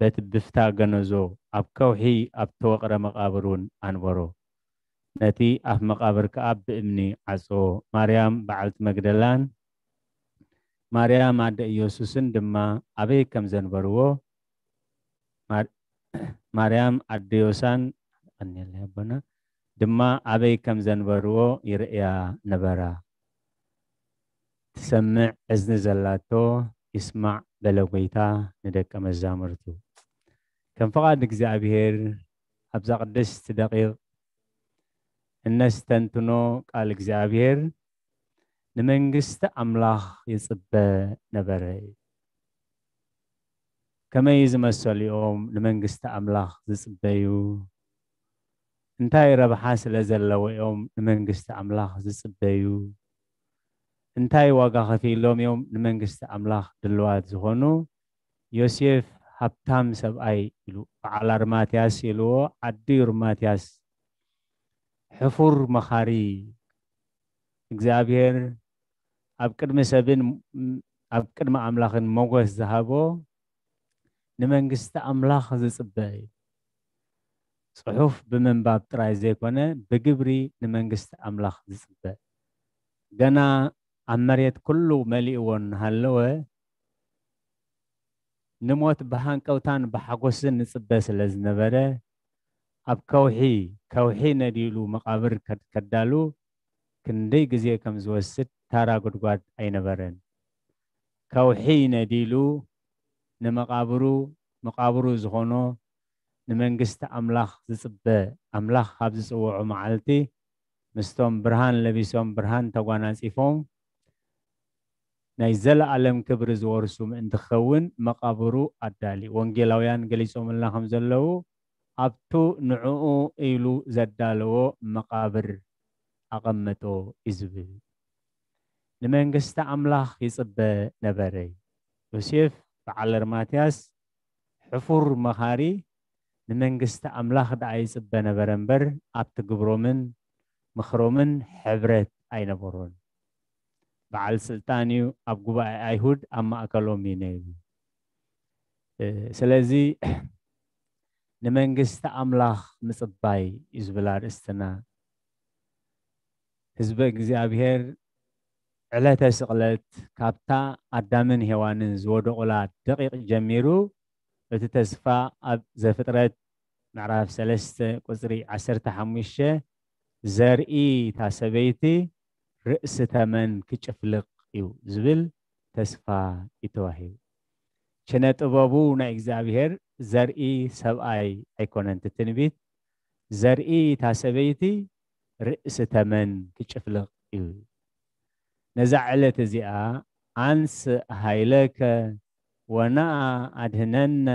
በቲ ብፍታ ገነዞ፣ ኣብ ከውሒ ኣብ ተወቕረ መቓብር እውን ኣንበሮ። ነቲ ኣፍ መቓብር ከኣ ብእምኒ ዓጽዎ። ማርያም በዓልቲ መግደላን ማርያም ኣደ ኢየሱስን ድማ ኣበይ ከም ዘንበርዎ፣ ማር-፣ ማርያም ኣደ ዮሳን፣ ቀንየለይ ኣቦና፣ ድማ ኣበይ ከም ዘንበርዎ ይርእያ ነበራ። ትሰምዕ እዝኒ ዘላቶ ይስማዕ በለ ጐይታ ንደቀ መዛሙርቱ። ከም ፍቓድ እግዚኣብሔር ኣብዛ ቅድስቲ ደቂቕ እነስተንትኖ ቃል እግዚኣብሔር ንመንግስቲ ኣምላኽ ይጽበ ነበረ። ከመይ ዝመሰሉ እዮም ንመንግስቲ ኣምላኽ ዝጽበዩ? እንታይ ረብሓ ስለ ዘለዎ እዮም ንመንግስቲ ኣምላኽ ዝጽበዩ? እንታይ ዋጋ ከፊሎም እዮም ንመንግስቲ ኣምላኽ ድልዋት ዝኾኑ? ዮሴፍ ሃብታም ሰብኣይ ኢሉ፣ በዓል ኣርማትያስ ኢልዎ፣ ዓዲ ርማትያስ፣ ሕፉር መኻሪ፣ እግዚኣብሔር ኣብ ቅድሚ ሰብን ኣብ ቅድሚ ኣምላኽን ሞገስ ዝሃቦ ንመንግስቲ ኣምላኽ ዝጽበ እዩ። ጽሑፍ ብምንባብ ጥራይ ዘይኮነ፣ ብግብሪ ንመንግስቲ ኣምላኽ ዝጽበ። ገና ኣብ መሬት ኩሉ መሊእዎ እናሃለወ፣ ንሞት ብሃንቀውታን ብሓጎስን ንጽበ ስለ ዝነበረ፣ ኣብ ከውሒ፣ ከውሒ ነዲሉ መቓብር ከድ-፣ ከዳሉ ክንደይ ግዜ ከም ዝወስድ ታራ ጉድጓድ ኣይነበረን። ከውሒ ነዲሉ ንመቓብሩ፣ መቓብሩ ዝኾኖ ንመንግስቲ ኣምላኽ ዝጽበ፣ ኣምላኽ ኣብ ዝጽውዖ መዓልቲ ምስቶም ብርሃን ለቢሶም ብርሃን ተጓናጺፎም ናይ ዘለኣለም ክብሪ ዝወርሱ ምእንቲ ክኸውን መቓብሩ ኣዳልዩ። ወንጌላውያን ገሊጾምልና ከም ዘለዉ ኣብቱ ንዕኡ ኢሉ ዘዳለዎ መቓብር ኣቐመጦ እዩ ዝብል። ንመንግስቲ ኣምላኽ ይጽበ ነበረ። ዮሴፍ በዓል ኣርማትያስ ሕፉር መኻሪ ንመንግስቲ ኣምላኽ ደኣ ይጽበ ነበረ እምበር፣ ኣብቲ ግብሮምን ምኽሮምን ሕብረት ኣይነበሮን። በዓል ስልጣን እዩ፣ ኣብ ጉባኤ ኣይሁድ ኣብ ማእከሎም እዩ ነይሩ። እ፣ ስለዚ ንመንግስቲ ኣምላኽ ምጽባይ እዩ ዝብል ኣርእስትና። ህዝበ እግዚኣብሔር ዕለተ ስቕለት ካብታ ኣዳምን ሄዋንን ዝወደቑላ ደቂቕ ጀሚሩ እቲ ተስፋ ኣብ ዘፍጥረት ምዕራፍ ሰለስተ ቁጽሪ ዓሰርተ ሓሙሽተ፣ "ዘርኢ እታ ሰበይቲ ርእሲ ተመን ክጭፍልቕ እዩ" ዝብል ተስፋ እዩ ተዋሂቡ። ኪነ ጥበቡ ናይ እግዚኣብሔር ዘርኢ ሰብኣይ ኣይኮነን። እቲ ትንቢት፣ "ዘርኢ እታ ሰበይቲ ርእሲ ተመን ክጭፍልቕ እዩ" ነዛ ዕለት እዚኣ፣ "ኣንስ ሃይለከ ወነኣ ኣድህነነ፣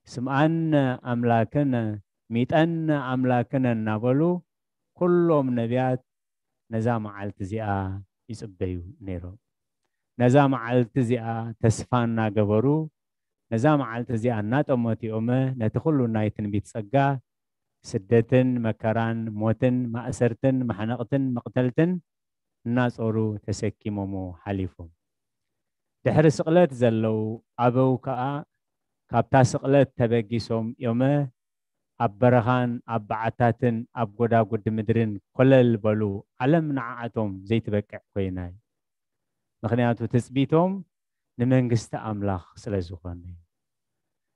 ስምኣነ ኣምላክነ፣ ሚጠነ ኣምላክነ" እናበሉ ኩሎም ነቢያት ነዛ መዓልቲ እዚኣ ይጽበዩ ነይሮም። ነዛ መዓልቲ እዚኣ ተስፋ እናገበሩ፣ ነዛ መዓልቲ እዚኣ እናጠመቱ እዮመ ነቲ ኩሉ ናይ ትንቢት ጸጋ፣ ስደትን መከራን ሞትን ማእሰርትን ማሕነቕትን መቕተልትን እናጾሩ ተሰኪሞሞ ሓሊፎም። ድሕሪ ስቕለት ዘለዉ ኣበው ከኣ ካብታ ስቕለት ተበጊሶም እዮመ ኣብ በረኻን ኣብ በዓታትን ኣብ ጎዳጉዲ ምድርን ኮለል በሉ። ዓለም ንዓኣቶም ዘይትበቅዕ ኮይና እዩ። ምኽንያቱ ትጽቢቶም ንመንግስቲ ኣምላኽ ስለ ዝኾነ እዩ።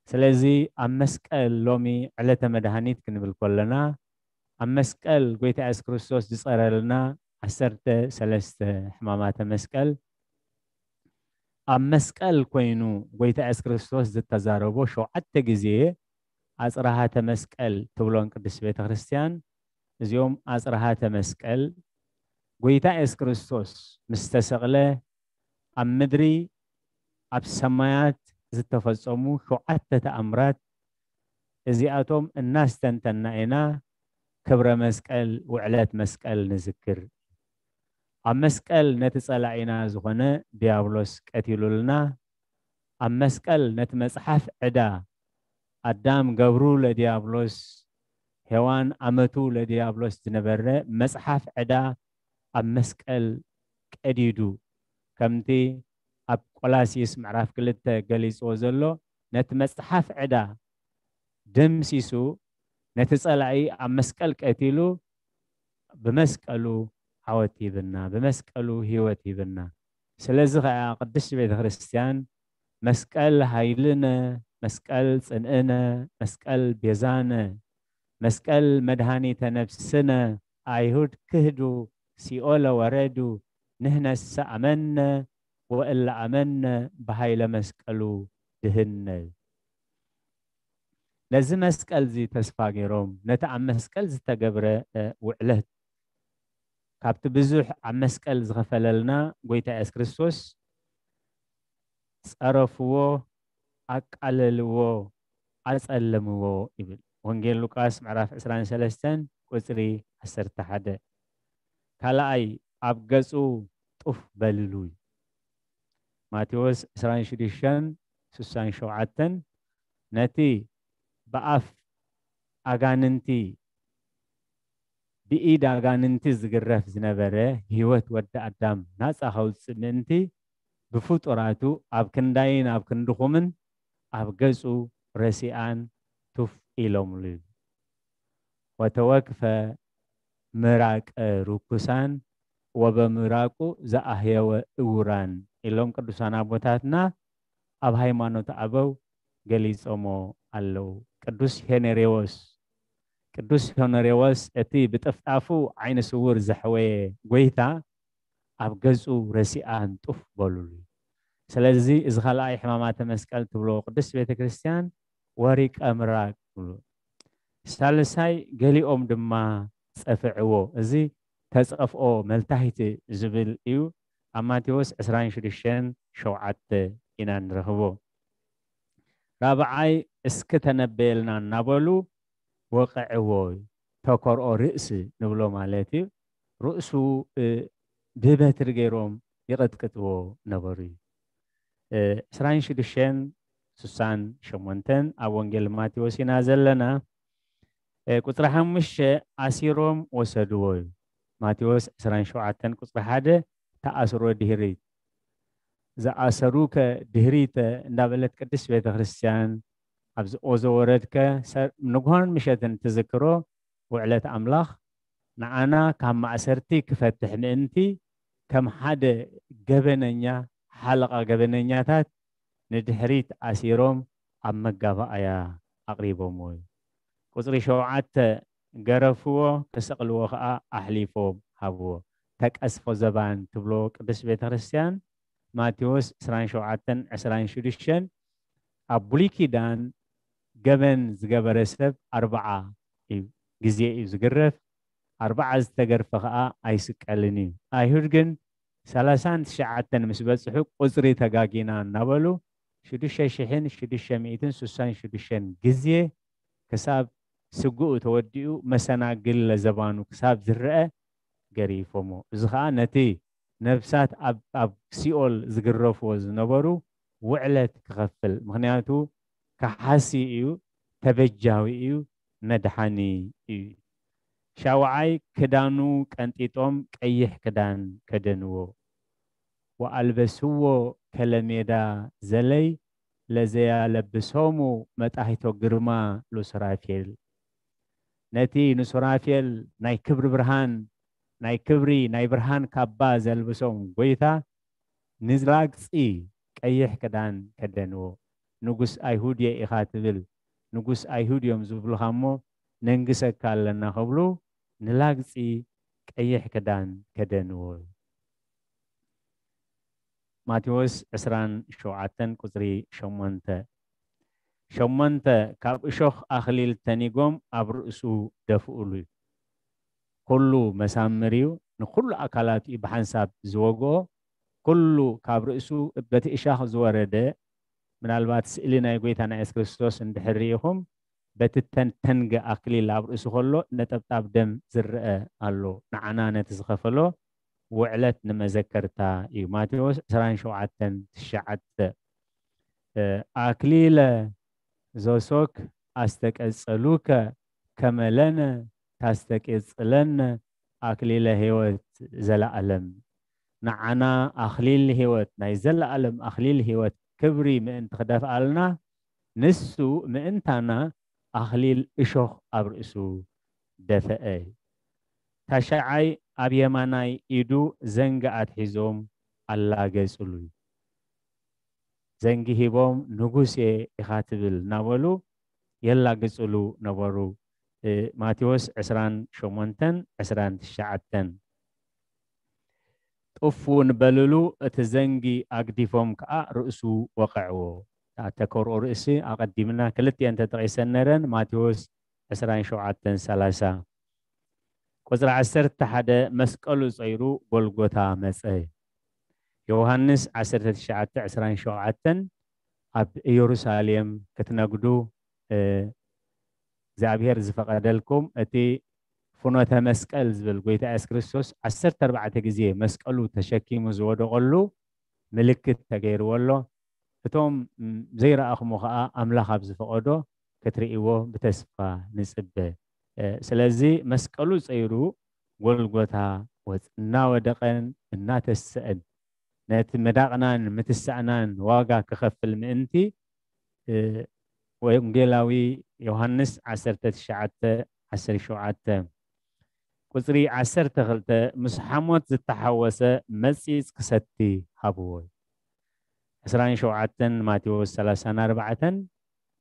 ስለዚ ኣብ መስቀል ሎሚ ዕለተ መድሃኒት ክንብል ከለና፣ ኣብ መስቀል ጎይታ የሱስ ክርስቶስ ዝጸረልና ዓሰርተ ሰለስተ ሕማማተ መስቀል፣ ኣብ መስቀል ኮይኑ ጎይታ የሱስ ክርስቶስ ዝተዛረቦ ሸውዓተ ግዜ ኣጽራሃተ መስቀል ትብሎን ቅድስት ቤተ ክርስቲያን፣ እዚኦም ኣጽራሃተ መስቀል፣ ጎይታ የሱስ ክርስቶስ ምስ ተሰቕለ ኣብ ምድሪ ኣብ ሰማያት ዝተፈጸሙ ሸውዓተ ተኣምራት፣ እዚኣቶም እናስተንተና ኢና ክብረ መስቀል፣ ውዕለት መስቀል ንዝክር። ኣብ መስቀል ነቲ ጸላኢና ዝኾነ ዲያብሎስ ቀቲሉልና፣ ኣብ መስቀል ነቲ መጽሓፍ ዕዳ ኣዳም ገብሩ ለዲያብሎስ፣ ሄዋን ኣመቱ ለዲያብሎስ ዝነበረ መጽሓፍ ዕዳ ኣብ መስቀል ቀዲዱ፣ ከምቲ ኣብ ቆላሲስ ምዕራፍ ክልተ ገሊጽዎ ዘሎ፣ ነቲ መጽሓፍ ዕዳ ደምሲሱ፣ ነቲ ጸላኢ ኣብ መስቀል ቀቲሉ፣ ብመስቀሉ ዓወት ሂብና፣ ብመስቀሉ ህይወት ሂብና። ስለዚ ኸኣ ቅድስቲ ቤተ ክርስቲያን መስቀል ኃይልነ፣ መስቀል ጽንዕነ፣ መስቀል ቤዛነ፣ መስቀል መድኃኒተ ነፍስነ፣ አይሁድ ክህዱ፣ ሲኦለ ወረዱ፣ ንሕነሰ ኣመነ፣ ወእለ ኣመነ ብኃይለ መስቀሉ ድህነ። ነዚ መስቀል እዚ ተስፋ ገይሮም፣ ነቲ ኣብ መስቀል ዝተገብረ፣ እ፣ ውዕለት፣ ካብቲ ብዙሕ ኣብ መስቀል ዝኸፈለልና ጎይታ የሱስ ክርስቶስ፣ ጸረፍዎ፣ ኣቃለልዎ፣ ኣጸለምዎ ይብል። ወንጌል ሉቃስ ምዕራፍ ዕስራን ሰለስተን ቁጽሪ ዓሰርተ ሓደ። ካልኣይ፣ ኣብ ገጹ ጡፍ በልሉ እዩ። ማቴዎስ ዕስራን ሽዱሽተን ስሳን ሸውዓተን፣ ነቲ ብኣፍ ኣጋንንቲ፣ ብኢድ ኣጋንንቲ ዝግረፍ ዝነበረ ህይወት ወዲ ኣዳም ናጻ ከውጽእ ምእንቲ፣ ብፍጡራቱ ኣብ ክንዳይን ኣብ ክንድኹምን ኣብ ገጹ ረሲኣን ቱፍ ኢሎምሉ። "ወተወክፈ ምራቀ ርኩሳን ወበምራቁ ዘአህየወ እውራን" ኢሎም ቅዱሳን ኣቦታትና ኣብ ሃይማኖት ኣበው ገሊጾሞ ኣለዉ። ቅዱስ ሄነሬዎስ፣ ቅዱስ ሄነሬዎስ እቲ ብጥፍጣፉ ዓይነ ስውር ዘሕወየ ጎይታ ኣብ ገጹ ረሲኣን ጡፍ በሉሉ። ስለዚ እዚ ካልኣይ ሕማማተ መስቀል ትብሎ ቅድስት ቤተ ክርስቲያን ወሪቀ ምራቅ ትብሎ። ሳልሳይ ገሊኦም ድማ ጸፍዕዎ። እዚ ተጸፍኦ መልታሂት ዝብል እዩ። ኣብ ማቴዎስ ዕስራን ሽዱሽተን ሸውዓተ ኢና ንረኽቦ። ራብዓይ እስኪ ተነበየልና እናበሉ ወቕዕዎ፣ ተኮርኦ ርእሲ ንብሎ ማለት እዩ። ርእሱ፣ እ፣ ብበትሪ ገይሮም ይቕጥቅጥዎ ነበሩ እዩ። እ፣ ዕስራን ሽዱሽተን ስሳን ሸሞንተን ኣብ ወንጌል ማቴዎስ ኢና ዘለና። እ፣ ቁጽሪ ሓሙሽተ ኣሲሮም ወሰድዎ እዩ። ማቴዎስ ዕስራን ሸውዓተን ቁጽሪ ሓደ ተኣስሮ ድህሪት። "ዝኣሰሩከ ድህሪተ" እንዳበለት ቅድስት ቤተ ክርስቲያን ኣብዚ ኦዞ ወረድከ ሰር-፣ ንግሆን ምሸትን ትዝክሮ ውዕለት ኣምላኽ ንዓና ካብ ማእሰርቲ ክፈትሕ ምእንቲ ከም ሓደ ገበነኛ፣ ሓለቓ ገበነኛታት ንድሕሪት ኣሲሮም ኣብ መጋባእያ ኣቕሪቦምዎ እዩ። ቁጽሪ ሸውዓተ ገረፍዎ፣ ክሰቕልዎ ኸኣ ኣሕሊፎም ሃብዎ። ተቀስፎ ዘባን ትብሎ ቅድስት ቤተ ክርስቲያን ማቴዎስ ዕስራን ሸውዓተን ዕስራን ሽዱሽተን ኣብ ብሉይ ኪዳን ገበን ዝገበረ ሰብ ኣርብዓ እዩ፣ ግዜ እዩ ዝግረፍ። ኣርብዓ ዝተገርፈ ኸኣ ኣይስቀልን እዩ። ኣይሁድ ግን ሰላሳን ትሽዓተን ምስ በጽሑ ቁጽሪ ተጋጊና እናበሉ ሽዱሽተ ሽሕን ሽዱሽተ ሚእትን ስሳን ሽዱሽተን ግዜ ክሳብ ስግኡ ተወዲኡ መሰናግል ለዘባኑ ክሳብ ዝረአ ገሪፎሞ። እዚ ኸኣ ነቲ ነብሳት ኣብ ኣብ ሲኦል ዝግረፍዎ ዝነበሩ ውዕለት ክኸፍል፣ ምኽንያቱ ከሓሲ እዩ፣ ተበጃዊ እዩ፣ መድሓኒ እዩ። ሻውዓይ ክዳኑ ቀንጢጦም ቀይሕ ክዳን ከደንዎ። ወኣልበስዎ ከለሜዳ ዘለይ ለዘያለብሶሙ መጣሂቶ ግርማ ሉስራፌል። ነቲ ንሱራፌል ናይ ክብሪ ብርሃን፣ ናይ ክብሪ ናይ ብርሃን ካባ ዘልብሶም ጎይታ ንላግጺ ቀይሕ ክዳን ከደንዎ። ንጉስ ኣይሁድ እየ ኢኻ ትብል፣ ንጉስ ኣይሁድ እዮም ዝብሉኻ እሞ ነንግሰካ ኣለና ክብሉ ንላግጺ ቀይሕ ክዳን ከደንዎ። ማቴዎስ ዕስራን ሸውዓተን ቁጽሪ ሸሞንተ። ሸሞንተ፣ ካብ እሾኽ ኣኽሊል ተኒጎም ኣብ ርእሱ ደፍኡሉ እዩ። ኩሉ መሳምር እዩ፣ ንኹሉ ኣካላት እዩ ብሓንሳብ ዝወግኦ። ኩሉ ካብ ርእሱ በቲ እሻኽ ዝወረደ፣ ምናልባት ስእሊ ናይ ጎይታና የሱስ ክርስቶስ እንድሕር ርኢኹም፣ በቲ ተን-፣ ተንገ ኣክሊል ኣብ ርእሱ ከሎ ነጠብጣብ ደም ዝረአ ኣሎ። ንዓና ነቲ ዝኸፈሎ ውዕለት ንመዘከርታ እዩ። ማቴዎስ ዕስራን ሸውዓተን ትሽዓተ። እ፣ ኣክሊለ ዞሶክ ኣስተቀጸሉከ ከመ ለነ ታስተቄጽለነ ኣክሊለ ህይወት ዘለኣለም። ንዓና ኣኽሊል ህይወት፣ ናይ ዘለኣለም ኣኽሊል ህይወት ክብሪ ምእንቲ ክደፍኣልና፣ ንሱ ምእንታና ኣኽሊል እሾኽ ኣብ ርእሱ ደፈአ። ታሽዓይ ኣብ የማናይ ኢዱ ዘንጊ ኣትሒዞም ኣላገጹሉ። ዘንጊ ሂቦም፣ "ንጉሴ ኢኻ ትብል" እናበሉ የላግጹሉ ነበሩ። እ፣ ማቴዎስ ዕስራን ሸሞንተን ዕስራን ትሽዓተን። ጥፍ እውን በልሉ፣ እቲ ዘንጊ ኣግዲፎም ከኣ ርእሱ ወቐዕዎ። እታ ተከርኦ ርእሲ ኣቐዲምና ክልቲኤን ተጠቒሰን ነረን፣ ማቴዎስ ዕስራን ሸውዓተን ሰላሳ። ቁጽሪ ዓሰርተ ሓደ፣ መስቀሉ ጸይሩ ጎልጎታ መጸ። ዮሃንስ ዓሰርተ ትሽዓተ ዕስራን ሸውዓተን፣ ኣብ ኢየሩሳሌም ክትነግዱ፣ እ፣ እግዚኣብሔር ዝፈቐደልኩም፣ እቲ ፍኖተ መስቀል ዝብል ጎይታ የሱስ ክርስቶስ ዓሰርተ ኣርባዕተ ግዜ መስቀሉ ተሸኪሙ ዝወደቐሉ ምልክት ተገይርዎ ኣሎ። እቶም፣ ም፣ ዘይረኣኹሞ ኸኣ ኣምላኽ ኣብ ዝፈቐዶ ክትርእይዎ ብተስፋ ንጽበ። እ፣ ስለዚ መስቀሉ ጸይሩ ጎልጎታ ወጽ-፣ እናወደቐን እናተሰአን ነቲ ምዳቕናን ምትሳእናን ዋጋ ክኸፍል ምእንቲ፣ እ፣ ወንጌላዊ ዮሃንስ ዓሰርተ ትሽዓተ ዓሰርተ ሸውዓተ። ቁጽሪ ዓሰርተ ክልተ፣ ምስ ሓሞት ዝተሓወሰ መጺጽ ክሰቲ ሃብዎ። ዕስራን ሸውዓተን ማቴዎስ ሰላሳን ኣርባዕተን፣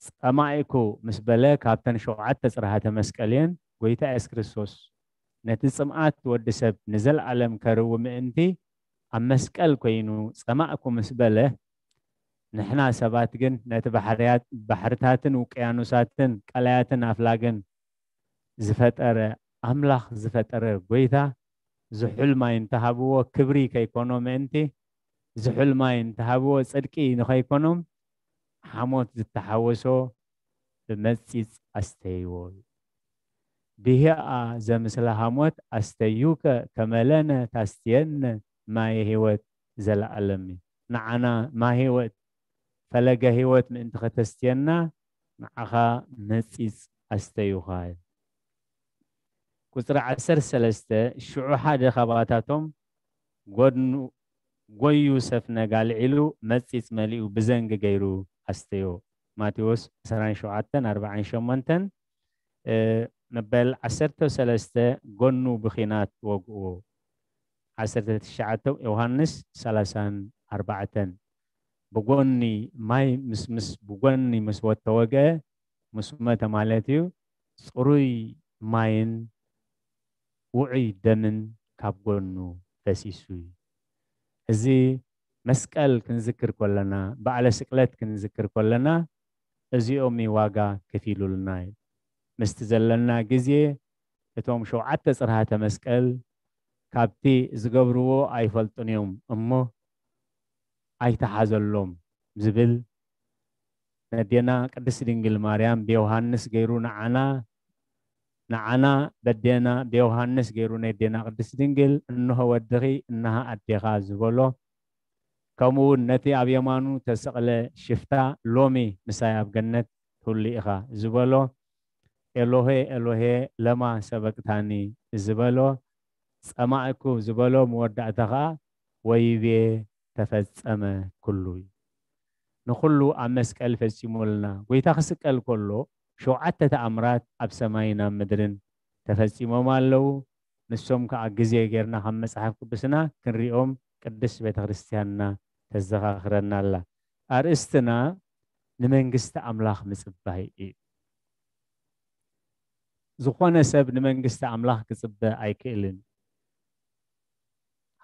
ጸማኢኩ ምስ በለ ካብተን ሸውዓተ ጽርሃተ መስቀል እየን። ጎይታ የሱስ ክርስቶስ ነቲ ጽምኣት ወዲ ሰብ ንዘለኣለም ከርዊ ምእንቲ ኣብ መስቀል ኮይኑ ጸማእኩ ምስ በለ፣ ንሕና ሰባት ግን ነቲ ባሕርያት፣ ባሕርታትን ውቅያኖሳትን ቀላያትን ኣፍላግን ዝፈጠረ ኣምላኽ ዝፈጠረ ጎይታ ዝሑል ማይ እንተሃብዎ ክብሪ ከይኮኖ ምእንቲ፣ ዝሑል ማይ እንተሃብዎ ጽድቂ ንኸይኮኖም ሓሞት ዝተሓወሶ ብመጺጽ ኣስተይዎ። ብሂኣ ዘምስለ ሃሞት ኣስተዩከ ከመለነ ታስትየነ ማየ ህይወት ዘለኣለም እዩ። ንዓና ማይ ህይወት፣ ፈለገ ህይወት ምእንቲ ከተስትየና ንዓኻ መጺጽ ኣስተዩኻ እዩ። ቁጽሪ ዓሰርተ ሰለስተ፣ ሽዑ ሓደ ኻባታቶም ጎድኑ ጎዩ ሰፍነግ ኣልዒሉ መጺጽ መሊኡ ብዘንጊ ገይሩ ኣስተዮ። ማቴዎስ ዕስራን ሸውዓተን ኣርባዓን ሸሞንተን፣ እ፣ መበል ዓሰርተ ሰለስተ ጎኑ ብኺናት ወግእዎ። ዓሰርተ ትሽዓተ ዮሃንስ ሰላሳን ኣርባዕተን። ብጎኒ ማይ ምስ ምስ ብጎኒ ምስ ወተወግአ፣ ምስ መተ ማለት እዩ፣ ጽሩይ ማይን ውዑይ ደምን ካብ ጎኑ ፈሲሱ እዩ። እዚ መስቀል ክንዝክር ከለና፣ በዓለ ስቅለት ክንዝክር ከለና፣ እዚኦም ዋጋ ከፊሉልና እዩ። ምስቲ ዘለና ግዜ እቶም ሸውዓተ ጽርሃተ መስቀል ካብቲ ዝገብርዎ ኣይፈልጡን እዮም እሞ ኣይተሓዘሎም ዝብል ነዴና ቅድስት ድንግል ማርያም ብዮሃንስ ገይሩ ንዓና ንዓና በዴና ብዮሃንስ ገይሩ ነዴና ቅድስት ድንግል እንሆ ወድኺ እንሃ ኣዴኻ ዝበሎ፣ ከምኡ እውን ነቲ ኣብ የማኑ ተሰቕለ ሽፍታ ሎሚ ምሳይ ኣብ ገነት ትህሉ ኢኻ ዝበሎ፣ ኤሎሄ ኤሎሄ ለማ ሰበቅታኒ ዝበሎ፣ ጸማእኩ ዝበሎ መወዳእታ ኸዓ ወይቤ ተፈጸመ ኩሉ እዩ። ንኹሉ ኣብ መስቀል ፈጺሙልና። ጎይታ ክስቀል ከሎ ሸውዓተ ተኣምራት ኣብ ሰማይን ኣብ ምድርን ተፈጺሞም ኣለዉ። ንሶም ከኣ ግዜ ጌርና ካብ መጽሓፍ ቅዱስና ክንሪኦም ቅድስት ቤተ ክርስቲያንና ተዘኻኽረና ኣላ። ኣርእስትና ንመንግስቲ ኣምላኽ ምጽባይ እዩ። ዝኾነ ሰብ ንመንግስቲ ኣምላኽ ክጽበ ኣይክእልን።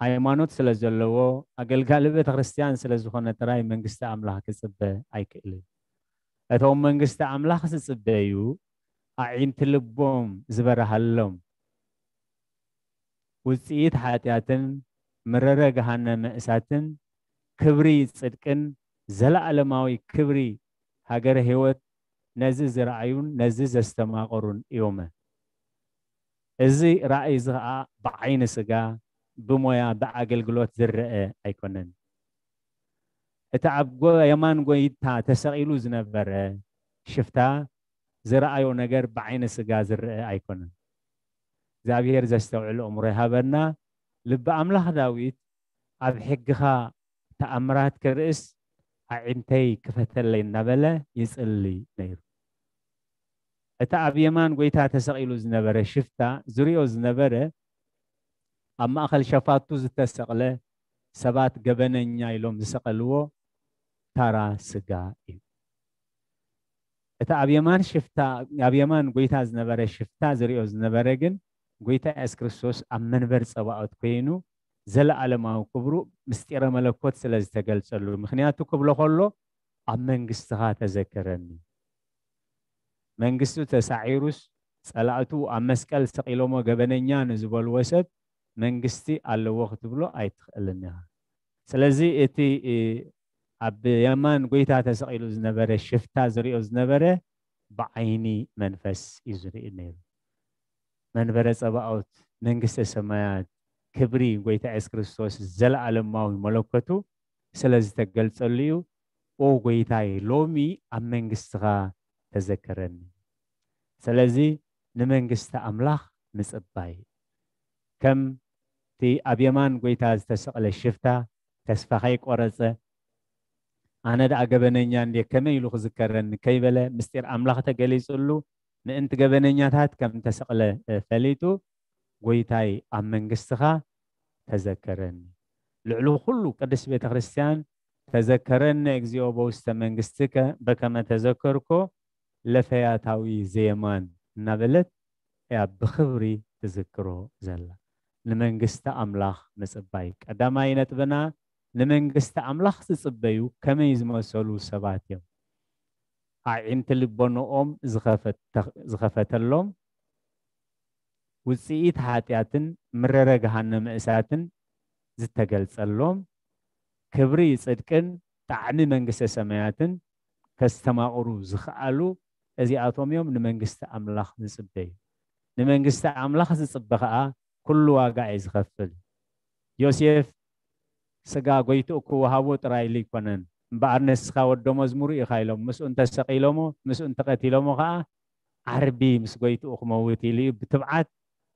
ሃይማኖት ስለ ዘለዎ፣ ኣገልጋሊ ቤተ ክርስቲያን ስለ ዝኾነ ጥራይ መንግስቲ ኣምላኽ ክጽበ ኣይክእልን። እቶም መንግስቲ ኣምላኽ ዝጽበዩ ኣዒንቲ ልቦም ዝበርሃሎም፣ ውጽኢት ሓጢኣትን መረረ ገሃነመ እሳትን ክብሪ ጽድቅን ዘለኣለማዊ ክብሪ ሃገረ ህይወት ነዚ ዝረኣዩን ነዚ ዘስተማቐሩን እዮመ። እዚ ራእይ እዚ ኸኣ ብዓይኒ ስጋ፣ ብሞያ፣ ብኣገልግሎት ዝረአ ኣይኮነን። እቲ ኣብ ጎ-፣ የማን ጎይታ ተሰቒሉ ዝነበረ ሽፍታ ዝረኣዮ ነገር ብዓይኒ ስጋ ዝረአ ኣይኮነን። እግዚኣብሔር ዘስተውዕል ኣእምሮ ይሃበና። ልቢ ኣምላኽ ዳዊት ኣብ ሕግኻ ተኣምራት ክርእስ ኣዒንተይ ክፈተለይ እናበለ ይጽሊ ነይሩ። እቲ ኣብ የማን ጎይታ ተሰቒሉ ዝነበረ ሽፍታ ዝሪኦ ዝነበረ ኣብ ማእኸል ሸፋቱ ዝተሰቕለ ሰባት ገበነኛ ኢሎም ዝሰቐልዎ ታራ ስጋ እዩ። እቲ ኣብ የማን ሽፍታ፣ ኣብ የማን ጎይታ ዝነበረ ሽፍታ ዝሪኦ ዝነበረ ግን ጎይታ የሱስ ክርስቶስ ኣብ መንበር ጸባኦት ኮይኑ ዘለኣለማዊ ክብሩ ምስጢረ መለኮት ስለ ዝተገልጸሉ። ምኽንያቱ ክብሎ ከሎ ኣብ መንግስትኻ ተዘከረኒ። መንግስቱ ተሳዒሩስ ጸላእቱ ኣብ መስቀል ሰቒሎሞ ገበነኛ ንዝበልዎ ሰብ መንግስቲ ኣለዎ ክትብሎ ኣይትኽእልን ኢኻ። ስለዚ እቲ፣ እ፣ ኣብ የማን ጎይታ ተሰቒሉ ዝነበረ ሽፍታ ዝሪኦ ዝነበረ ብዓይኒ መንፈስ እዩ ዝርኢ ነይሩ። መንበረ ጸባኦት፣ መንግስተ ሰማያት፣ ክብሪ ጎይታ የሱስ ክርስቶስ ዘለኣለማዊ መለኮቱ ስለ ዝተገልጸሉ እዩ። ኦ ጎይታይ፣ ሎሚ ኣብ መንግስትኻ ተዘከረኒ። ስለዚ ንመንግስቲ ኣምላኽ ምጽባይ፣ ከምቲ ኣብ የማን ጎይታ ዝተሰቕለ ሽፍታ ተስፋ ከይቆረጸ፣ ኣነ ደኣ ገበነኛ እንድየ ከመይ ኢሉ ክዝከረኒ ከይበለ፣ ምስጢር ኣምላኽ ተገሊጹሉ፣ ምእንቲ ገበነኛታት ከም ተሰቕለ፣ እ፣ ፈሊጡ፣ ጎይታይ ኣብ መንግስትኻ ተዘከረኒ። ልዕሊ ኩሉ ቅድስት ቤተ ክርስቲያን ተዘከረኒ እግዚኦ በውስተ መንግስትከ በከመ ተዘከርኮ ለፈያታዊ ዘየማን እናበለት እያ ብኽብሪ ትዝክሮ ዘላ። ንመንግስቲ ኣምላኽ ምጽባይ ቀዳማይ ነጥብና። ንመንግስቲ ኣምላኽ ዝጽበዩ ከመይ ዝመሰሉ ሰባት እዮም? ኣዒንቲ ልቦንኦም ዝኸፈተ-፣ ዝኸፈተሎም፣ ውጽኢት ሓጢኣትን ምረረ ገሃነመ እሳትን ዝተገልጸሎም፣ ክብሪ ጽድቅን ጣዕሚ መንግስተ ሰማያትን ከስተማቕሩ ዝኸኣሉ፣ እዚኣቶም እዮም ንመንግስቲ ኣምላኽ ዝጽበዩ። ንመንግስቲ ኣምላኽ ዝጽበ ኸኣ ኩሉ ዋጋ እዩ ዝኸፍል። ዮሴፍ ስጋ ጎይትኡ ክወሃቦ ጥራይ ኢሉ ኣይኮነን። እምበኣር ንስኻ ወዶ መዝሙሩ ኢኻ ኢሎም ምስኡ እንተሰቒሎሞ፣ ምስኡ እንተቐቲሎሞ ኸኣ ዓርቢ ምስ ጎይትኡ ክመውት ኢሉ እዩ ብትብዓት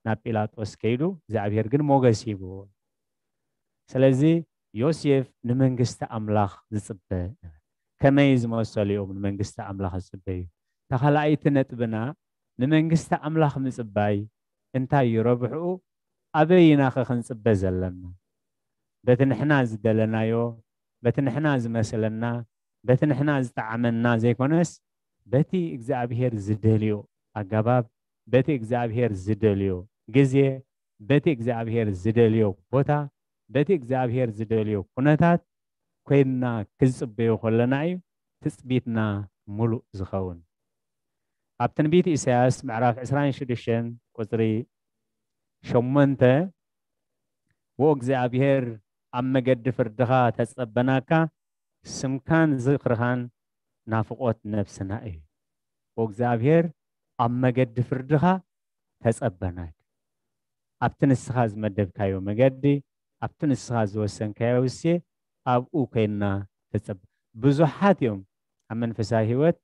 ናብ ጲላጦስ ከይዱ፣ እግዚኣብሔር ግን ሞገስ ሂብዎ። ስለዚ ዮሴፍ ንመንግስቲ ኣምላኽ ዝጽበ ነበረ። ከመይ ዝመሰሉ እዮም ንመንግስቲ ኣምላኽ ዝጽበዩ? እታ ካልኣይቲ ነጥብና፣ ንመንግስቲ ኣምላኽ ምጽባይ እንታይ እዩ ረብሕኡ? ኣበይ ኢና ኸ ክንጽበ ዘለና? በቲ ንሕና ዝደለናዮ፣ በቲ ንሕና ዝመስለና፣ በቲ ንሕና ዝጠዓመና ዘይኮነስ፣ በቲ እግዚኣብሔር ዝደልዮ ኣገባብ፣ በቲ እግዚኣብሔር ዝደልዮ ግዜ፣ በቲ እግዚኣብሔር ዝደልዮ ቦታ፣ በቲ እግዚኣብሔር ዝደልዮ ኩነታት ኮይንና ክንጽበዮ ከለና እዩ ትጽቢትና ምሉእ ዝኸውን። ኣብ ትንቢት ኢሳያስ ምዕራፍ ዕስራን ሽዱሽተን ቁጽሪ ሸሞንተ፣ "ወ እግዚኣብሔር ኣብ መገዲ ፍርድኻ ተጸበናካ፣ ስምካን ዝኽርኻን ናፍቖት ነፍስና እዩ።" ወ እግዚኣብሔር ኣብ መገዲ ፍርድኻ ተጸበናካ። ኣብቲ ንስኻ ዝመደብካዮ መገዲ፣ ኣብቲ ንስኻ ዝወሰንካዮ ውሴ፣ ኣብኡ ኮይንና ተጸብ-፣ ብዙሓት እዮም ኣብ መንፈሳዊ ህይወት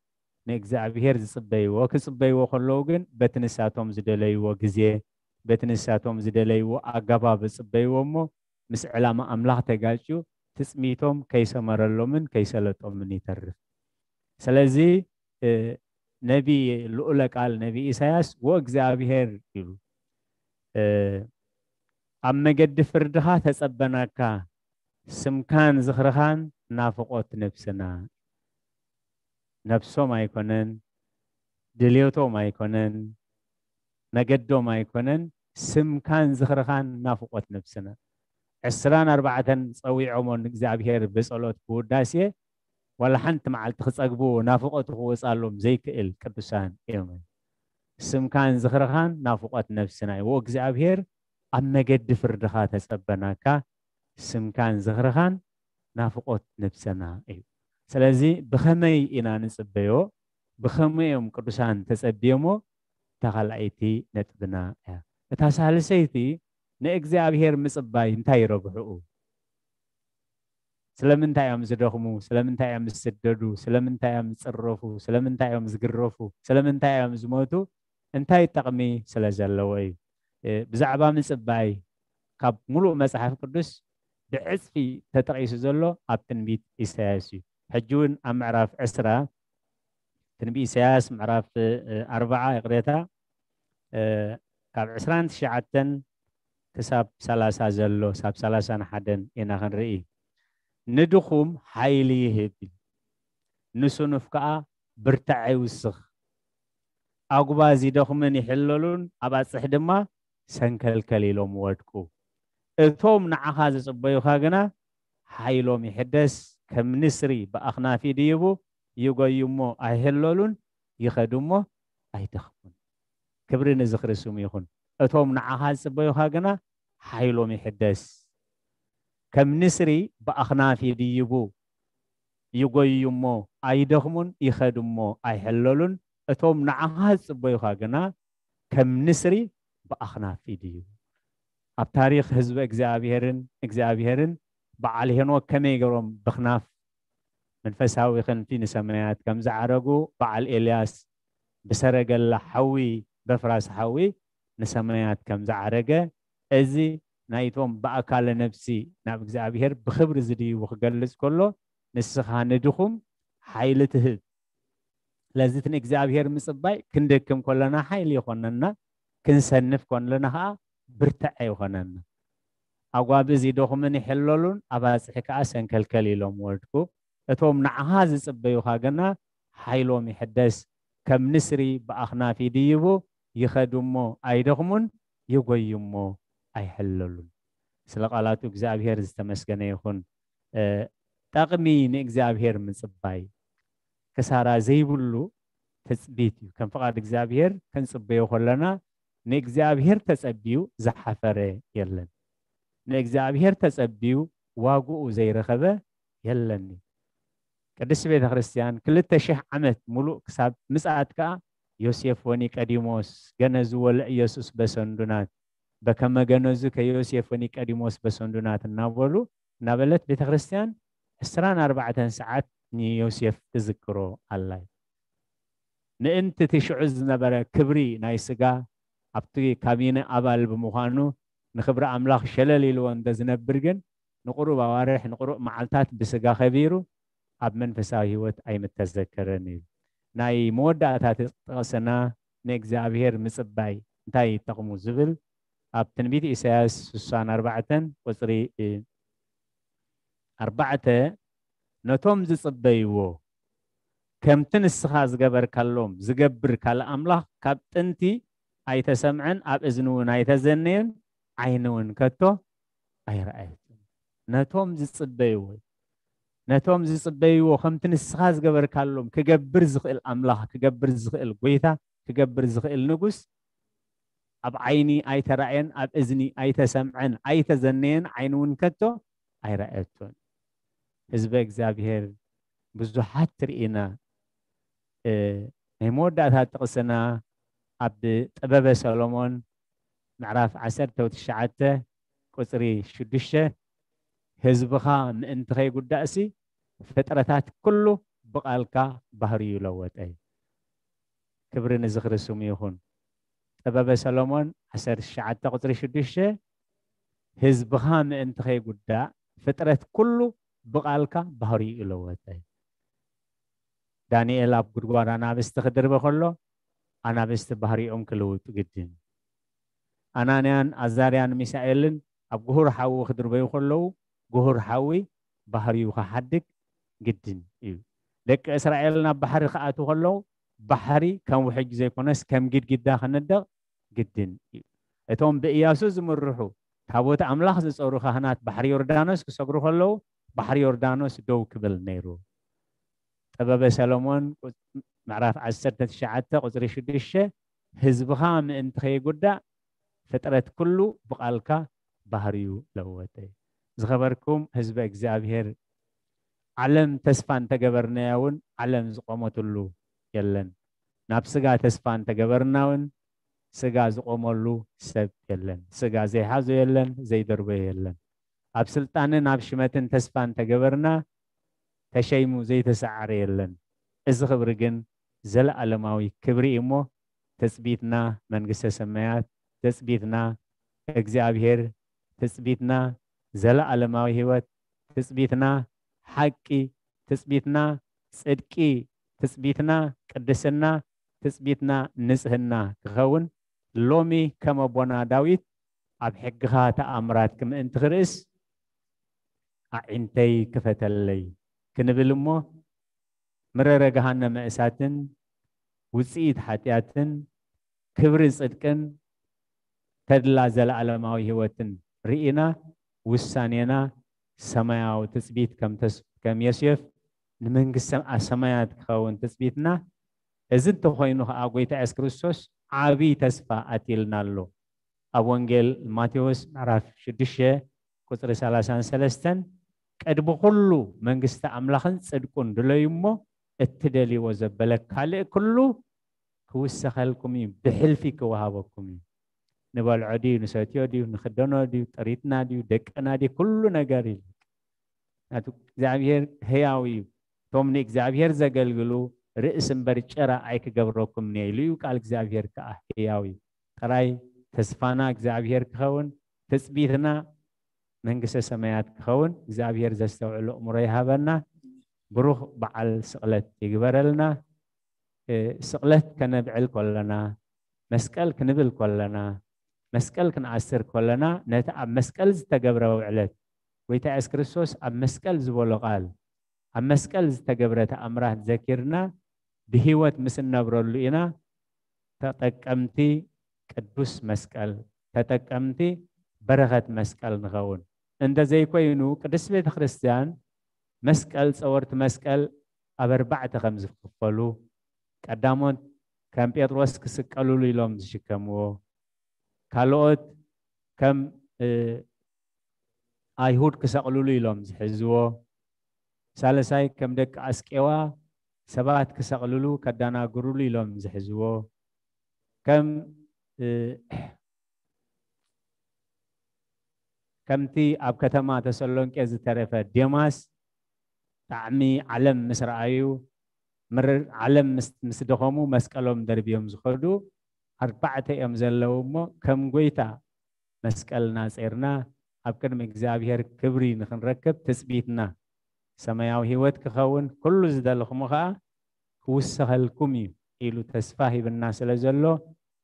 ንእግዚኣብሔር ዝጽበይዎ፣ ክጽበይዎ ከለዉ ግን በቲ ንሳቶም ዝደለይዎ ግዜ፣ በቲ ንሳቶም ዝደለይዎ ኣገባብ ዝጽበይዎ እሞ ምስ ዕላማ ኣምላኽ ተጋጭዩ ትጽሚቶም ከይሰመረሎምን ከይሰለጦምን ይተርፍ። ስለዚ፣ እ፣ ነቢ ልኡለ ቃል ነቢ ኢሳያስ "ወእግዚኣብሔር" ኢሉ፣ እ፣ "ኣብ መገዲ ፍርድኻ ተጸበናካ፣ ስምካን ዝኽርኻን ናፍቖት ነብስና።" ነብሶም ኣይኮነን፣ ድልዮቶም ኣይኮነን፣ መገዶም ኣይኮነን፣ ስምካን ዝኽርኻን ናፍቖት ነብስና። ዕስራን ኣርባዕተን ጸዊዖሞ ንእግዚኣብሔር ብጸሎት ብውዳሴ፣ ዋላ ሓንቲ መዓልቲ ክጸግብዎ ናፍቖቱ ክወጻሎም ዘይክእል ቅዱሳን እዮም። ስምካን ዝኽርኻን ናፍቖት ነብስና እዩ። ወእግዚኣብሔር ኣብ መገዲ ፍርድኻ ተጸበናካ፣ ስምካን ዝኽርኻን ናፍቖት ነብስና እዩ። ስለዚ ብኸመይ ኢና ንጽበዮ? ብኸመይ እዮም ቅዱሳን ተጸብዮሞ? እታ ካልኣይቲ ነጥብና እያ። እታ ሳልሰይቲ ንእግዚኣብሔር ምጽባይ እንታይ ረብሕኡ? ስለምንታይ እዮም ዝደኽሙ? ስለምንታይ እዮም ዝስደዱ? ስለምንታይ እዮም ዝጽረፉ? ስለምንታይ እዮም ዝግረፉ? ስለምንታይ እዮም ዝሞቱ? እንታይ ጠቕሚ ስለ ዘለዎ እዩ? እ፣ ብዛዕባ ምጽባይ ካብ ሙሉእ መጽሓፍ ቅዱስ ብዕጽፊ ተጠቒሱ ዘሎ ኣብ ትንቢት ኢሳያስ እዩ። ሕጂ እውን ኣብ ምዕራፍ ዕስራ፣ ትንቢት ኢሳያስ ምዕራፍ፣ እ፣ ኣርባዓ፣ ይቕሬታ፣ እ፣ ካብ ዕስራን ትሽዓተን ክሳብ ሰላሳ ዘሎ፣ ሳብ ሰላሳን ሓደን ኢና ክንርኢ። "ንድኹም ሓይሊ ይህብ፣ ንስኑፍ ከኣ ብርታዐ ይውስኽ። ኣጉባዝ ይደኽምን ይሕለሉን፣ ኣባጽሕ ድማ ሰንከልከል ኢሎም ወድቁ። እቶም ንዓኻ ዝጽበዩኻ ግና ሓይሎም ይሕደስ፣ ከም ንስሪ ብኣኽናፊ ይድይቡ፣ ይጎዩ እሞ ኣይሕለሉን፣ ይኸዱ እሞ ኣይደኽሙን።" ክብሪ ንዝኽሪ ስሙ ይኹን። "እቶም ንዓኻ ዝጽበዩኻ ግና ሓይሎም ይሕደስ፣ ከም ንስሪ ብኣኽናፊ ይድይቡ፣ ይጎዩ እሞ ኣይደኽሙን፣ ይኸዱ እሞ ኣይሕለሉን። እቶም ንዓኻ ዝጽበዩኻ ግና ከም ንስሪ ብኣኽናፊ ይድይቡ።" ኣብ ታሪኽ ህዝቢ እግዚኣብሔርን እግዚኣብሔርን በዓል ሄኖክ ከመይ ገይሮም ብኽናፍ መንፈሳዊ ክንፊ ንሰማያት ከም ዝዓረጉ፣ በዓል ኤልያስ ብሰረገላ ሓዊ፣ በፍራስ ሓዊ ንሰማያት ከም ዝዓረገ፣ እዚ ናይቶም ብኣካለ ነፍሲ ናብ እግዚኣብሔር ብኽብሪ ዝድይቡ ክገልጽ ከሎ፣ ንስኻ ንድኹም ሓይሊ ትህብ። ስለዚ እቲ ንእግዚኣብሔር ምጽባይ ክንደክም ከለና ሓይሊ ይኾነና፣ ክንሰንፍ ከለና ኸዓ ብርትዐ ይኾነና። ኣጓብዝ ይደኹምን ይሕለሉን፣ ኣባጽሒ ከኣ ሰንከልከል ኢሎም ወድቁ። እቶም ንዓኻ ዝጽበዩኻ ግና ሓይሎም ይሕደስ፣ ከም ንስሪ ብኣኽናፍ ይድይቡ፣ ይኸዱ እሞ ኣይደኽሙን፣ ይጎዩ እሞ ኣይሕለሉን። ስለ ቃላቱ እግዚኣብሔር ዝተመስገነ ይኹን። እ፣ ጠቕሚ ንእግዚኣብሔር ምጽባይ ክሳራ ዘይብሉ ትጽቢት እዩ። ከም ፍቓድ እግዚኣብሔር ክንጽበዮ ከለና ንእግዚኣብሔር ተጸቢዩ ዝሓፈረ የለን። ንእግዚኣብሔር ተጸቢዩ ዋግኡ ዘይረኸበ የለን እዩ። ቅድስቲ ቤተ ክርስቲያን ክልተ ሽሕ ዓመት ሙሉእ ክሳብ ምጽኣት ከኣ ዮሴፍ ወኒቀዲሞስ ገነዙ ወልዕ ኢየሱስ በሰንዱናት፣ በከመ ገነዙ ከዮሴፍ ወኒቀዲሞስ በሰንዱናት እናበሉ፣ እናበለት ቤተ ክርስቲያን ዕስራን ኣርባዕተን ሰዓት ንዮሴፍ ትዝክሮ ኣላ። ምእንቲ እቲ ሽዑ ዝነበረ ክብሪ ናይ ስጋ ኣብቲ ካቢነ ኣባል ብምዃኑ ንክብሪ ኣምላኽ ሸለል ኢልዎ እንተ ዝነብር ግን ንቁሩብ ኣዋርሕ ንቁሩብ መዓልታት ብስጋ ከቢሩ ኣብ መንፈሳዊ ህይወት ኣይምተዘከረን እዩ። ናይ መወዳእታ ጥቕስና ንእግዚኣብሔር ምጽባይ እንታይ ይጠቕሙ ዝብል ኣብ ትንቢት ኢሳያስ ስሳን ኣርባዕተን ቁጽሪ፣ እ፣ ኣርባዕተ ነቶም ዝጽበይዎ፣ ከምቲ ንስኻ ዝገበርካሎም ዝገብር ካልእ ኣምላኽ ካብ ጥንቲ ኣይተሰምዐን፣ ኣብ እዝኒ እውን ኣይተዘነየን፣ ዓይኒ እውን ከቶ ኣይረኣየትን። ነቶም ዝጽበይዎ፣ ነቶም ዝጽበይዎ፣ ከምቲ ንስኻ ዝገበርካሎም ክገብር ዝኽእል ኣምላኽ፣ ክገብር ዝኽእል ጎይታ፣ ክገብር ዝኽእል ንጉስ ኣብ ዓይኒ ኣይተራእየን፣ ኣብ እዝኒ ኣይተሰምዐን፣ ኣይተዘነየን፣ ዓይኒ እውን ከቶ ኣይረኣየቶን። ህዝበ እግዚኣብሔር ብዙሓት ርኢና። እ፣ ናይ መወዳእታ ጥቕስና ኣብ ጥበበ ሰሎሞን ምዕራፍ ዓሰርተ ትሽዓተ ቁጽሪ ሽዱሽተ፣ ህዝብኻ ምእንቲ ከይጉዳእሲ ፍጥረታት ኩሉ ብቓልካ ባህርዩ ለወጠ። ክብሪ ንዝኽሪ ስሙ ይኹን። ጥበበ ሰሎሞን ዓሰርተ ትሽዓተ ቁጽሪ ሽዱሽተ፣ ህዝብኻ ምእንቲ ከይጉዳእ ፍጥረት ኩሉ ብቓልካ ባህርዩ ለወጠ። ዳንኤል ኣብ ጉድጓድ ኣናብስቲ ክድርበ ከሎ ኣናብስቲ ባህሪኦም ክልውጡ ግድን። ኣናንያን ኣዛርያን ሚሳኤልን ኣብ ጉሁር ሓዊ ክድርበዩ ከለዉ ጉሁር ሓዊ ባህሪኡ ክሓድግ ግድን እዩ። ደቂ እስራኤል ናብ ባሕሪ ክኣትዉ ከለዉ ባሕሪ ከም ውሕጅ ዘይኮነስ ከም ግድግዳ ክነደቕ ግድን እዩ። እቶም ብእያሱ ዝምርሑ ታቦት ኣምላኽ ዝጸሩ ካህናት ባሕሪ ዮርዳኖስ ክሰግሩ ከለዉ ባሕሪ ዮርዳኖስ ደው ክብል ነይሩ። ጥበበ ሰሎሞን ቁ-፣ ምዕራፍ ዓሰርተ ትሽዓተ ቁጽሪ ሽዱሽተ፣ ህዝብኻ ምእንቲ ከይጉዳእ ፍጥረት ኩሉ ብቓልካ ባህርዩ ለወጠ። ዝኸበርኩም ህዝበ እግዚኣብሔር፣ ዓለም ተስፋ እንተገበርናያ እውን ዓለም ዝቆመትሉ የለን። ናብ ስጋ ተስፋ እንተገበርና እውን ስጋ ዝቆመሉ ሰብ የለን። ስጋ ዘይሓዞ የለን፣ ዘይደርበዮ የለን። ኣብ ስልጣንን ኣብ ሽመትን ተስፋ እንተገበርና ተሸይሙ ዘይተሰዓረ የለን። እዚ ክብሪ ግን ዘለኣለማዊ ክብሪ እዩ እሞ ትጽቢትና መንግስተ ሰማያት፣ ትጽቢትና እግዚኣብሔር፣ ትጽቢትና ዘለኣለማዊ ህይወት፣ ትጽቢትና ሓቂ፣ ትጽቢትና ጽድቂ፣ ትጽቢትና ቅድስና፣ ትጽቢትና ንጽህና ክኸውን ሎሚ ከም ኣቦና ዳዊት ኣብ ሕግኻ ተኣምራት ክምእንቲ ክርእስ ኣዒንተይ ክፈተለይ ክንብል እሞ ምረረ ገሃነመ እሳትን ውጽኢት ሓጢኣትን ክብሪ ጽድቅን ተድላ ዘለኣለማዊ ህይወትን ርኢና ውሳኔና ሰማያዊ ትጽቢት ከም ተስ-፣ ከም ዮሴፍ ንመንግስተ ኣ-፣ ሰማያት ክኸውን ትጽቢትና። እዚ እንተኾይኑ ኸኣ ጎይታ የሱስ ክርስቶስ ዓቢ ተስፋ ኣትይልና ኣሎ። ኣብ ወንጌል ማቴዎስ ምዕራፍ ሽዱሽተ ቁጽሪ ሰላሳን ሰለስተን፣ "ቅድሚ ኩሉ መንግስቲ ኣምላኽን ጽድቁን ድለዩ እሞ፣ እትደልይዎ ዘበለ ካልእ ኩሉ ክውሰኸልኩም እዩ፣ ብሕልፊ ክወሃበኩም እዩ።" ንበልዖ ድዩ፣ ንሰትዮ ድዩ፣ ንኽደኖ ድዩ፣ ጥሪትና ድዩ፣ ደቅና ድዩ፣ ኩሉ ነገር እዩ። ናቱ እግዚኣብሔር ህያው እዩ። እቶም ንእግዚኣብሔር ዘገልግሉ ርእሲ እምበር ጭራ ኣይክገብረኩም እየ ኢሉ እዩ። ቃል እግዚኣብሔር ከዓ ህያው እዩ። ጥራይ ተስፋና እግዚኣብሔር ክኸውን፣ ትጽቢትና መንግስተ ሰማያት ክኸውን እግዚኣብሔር ዘስተውዕሉ ኣእምሮ ይሃበና። ብሩኽ በዓል ስቕለት ይግበረልና። እ፣ ስቕለት ከነብዕል ከለና፣ መስቀል ክንብል ከለና፣ መስቀል ክንኣስር ከለና፣ ነቲ ኣብ መስቀል ዝተገብረ ውዕለት፣ ጎይታ የሱስ ክርስቶስ ኣብ መስቀል ዝበሎ ቃል፣ ኣብ መስቀል ዝተገብረ ተኣምራት ዘኪርና ብህይወት ምስ እነብረሉ ኢና ተጠቀምቲ ቅዱስ መስቀል፣ ተጠቀምቲ በረኸት መስቀል ንኸውን። እንተ ዘይኮይኑ ቅድስት ቤተ ክርስቲያን መስቀል፣ ጸወርቲ መስቀል ኣብ ኣርባዕተ ከም ዝኽፈሉ፣ ቀዳሞት ከም ጴጥሮስ ክስቀሉሉ ኢሎም ዝሽከምዎ፣ ካልኦት ከም፣ እ፣ ኣይሁድ ክሰቕሉሉ ኢሎም ዝሕዝዎ፣ ሳልሳይ ከም ደቂ ኣስቄዋ ሰባት ክሰቕሉሉ ከደናግሩሉ ኢሎም ዝሕዝዎ፣ ከም፣ እ፣ ከምቲ ኣብ ከተማ ተሰሎንቄ ዝተረፈ ዴማስ ጣዕሚ ዓለም ምስ ረኣዩ፣ ምር-፣ ዓለም ምስ፣ ምስ ደኸሙ መስቀሎም ደርብዮም ዝኸዱ ኣርባዕተ እዮም ዘለዉ እሞ፣ ከም ጎይታ መስቀል ናጼርና ኣብ ቅድሚ እግዚኣብሔር ክብሪ ንኽንረክብ ትጽቢትና ሰማያዊ ህይወት ክኸውን፣ ኩሉ ዝደለኹሞ ኸኣ ክውሰኸልኩም እዩ ኢሉ ተስፋ ሂብና ስለ ዘሎ፣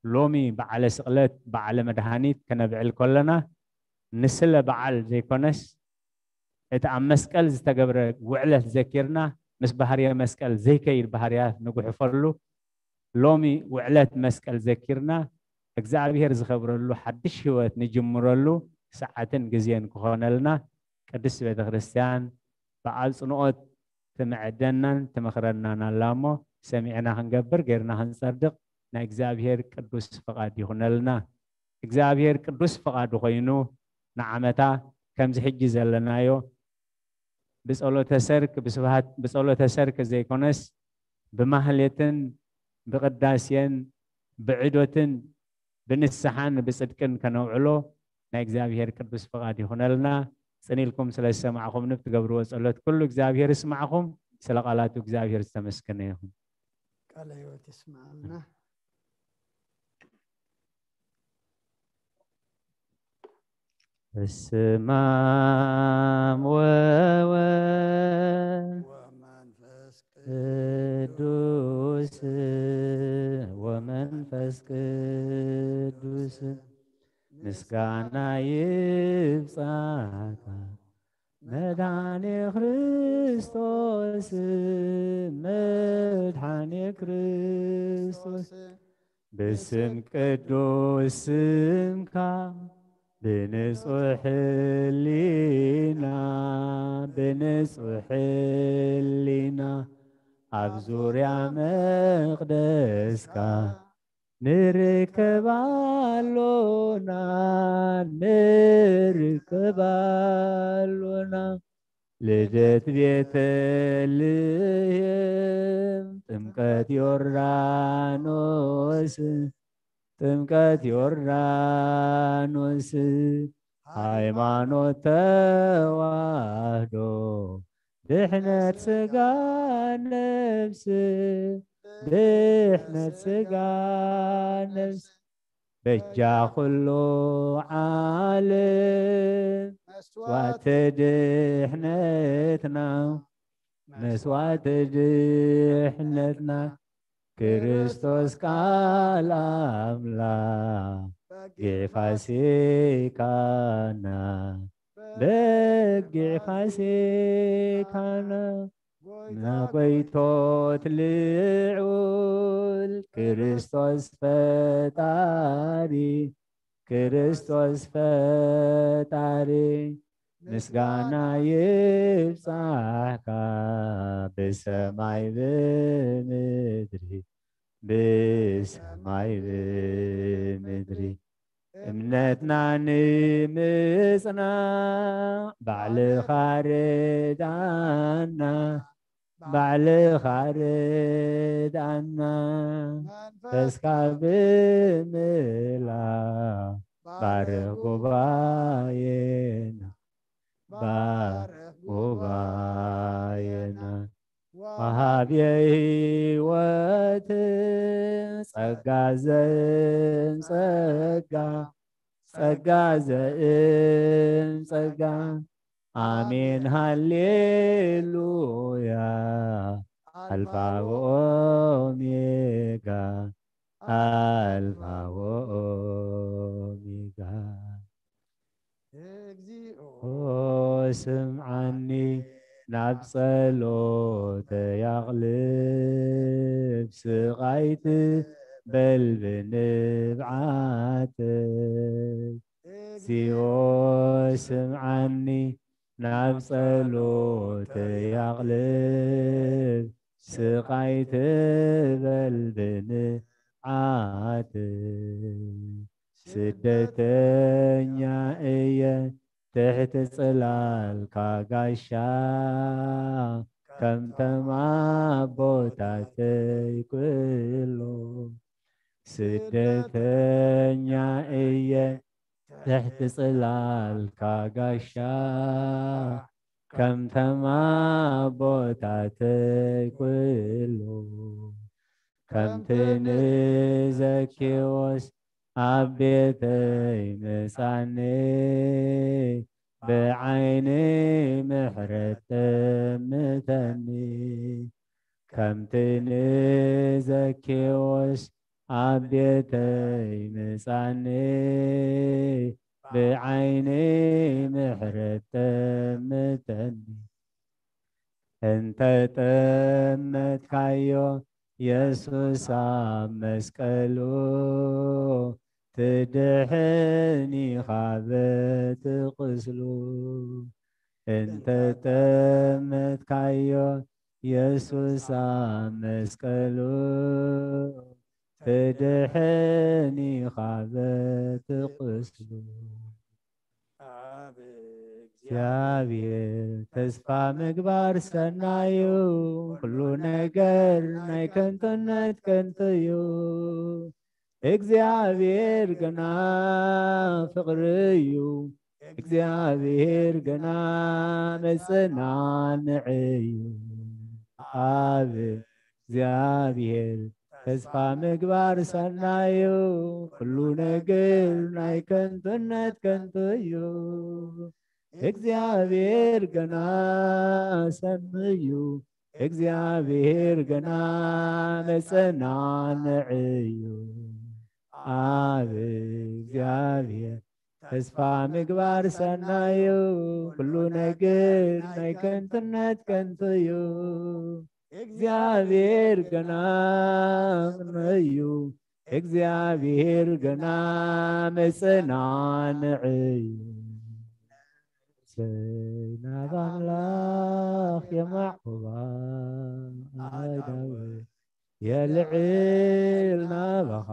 ሎሚ በዓለ ስቕለት፣ በዓለ መድሃኒት ከነብዕል ከለና፣ ንስለ በዓል ዘይኮነስ፣ እቲ ኣብ መስቀል ዝተገብረ ውዕለት ዘኪርና፣ ምስ ባህርየ መስቀል ዘይከይድ ባህርያት ንጉሕፈሉ። ሎሚ ውዕለት መስቀል ዘኪርና፣ እግዚኣብሔር ዝኸብረሉ ሓድሽ ህይወት ንጅምረሉ ሰዓትን ግዜን ክኾነልና ቅድስት ቤተ ክርስቲያን ብኣጽንኦት ትምዕደናን ትመኽረናን ኣላ እሞ፣ ሰሚዕና ክንገብር፣ ጌርና ክንጸድቕ ናይ እግዚኣብሔር ቅዱስ ፍቓድ ይኹነልና። እግዚኣብሔር ቅዱስ ፍቓዱ ኮይኑ ንዓመታ ከምዚ ሕጂ ዘለናዮ ብጸሎተ ሰርክ፣ ብስብሃት፣ ብጸሎተ ሰርክ ዘይኮነስ ብማህሌትን ብቅዳሴን ብዕዶትን ብንስሓን ብጽድቅን ከነውዕሎ ናይ እግዚኣብሔር ቅዱስ ፍቓድ ይኹነልና። ጽን ኢልኩም ስለ ዝሰማዕኹምኒ ብትገብርዎ ጸሎት ኩሉ እግዚኣብሔር ይስማዕኹም። ስለ ቃላቱ እግዚኣብሔር ዝተመስገነ ይኹን። ቃለ ሕይወት ይስማዕልና። በስመ አብ ወወልድ ወመንፈስ ቅዱስ ወመንፈስ ቅዱስ ምስጋና ይብጻሕካ መድኃኔ ክርስቶስ መድኃኔ ክርስቶስ ብስም ቅዱስ ስምካ ብንጹሕ ሕሊና ብንጹሕ ሕሊና ኣብ ዙርያ መቕደስካ ንርከብ ኣሎና ንርከብ ኣሎና። ልደት ቤተልሔም ጥምቀት ዮርዳኖስ ጥምቀት ዮርዳኖስ ሃይማኖት ተዋህዶ ድሕነት ስጋ ነፍስ ድሕነት ስጋ ነፍስ በጃ ኩሉ ዓለም መስዋዕቲ ድሕነትና መስዋዕቲ ድሕነትና ክርስቶስ ቃል ኣምላኽ በጊዕ ፋሲካና በጊዕ ፋሲካና ናጎይቶት ልዑል ክርስቶስ ፈጣሪ ክርስቶስ ፈጣሪ ምስጋና ይብጻሕካ ብሰማይ ብምድሪ ብሰማይ ብምድሪ እምነትና ንምጽናዕ ባዕልኻ ርዳና ባዕልኻ ርዳና መንፈስካ ብምላ ባርኽ ጉባኤና ባርኽ ጉባኤና ወሃብየ ህይወት ጸጋ ዘእም ጸጋ ጸጋ ዘእም ጸጋ ኣሜን ሃሌሉያ ኣልፋ ወኦሜጋ ኣልፋ ወኦሜጋ እግዚኦ ኦ ስምዓኒ ናብ ጸሎተይ ኣቕልብ ስቓይ ትበል ብንብዓተይ። እግዚኦ ስምዓኒ ናብ ጸሎተይ ኣቕልብ ስቓይ ትበል ብንብዓተይ። ስደተኛ እየ ትሕቲ ጽላልካ ጋሻ ከምቶም ኣቦታተይ ኩሉ ስደተኛ እየ ትሕቲ ጽላልካ ጋሻ ከምቶም ኣቦታተይ ኩሉ ከምቲ ንዘኬዎስ ኣብ ቤተይ ምጻኒ ብዓይኒ ምሕረት ጠምተኒ ከምቲ ንዘኬዎስ ኣብ ቤተይ ምጻኒ ብዓይኒ ምሕረት ጠምተኒ። እንተ ጠመትካዮ የሱስ ኣብ መስቀሉ፣ ትድሕን ኢኻ በቲ ቁስሉ። እንተ ጠመትካዮ የሱስ ኣብ መስቀሉ፣ ትድሕን ኢኻ በቲ ቁስሉ። ኣብ እግዚኣብሔር ተስፋ ምግባር ሰናዩ፣ ኩሉ ነገር ናይ ከንቱነት ከንቱ እዩ። እግዚኣብሔር ግና ፍቕሪ እዩ። እግዚኣብሔር ግና መጸናንዒ እዩ። ኣብ እግዚኣብሔር ተስፋ ምግባር ሰናዩ፣ ኩሉ ነገር ናይ ከንቱነት ከንቱ እዩ። እግዚኣብሔር ግና ሰኑ እዩ። እግዚኣብሔር ግና መጸናንዒ እዩ። ኣብ እግዚኣብሔር ተስፋ ምግባር ሰናዩ፣ ኩሉ ነገር ናይ ከንቱነት ከንቱ እዩ። እግዚኣብሔር ግና ቅኑዕ እዩ። እግዚኣብሔር ግና መጸናንዒ እዩ። ነፍሰይ ናብ ኣምላኽ የማዕቁባ፣ ኣይ ዳዊት የልዕል ናባኻ።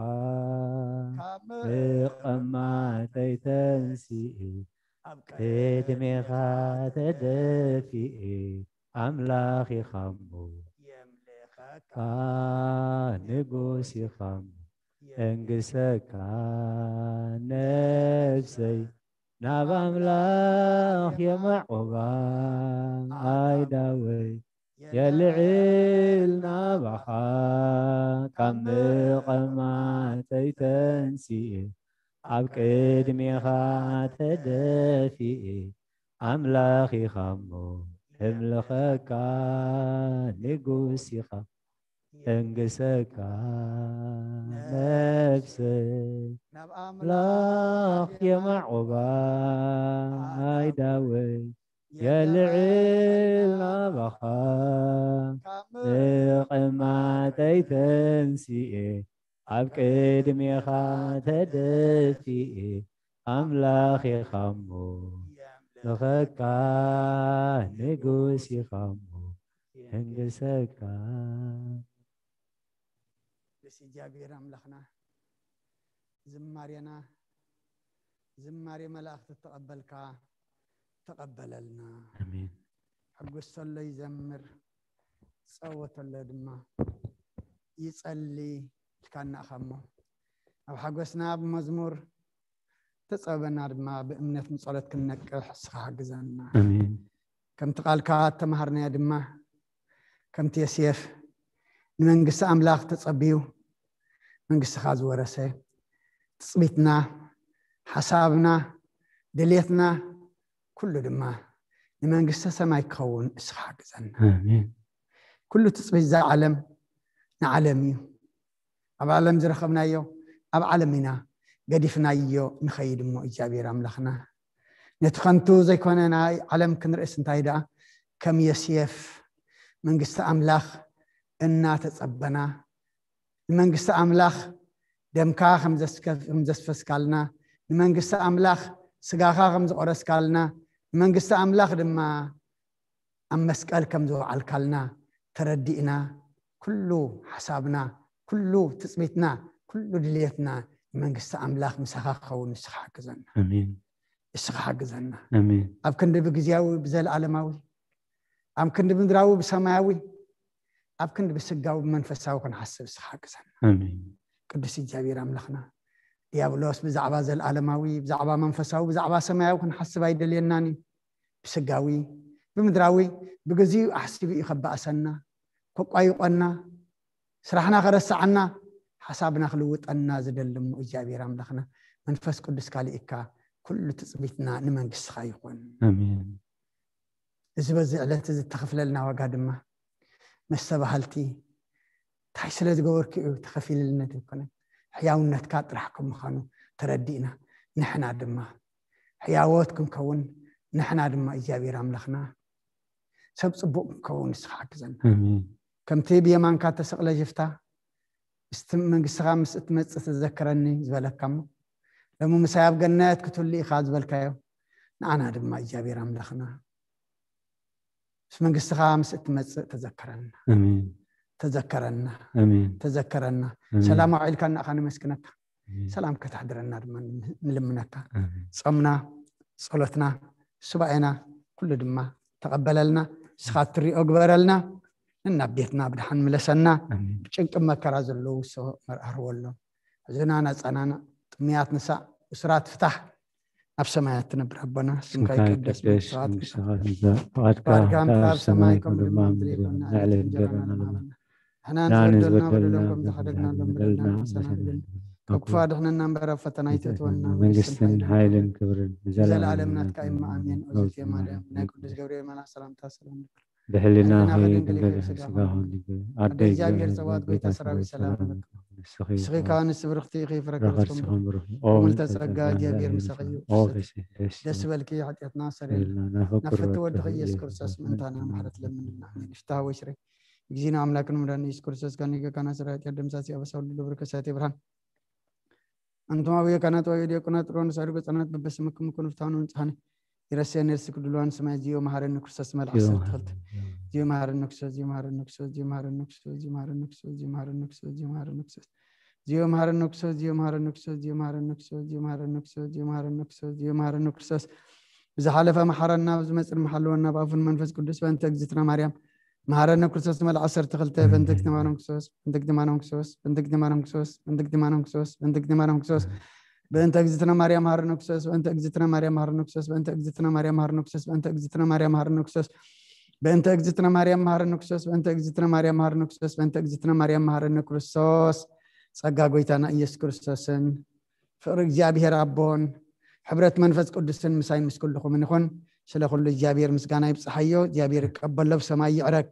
ካብ መቐማጠይ ተንሲኤ፣ ኣብ ቅድሜኻ ተደፊኤ፣ ኣምላኽ ኢኻ እሞ የምልኸካ። ንጉስ ኢኻ እሞ የንግሰካ። ነፍሰይ ናብ ኣምላኽ የማዕቁባ፣ ኣይ ዳዊት የልዕል ናባኻ። ካብ መቐማጠይ ተንሲኤ፣ ኣብ ቅድሜኻ ተደፊኤ፣ ኣምላኽ ኢኻ እሞ የምልኸካ። ንጉስ ኢኻ የንግሰካ። ነፍሰይ ናብ ኣምላኽ የማዕቁባ፣ ኣይ ዳዊት የልዕል ናባኻ። ካብ መቐማጠይ ተንሲኤ፣ ኣብ ቅድሜኻ ተደፊኤ፣ ኣምላኽ ኢኻ እሞ የምልኸካ። ንጉስ ኢኻ እሞ የንግሰካ። ንስ እግዚኣብሔር ኣምላኽና ዝማሬና ዝማሬ መላእኽቲ ተቐበልካ፣ ተቐበለልና። ኣሜን። ሕጉስ ተሎ ይዘምር፣ ጸወ ተሎ ድማ ይጸሊ ኢልካና ኢኻ እሞ፣ ኣብ ሓጎስና ብመዝሙር፣ ተጸበና ድማ ብእምነት ንጸሎት ክንነቅሕ እስኻ ሓግዘና። ኣሜን። ከምቲ ቃልካ እተማሃርናዮ ድማ፣ ከምቲ ዮሴፍ ንመንግስቲ ኣምላኽ ተጸብዩ መንግስትኻ ዝወረሰ፣ ትጽቢትና፣ ሓሳብና፣ ድሌትና፣ ኩሉ ድማ ንመንግስተ ሰማይ ክኸውን እስኻ ሓግዘና። ኣሜን። ኩሉ ትጽቢት እዛ ዓለም ንዓለም እዩ። ኣብ ዓለም ዝረኸብናዮ ኣብ ዓለም ኢና ገዲፍናዮ ንኸይድ እሞ እግዚኣብሔር ኣምላኽና፣ ነቲ ከንቱ ዘይኮነ ናይ ዓለም ክንርእስ እንታይ ደኣ፣ ከም ዮሴፍ መንግስቲ ኣምላኽ እናተጸበና፣ ንመንግስቲ ኣምላኽ ደምካ ከም ዘስከፍ-፣ ከም ዘስፈስካልና፣ ንመንግስቲ ኣምላኽ ስጋኻ ከም ዝቆረስካልና፣ ንመንግስቲ ኣምላኽ ድማ ኣብ መስቀል ከም ዘውዓልካልና ተረዲእና፣ ኩሉ ሓሳብና፣ ኩሉ ትጽቢትና፣ ኩሉ ድልየትና ንመንግስቲ ኣምላኽ ምሳኻ ክኸውን ንስኻ ሓግዘና። ኣሜን። ንስኻ ሓግዘና። ኣሜን። ኣብ ክንዲ ብግዜያዊ ብዘለኣለማዊ፣ ኣብ ክንዲ ምድራዊ ብሰማያዊ፣ ኣብ ክንዲ ብስጋዊ ብመንፈሳዊ ክንሓስብ ንስኻ ሓግዘና። ኣሜን። ቅዱስ እግዚኣብሔር ኣምላኽና፣ ዲያብሎስ ብዛዕባ ዘለኣለማዊ፣ ብዛዕባ መንፈሳዊ፣ ብዛዕባ ሰማያዊ ክንሓስብ ኣይደልየናን እዩ። ብስጋዊ፣ ብምድራዊ፣ ብግዚኡ ኣሕሲቡ እዩ ከባእሰና፣ ከቋይቆና፣ ስራሕና ከረስዓና፣ ሓሳብና ክልውጠና ዝደሊ እሞ እግዚኣብሔር ኣምላኽና፣ መንፈስ ቅዱስካ ልኢካ ኩሉ ትጽቢትና ንመንግስትኻ ይኹን። ኣሜን። እዚ በዚ ዕለት እዚ እተኸፍለልና ዋጋ ድማ መስተባሃልቲ እንታይ ስለ ዝገበርኩ እዩ ተኸፊልልነት ኣይኮነን፣ ሕያውነትካ ጥራሕ ከም ምዃኑ ተረዲእና፣ ንሕና ድማ ሕያዎት ክንከውን፣ ንሕና ድማ እግዚኣብሔር ኣምላኽና ሰብ ጽቡቕ ክንከውን ንስኻ ሓግዘና። ኣሜን። ከምቲ ብየማንካ ተሰቕለ ሽፍታ ምስቲ መንግስትኻ ምስ እትመጽእ ተዘከረኒ ዝበለካ እሞ፣ ሎሚ ምሳይ ኣብ ገነት ክትህሉ ኢኻ ዝበልካዮ፣ ንዓና ድማ እግዚኣብሔር ኣምላኽና ምስ መንግስትኻ ምስ እትመጽእ ተዘከረና። ኣሜን። ተዘከረና። ኣሜን። ተዘከረና። ኣሜን። ሰላም ኣውዒልካና ኢኻ ነመስግነካ። ኣሜን። ሰላም ከተሕድረና ድማ ንልምነካ። ኣሜን። ጾምና፣ ጸሎትና፣ ሱባኤና ኩሉ ድማ ተቐበለልና። ንስኻ እትሪኦ ግበረልና። ንናብ ቤትና ብድሓን ምለሰና። ኣሜን። ብጭንቂ መከራ ዘለዉ ሰው መርኣርወሎም። ሕዝና ናጻናና ጥሙያት ንሳእ፣ እሱራት ፍታሕ። ኣብ ሰማያት ትነብር ኣቦና፣ ስምካ ስምካ ይቀደስ፣ ይቀደስ፣ መንግስትኻ ትምጻእ። መንግስትኻ ትምጻእ፣ ፍቓድካ ፍቓድካ ከምታ ኣብ ኣብ ሰማይ ሰማይ ከም ከምኡ ድማ ድማ ምድሪ ምድሪ ይኹን። ንዕለትና ንዕለትና እንጀራና እንጀራና ሃበና። ሃበና። ንሕና ንዓና ንዝበደልና ዝበደልና በደሎም ከም በደልና ዝሓደግናሎም በደልና በደልና ምሰና በደልና ካብ ክፉ ኣድሕነና እምበር ኣብ ፈተና ኣይተእትወና፣ መንግስትን ንስኻ ሓይልን ኢኻ። ክብርን ንዘለኣለም ንዘለኣለም ናትካ እማ፣ ኣሜን። ኣሜን። ኦዝት ማርያም ናይ ቅዱስ ገብርኤል መልኣክ ሰላምታ ሰላም ንብል። ብሕሊና ሕሊናኺ ኸይድ ድንግል ይኹን፣ ንገዳ ስጋኺ ስጋኹን ድንግል። ኣደ ኣደ እግዚኣብሔር እግዚኣብሔር ጸባኦት ጎይታ ጎይታ ሰራዊት ሰራዊት ሰላም ሰላም ይበልካ። ንስኺ ንስኺ ከኣ ንስቲ ብርኽቲ ኢኺ፣ ፍረ ፍረ ከርስኪ ከርስኺ ብሩኽ። ብሩኽ። ኦ ምልዕተ ጸጋ፣ እግዚኣብሔር ምሳኺ እዩ። ኦ ደስ ደስ በልኪ፣ ሓጢኣትና ሰረልና። ናፈቅር ናብ ፍትወ ወድኺ ኢየሱስ ክርስቶስ ምእንታና ምሕረት ለምንልና። ኣሜን። ሽታ ወይ ሽሬ እግዚእነ ኣምላክን መድኃኒነ ኢየሱስ ክርስቶስ ካኒ ገካና ስራ ኃጢአት ደምሳሲ ኣበሳ ሁሉ ለብርከ ሳቴ ብርሃን። ኣንቱም አቡየ ካህናት ወአበው ዲያቆናት ጥሩን ሳድጎ ጸናት በበስምክም ኩኑ ፍትሐኑ ምጽሐኒ ይረስየኒ ርስክ ድልዋን ሰማይ ዚዮ መሐረኒ ክርስቶስ መልክ ዓሰርተ ክልተ። ዚዮ መሐረኒ ክርስቶስ፣ ዚዮ መሐረኒ ክርስቶስ፣ ዚዮ መሐረኒ ክርስቶስ፣ ዚዮ መሐረኒ ክርስቶስ፣ ዚዮ መሐረኒ ክርስቶስ፣ ዚዮ መሐረኒ ክርስቶስ። ዚዮ መሐረኒ ክርስቶስ፣ ዚዮ መሐረኒ ክርስቶስ፣ ዚዮ መሐረኒ ክርስቶስ፣ ዚዮ መሐረኒ ክርስቶስ፣ ዚዮ መሐረኒ ክርስቶስ፣ ዚዮ መሐረኒ ክርስቶስ። ብዝሓለፈ መሐረና፣ ብዝመጽእ ድማ ሓልወና፣ ብኣፉን መንፈስ ቅዱስ በእንተ እግዝእትነ ማርያም መሐረነ ክርስቶስ መልክ ዓሰርተ ክልተ። በእንተ እግዝእትነ ማርያም ክርስቶስ፣ በእንተ እግዝእትነ ማርያም ክርስቶስ፣ በእንተ እግዝእትነ ማርያም ክርስቶስ፣ በእንተ እግዝእትነ ማርያም ክርስቶስ። በእንተ እግዝእትነ ማርያም መሐረነ ክርስቶስ፣ በእንተ እግዝእትነ ማርያም መሐረነ ክርስቶስ፣ በእንተ እግዝእትነ ማርያም መሐረነ ክርስቶስ፣ በእንተ እግዝእትነ ማርያም መሐረነ ክርስቶስ። በእንተ እግዝእትነ ማርያም መሐረነ ክርስቶስ፣ በእንተ እግዝእትነ ማርያም መሐረነ ክርስቶስ፣ በእንተ እግዝእትነ ማርያም መሐረነ ክርስቶስ። ጸጋ ጎይታና ኢየሱስ ክርስቶስን ፍቕሪ እግዚኣብሔር ኣቦን ሕብረት መንፈስ ቅዱስን ምሳይ ምስ ኩልኹምን ይኹን። ስለ ኩሉ እግዚኣብሔር ምስጋና ይብጽሓዮ። እግዚኣብሔር ይቀበሎ፣ ብሰማይ ይዕረግ።